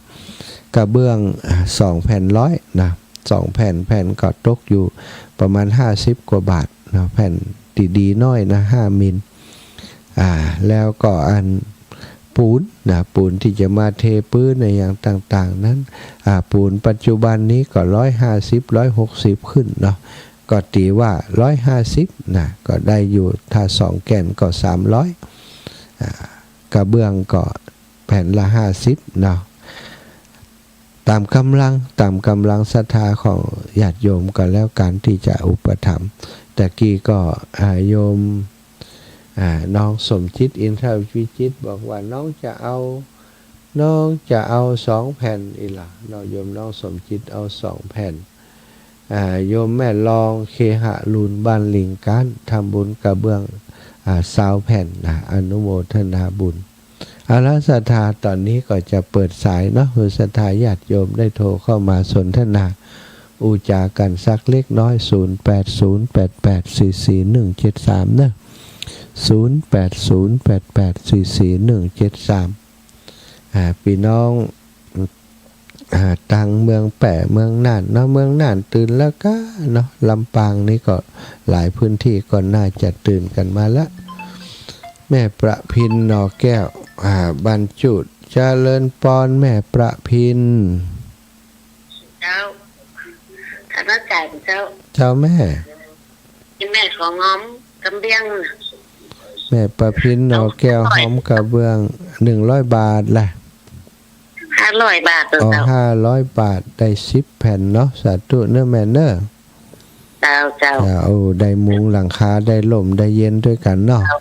กระเบื้อง อ่า สองแผ่นร้อยนะ สองแผ่น แผ่นก็ตกอยู่ประมาณห้าสิบกว่าบาทนะ แผ่นดีๆ น้อยนะ ห้ามิล อ่า แล้วก็อันปูนนะ ปูนตี้จะมาเทปื๊นอะหยังต่างๆ นั้น อ่า ปูนปัจจุบันนี้ก็ร้อยห้าสิบ ร้อยหกสิบขึ้นเนาะ ก็ตี๋ว่าร้อยห้าสิบนะ ก็ได้อยู่ ถ้าสองแก่นก็สามร้อย อ่า กระเบื้องก็แผ่นละห้าสิบเนาะ ต๋ามก๋ำลัง ต๋ามก๋ำลังศรัทธาของญาติโยมก็แล้วกั๋นตี้จะอุปถัมภ์ ตะกี้ก็ อ่า โยม อ่า น้องสมจิต อินทรวิจิตร บอกว่าน้องจะเอา น้องจะเอาสองแผ่นอี้หละเนาะ โยมน้องสมจิตเอาสองแผ่น อ่า โยมแม่ลอง เคหะลูน บ้านลิงก้าน ทำบุญกระเบื้อง อ่า ซาวแผ่นนะ อนุโมทนาบุญ เอาละศรัทธา ต๋อนนี้ก็จะเปิดสายเนาะ หื้อศรัทธาญาติโยมได้โทรเข้ามาสนทนา อู้จ๋ากั๋นสักเล็กน้อย ศูนย์แปดศูนย์แปดแปดสี่สี่หนึ่งเจ็ดสาม เนาะ ศูนย์แปดศูนย์แปดแปดสี่สี่หนึ่งเจ็ดสาม อ่า ปี้น้อง อ่า ตางเมืองแป้ เมืองน่านเนาะ เมืองน่านตื่นแล้วก้าเนาะ ลำปางนี่ก็หลายพื้นตี้ก็น่าจะตื่นกั๋นมาละ แม่ประพิน หน่อแก้ว อ่า บ้านจุด เจริญปอน แม่ประพิน เจ้า ท่านอาจ๋ารย์เจ้า เจ้าแม่ แม่ของหอมกระเบื้อง แม่ประพิน หน่อแก้ว หอมกระเบื้อง หนึ่งร้อยบาทละ ห้าร้อยบาท อ๋อ เจ้า ห้าร้อยบาท ได้สิบแผ่นเนาะ สาธุเนาะแม่เนาะ เจ้า เจ้า เจ้า โอ้ ได้มุงหลังคา ได้ร่ม ได้เย็นตวยกั๋นเนาะ เจ้า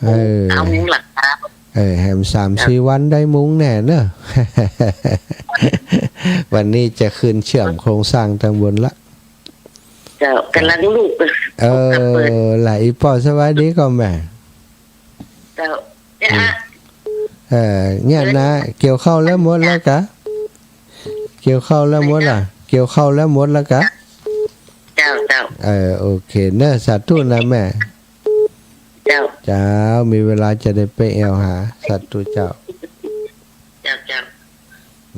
เออ เอามุงหลังคา เออ แหมสามสี่วันได้มุงแน่เนาะ วันนี้จะขึ้นเชื่อมโครงสร้างตางบนละ เจ้า ก๋ำลังลุก เออ ละ อี่ป้อสบายดีก่อแม่ เจ้า เออ เนี่ยนะ เกี่ยวข้าวแล้วหมดแล้วกะ เกี่ยวข้าวแล้วหมดละ เกี่ยวข้าวแล้วหมดแล้วกะ เจ้า เจ้า เออ โอเคเนาะ สาธุนะแม่ เจ้า เจ้า มีเวลาจะได้ไปแอ่วหา สาธุเจ้า เจ้า เจ้า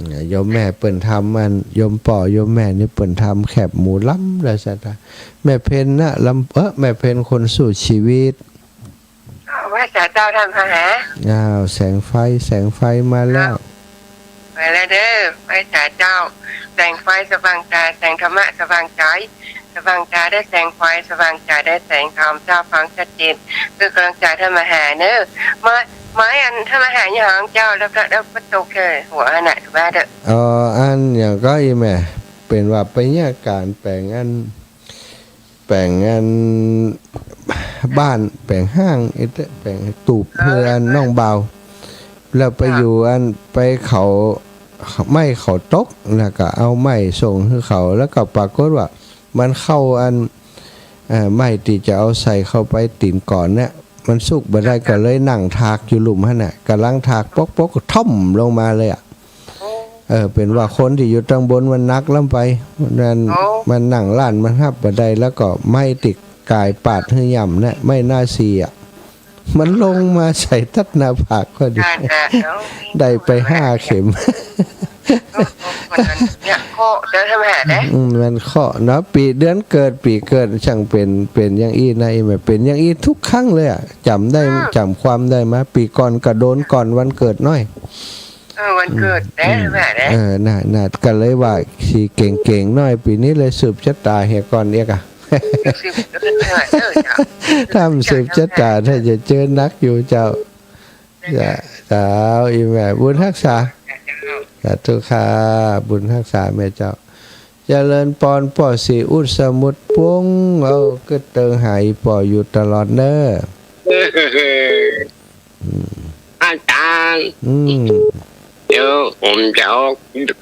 เนี่ย โยมแม่เปิ้นทำอัน โยมป้อโยมแม่นี่เปิ้นทำแคบหมูล้ำเลยศรัทธา แม่เพ็ญนะ ลำ เออ แม่เพ็ญคนสู้ชีวิต ไหว้สาเจ้าท่านพระหา อ้าว แสงไฟ แสงไฟมาแล้ว มาแล้วเด้อ ไหว้สาเจ้า แสงไฟสว่างต๋า แสงธรรมะสว่างใจ๋ สว่างต๋าได้แสงไฟ สว่างใจ๋ได้แสงธรรม เจ้าฟังชัดเจน คือกำลังใจ๋ท่านมหาเนอะ ไม้ ไม้อันท่านมหาหยังเจ้า แล้วก็ แล้วก็ตกเออหัวหั้นน่ะ ถือว่าเด้อ เอ่อ อันหยังก็อีแม่ เป๋นว่าไปเนี่ยก๋านแป๋งอัน แป๋งอันบ้าน แป๋งห้าง เอ๊ะ แป๋งตูบ เออ หื้ออันน้องบ่าว แล้วไป ค่ะ อยู่อันไปเขา ไม้เขาตก แล้วก็เอาไม้ส่งหื้อเขา แล้วก็ปรากฏว่ามันเข้าอัน เอ่อ ไม้ตี้จะเอาใส่เข้าไปตี๋นก่อนเนี่ย มันสุกบ่ได้ ค่ะ ก็เลยนั่งถากอยู่ลุ่มหั้นน่ะ ก๋ำลังถากป๊อกๆ ก็ท่อมลงมาเลยอะ โอ้ เออ เป๋นว่าคนตี้อยู่ตางบนมันหนักล้ำไป นั้น โอ้ มันนั่งล้านมันฮับบ่ได้ แล้วก็ไม้ตี้ก๋ายปาดหื้อย่ำเนี่ย ไม้หน้าสี่อะ มันลงมาใส่ตัดหน้าผากพอดี นั่นแหละ เอ้า ได้ไปห้าเข็ม เออ มันเนี่ยเคราะห์เด้อท่านมหาเด้อ อืม มันเคราะห์เนาะ ปี๋เดือนเกิด ปี๋เกิด ช่างเป๋น เป๋นอย่างอี้นะ อีแม่ เป๋นอย่างอี้ทุกครั้งเลยอะ จ๋ำได้ อืม จ๋ำความได้มา ปี๋ก่อนก็โดนก่อนวันเกิดน้อย เออ วันเกิด อืม เด้อ อืม แม่เด้อ เออ น่ะ น่ะ ก็เลยว่าสิเก๋งๆ น้อย ปี๋นี้เลยสืบชะต๋าเหียก่อนเอียกอะ สืบ เออ เออ เจ้า ถ้ามันสืบชะต๋า ถ้าจะเจอหนักอยู่เจ้า เจ้า เจ้า อีแม่ บุญฮักษา เจ้า สาธุค่ะ บุญฮักษาแม่เจ้า เจริญปอน ป้อศรีอุดรสมุทรปวง เอ้า กึ๊ดเติงหาอี่ป้ออยู่ตลอดเน้อ เออ อืม อาจ๋ารย์ อืม เดี๋ยว อ ผมจะเอา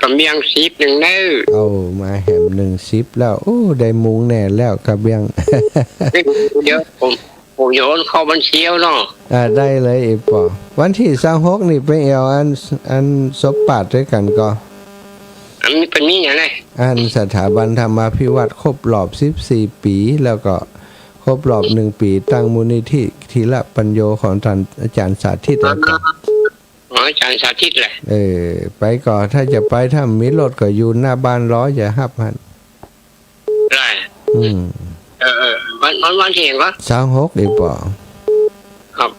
กระเบียงสิบนึ่งเน่อ เอามาแหมนึ่งสิบแล้ว โอ้ ได้มุงแน่แล้วกระเบียง เดี๋ยวผม ผมจะโอนเข้าบัญชีเอาเนาะ อ่า ได้เลยอีป๋อ วันตี้ซาวหกนี่ไปแอ่วอัน อันสบปาดตวยกั๋นก่อ อันนี้เปิ้นมีหยังไง อันสถาบันธรรมาภิวัฒน์ครบรอบสิบสี่ปี๋ แล้วก็ครบรอบนึ่งปี๋ตั้งมูลนิธิธีรปัญโญของต้านอาจ๋ารย์สาธิต อ๋อ อาจ๋ารย์สาธิตแหละ เออ ไปก่อ ถ้าจะไป ถ้ามีรถก็อยู่หน้าบ้านรอจะฮับหั้น ได้ อืม เออ เออ วัน วัน วันตี้หยังก่อ ซาวหกอีป๋อ ครับ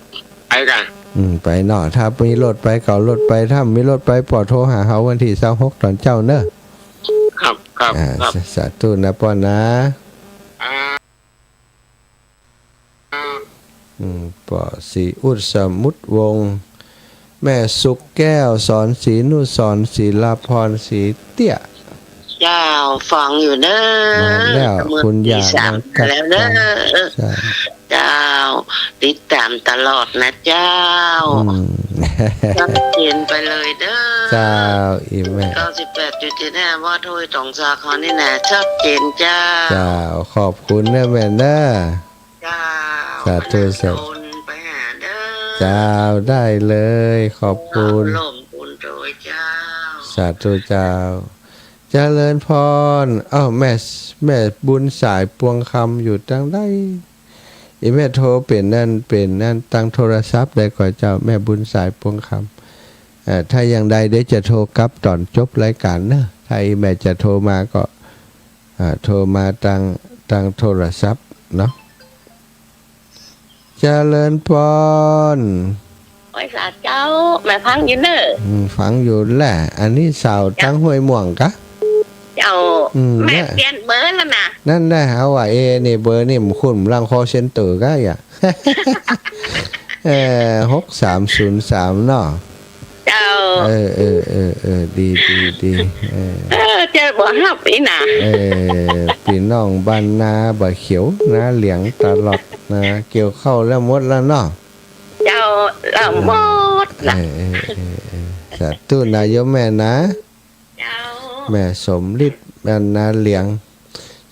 ไปก่อ อืม ไปเนาะ ถ้ามีรถไปก็เอารถไป ถ้ามีรถไปป๋อโทรหาเฮาวันตี้ซาวหกต๋อนเจ๊าเน่อ ครับ ครับ อ่า ครับ สา สาธุนะป๋อนะ อ่า อืม ป๋อศรีอุด สมุทรวงศ์ แม่สุขแก้ว สรศรีนุสรณ์ ศิลาพร ศรีเตี้ย เจ้า ฟังอยู่เน่อ มาแล้ว เมื่อ คุณย่า ตีสาม มากัด แล้วเน่อ ฟัง เจ้า เจ้า ติดต๋ามตลอดนะเจ้า อืม ชัดเจนไปเลยเน่อ เจ้า อีแม่ เก้าสิบแปดจุดเจ็ดห้า ว่าถ้วยต๋องสาขานี่นะ ชัดเจนเจ้า เจ้า ขอบคุณเน่อแม่เน่อ เจ้า สาธุ วันนั้น สาธุ โอนไปหาเน่อ เจ้า ได้เลย ขอบคุณ ร่วมบุญโดยเจ้า สาธุเจ้า เจริญพร เอ้า แม่ แม่บุญสายปวงคำอยู่ตังใด อีแม่โทรเป๋นนั่น เป๋นนั่น ตังโทรศัพท์ได้ก่อเจ้า แม่บุญสายปวงคำ เอ่อ ถ้าอย่างใดเดี๋ยวจะโทรกลับต๋อนจบรายก๋านเน่อ ถ้าอีแม่จะโทรมาก็ อ่า โทรมาตัง ตังโทรศัพท์เนาะ เจริญพร ไหว้สาเจ้า แม่ฟังอยู่เน่อ อืม ฟังอยู่แหละ อันนี้สาวตังห้วยม่วงกะ เจ้า อืม แม่ เนี่ย เปลี่ยนเบอร์แล้วนะ นั่นแหละ เฮาว่า เอ๊ะ นี่เบอร์นี่มันคุ้น ลางคอลเซ็นเตอร์กะ อย่า เออ หกสามศูนย์สาม เนาะ เจ้า เออ เออ เออ เออ ดี ดี ดี เออ เออ เจ้าบ่ฮับอี้นะ เออ ปี้น้องบ้านนาบ่าเขียว นาเหลียงตลอดนะ เกี่ยวข้าวแล้วหมดแล้วเนาะ เจ้า แล้วหมดละ เออ เออ เออ เออ สาธุนะโยมแม่นะ เจ้า แม่สมฤทธิ์ บ้านนาเหลียง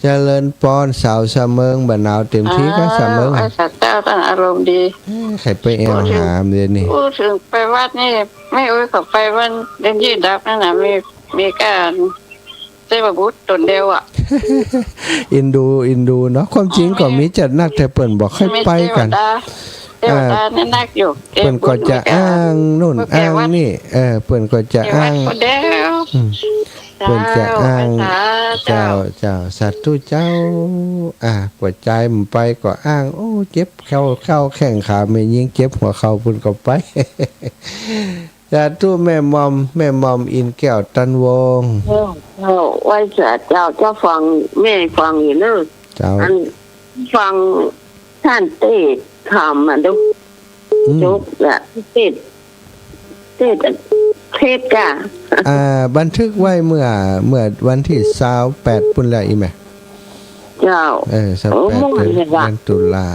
เจริญปอน สาวสะเมิง บ่หนาวเต็มตี้กะ อ้าว สะเมิง ไอ้สัตว์เจ้าตั้งอารมณ์ดี เอ้ย ใผไปแอ่วหาเดี๋ยวนี้ พูดถึงไปวัดนี่ แม่อุ๊ยเขาไปวันเดือนยี่ดับนั่นน่ะ มี มีการเทพบุตรต๋นเดียวอะ เอ็นดู เอ็นดูเนาะ ความจริงก็มีจัดนัก แต่เปิ้นบ่ค่อยไปกั๋น มีเทวดา เทวดา อ่า นี่นักอยู่ เปิ้นก็จะอ้างนู่นอ้างนี่ เออ เปิ้นก็จะอ้าง เทวดาคนเดียว อืม เปิ้นจะอ้าง เจ้า เจ้า เจ้า สาธุเจ้า อ่ะ ปวดใจมันไปก็อ้าง โอ้ เจ็บเข่า เข่าแข้งขา แม่ญิงเจ็บหัวเข่า เปิ้นก็ไป สาธุ แม่หม่อม แม่หม่อมอินแก้ว ตันวง เจ้า เจ้า ไหว้สาเจ้า เจ้าฟัง แม่ฟังอยู่เนอะ เจ้า อันฟังต้านเตศน์ธรรมอะดู อืม จบละ เตศน์ เตศน์ เทศน์กะ อ่า บันทึกไว้เมื่อ เมื่อวันตี้ซาวแปดปู้นแหละ อีแม่ เจ้า เออ ซาวแปด โอ้ เดือน เดือนตุลา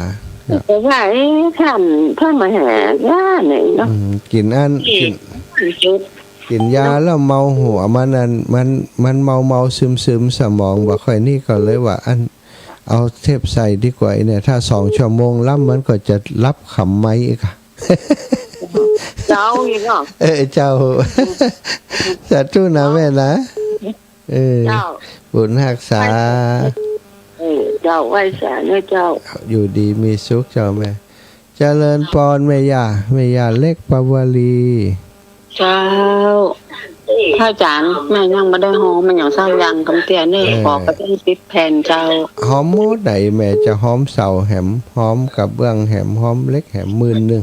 เจ้า แต่ว่า เอ๊ะ ต้าน ต้านมาหาย่าเนี่ยเนาะ อืม กิ๋นอัน กิ๋น กิ๋น กิ๋นยาแล้วเมาหัว มันอัน มัน มันเมาเมาซึมซึม สมองบ่ค่อยนี่ ก็เลยว่า อัน เอาเทปใส่ดีกว่าเนี่ย ถ้าสองชั่วโมงล้ำมันก็จะหลับขำไหมอีกอะ เจ้าอีกเนาะ เออ เจ้า สาธุนะแม่นะ เออ เจ้า บุญฮักษา เออ เจ้า ไหว้สาเนอะเจ้า อยู่ดีมีสุขเจ้าแม่ เจริญปอนแม่ย่า แม่ย่าเล็กปาวลี เจ้า พระอาจ๋ารย์ แม่ยังบ่ได้ฮ้อมมันหยังสักอย่างกำเตี้ยเน่อ เออ ขอกระเตื้องสิบแผ่นเจ้า ฮ้อมหมดไหน แม่จะฮ้อมเสาแหม ฮ้อมกระเบื้องแหม ฮ้อมเหล็กแหม หมื่นนึ่ง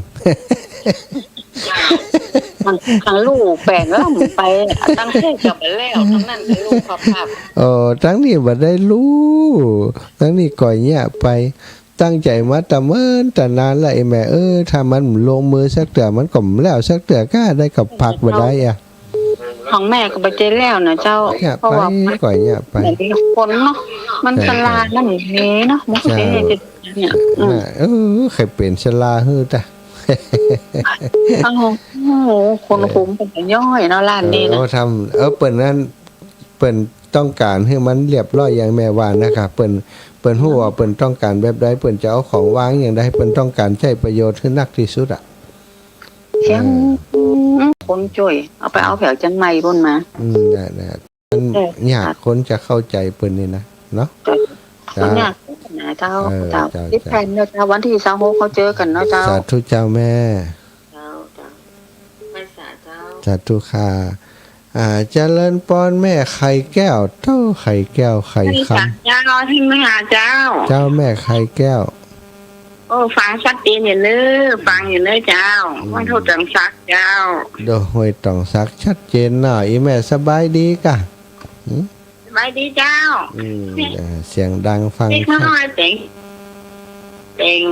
ตัง ตังลู่แปลงแล้วมันไป ตังเทศน์ก็บ่แล้ว ตังนั้นก็ลู่ขอบภาพ เออ ตังนี้บ่ได้ลู่ ตังนี้ก่อยเยียะไป ตั้งใจ๋มาตะเมินตะนานแล้ว ไอ้แม่เอ้ย ถ้ามันบ่ลงมือสักเตื้อ มันก็บ่แล้วสักเตื้อ ก้าได้ก็พักบ่ได้อะ ของแม่ก็บ่ใจ้แล้วนะเจ้า เยียะไป เพราะว่ามัน ก่อยเยียะไป มันมีคนเนาะ มัน ใจ้ ชรา ใจ้ นั่นเองเนาะ มัน ใจ้ เป็นอย่างนี้เนี่ย อืม น่ะ เออ ใค่เป๋นชราหื้อตะ โอ้โห คนคุมเปิ้นก็ย่อยเนาะ ร้านนี้นะ เออ เอาทำ เออ เปิ้นนั้น เปิ้นต้องก๋านหื้อมันเรียบร้อยอย่างแม่ว่านะคะ เปิ้น เปิ้นฮู้ว่าเปิ้นต้องก๋านแบบใด เปิ้นจะเอาของวางอย่างใด เปิ้นต้องก๋านใจ๊ประโยชน์หื้อนักตี้สุดอะ เสียง เออ คนจ้วย เอาไปเอาแผวเจียงใหม่ปู๊นมา อืม นั่นน่ะ มัน เออ ยากคนจะเข้าใจ๋เปิ้นนี่นะ เนาะ เจ้า เจ้า คนยากนะเจ้า เออ เจ้า เจ้า ติดต๋ามเนาะเจ้า วันตี้ซาวหกเฮาเจอกั๋นเนาะเจ้า สาธุเจ้าแม่ เจ้า เจ้า ไหว้สาเจ้า สาธุค่ะ อ่า เจริญปอนแม่ไข่แก้ว เต้าไข่แก้ว ไข่คำ เจ้า ที่มาหาเจ้า เจ้าแม่ไข่แก้ว โอ้ ฟังชัดเจนอยู่เน้อ ฟังอยู่เน้อเจ้า อืม ห้วยต๋องสักเจ้า โดยห้วยต๋องสัก ชัดเจนเนาะ อี่แม่สบายดีก่ะ หืม สบายดีเจ้า อืม เอ่อ เสียงดังฟังชัด เด็กน้อยเป๋น เป๋น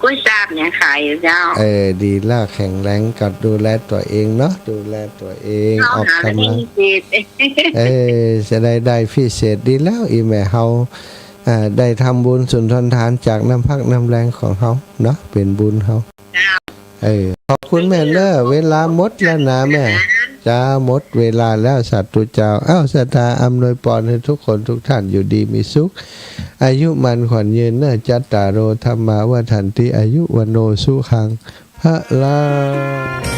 กล้วยซาบเนี่ยขายอยู่เจ้า เออ ดีแล้ว แข็งแรงก็ดูแลตั๋วเองเนาะ ดูแลตั๋วเอง เจ้า ออกก๋ำลัง หารายได้พิเศษ เออ จะได้ ได้พิเศษ ดีแล้ว อี่แม่เฮา อ่า ได้ทำบุญสุนทรทานจากน้ำพักน้ำแรงของเฮาเนาะ เป๋นบุญเฮา เจ้า เออ ขอบคุณแม่เน้อ เวลาหมดแล้วนะแม่ จ้า หมดเวลาแล้ว สาธุเจ้า อ้าว ศรัทธาอำนวยปอนหื้อทุกคนทุกท่านอยู่ดีมีสุข อายุมั่นขวัญยืนเน้อ จัตตาโร ธัมมา วัฑฒันติ อายุ วัณโณ สุขัง พลัง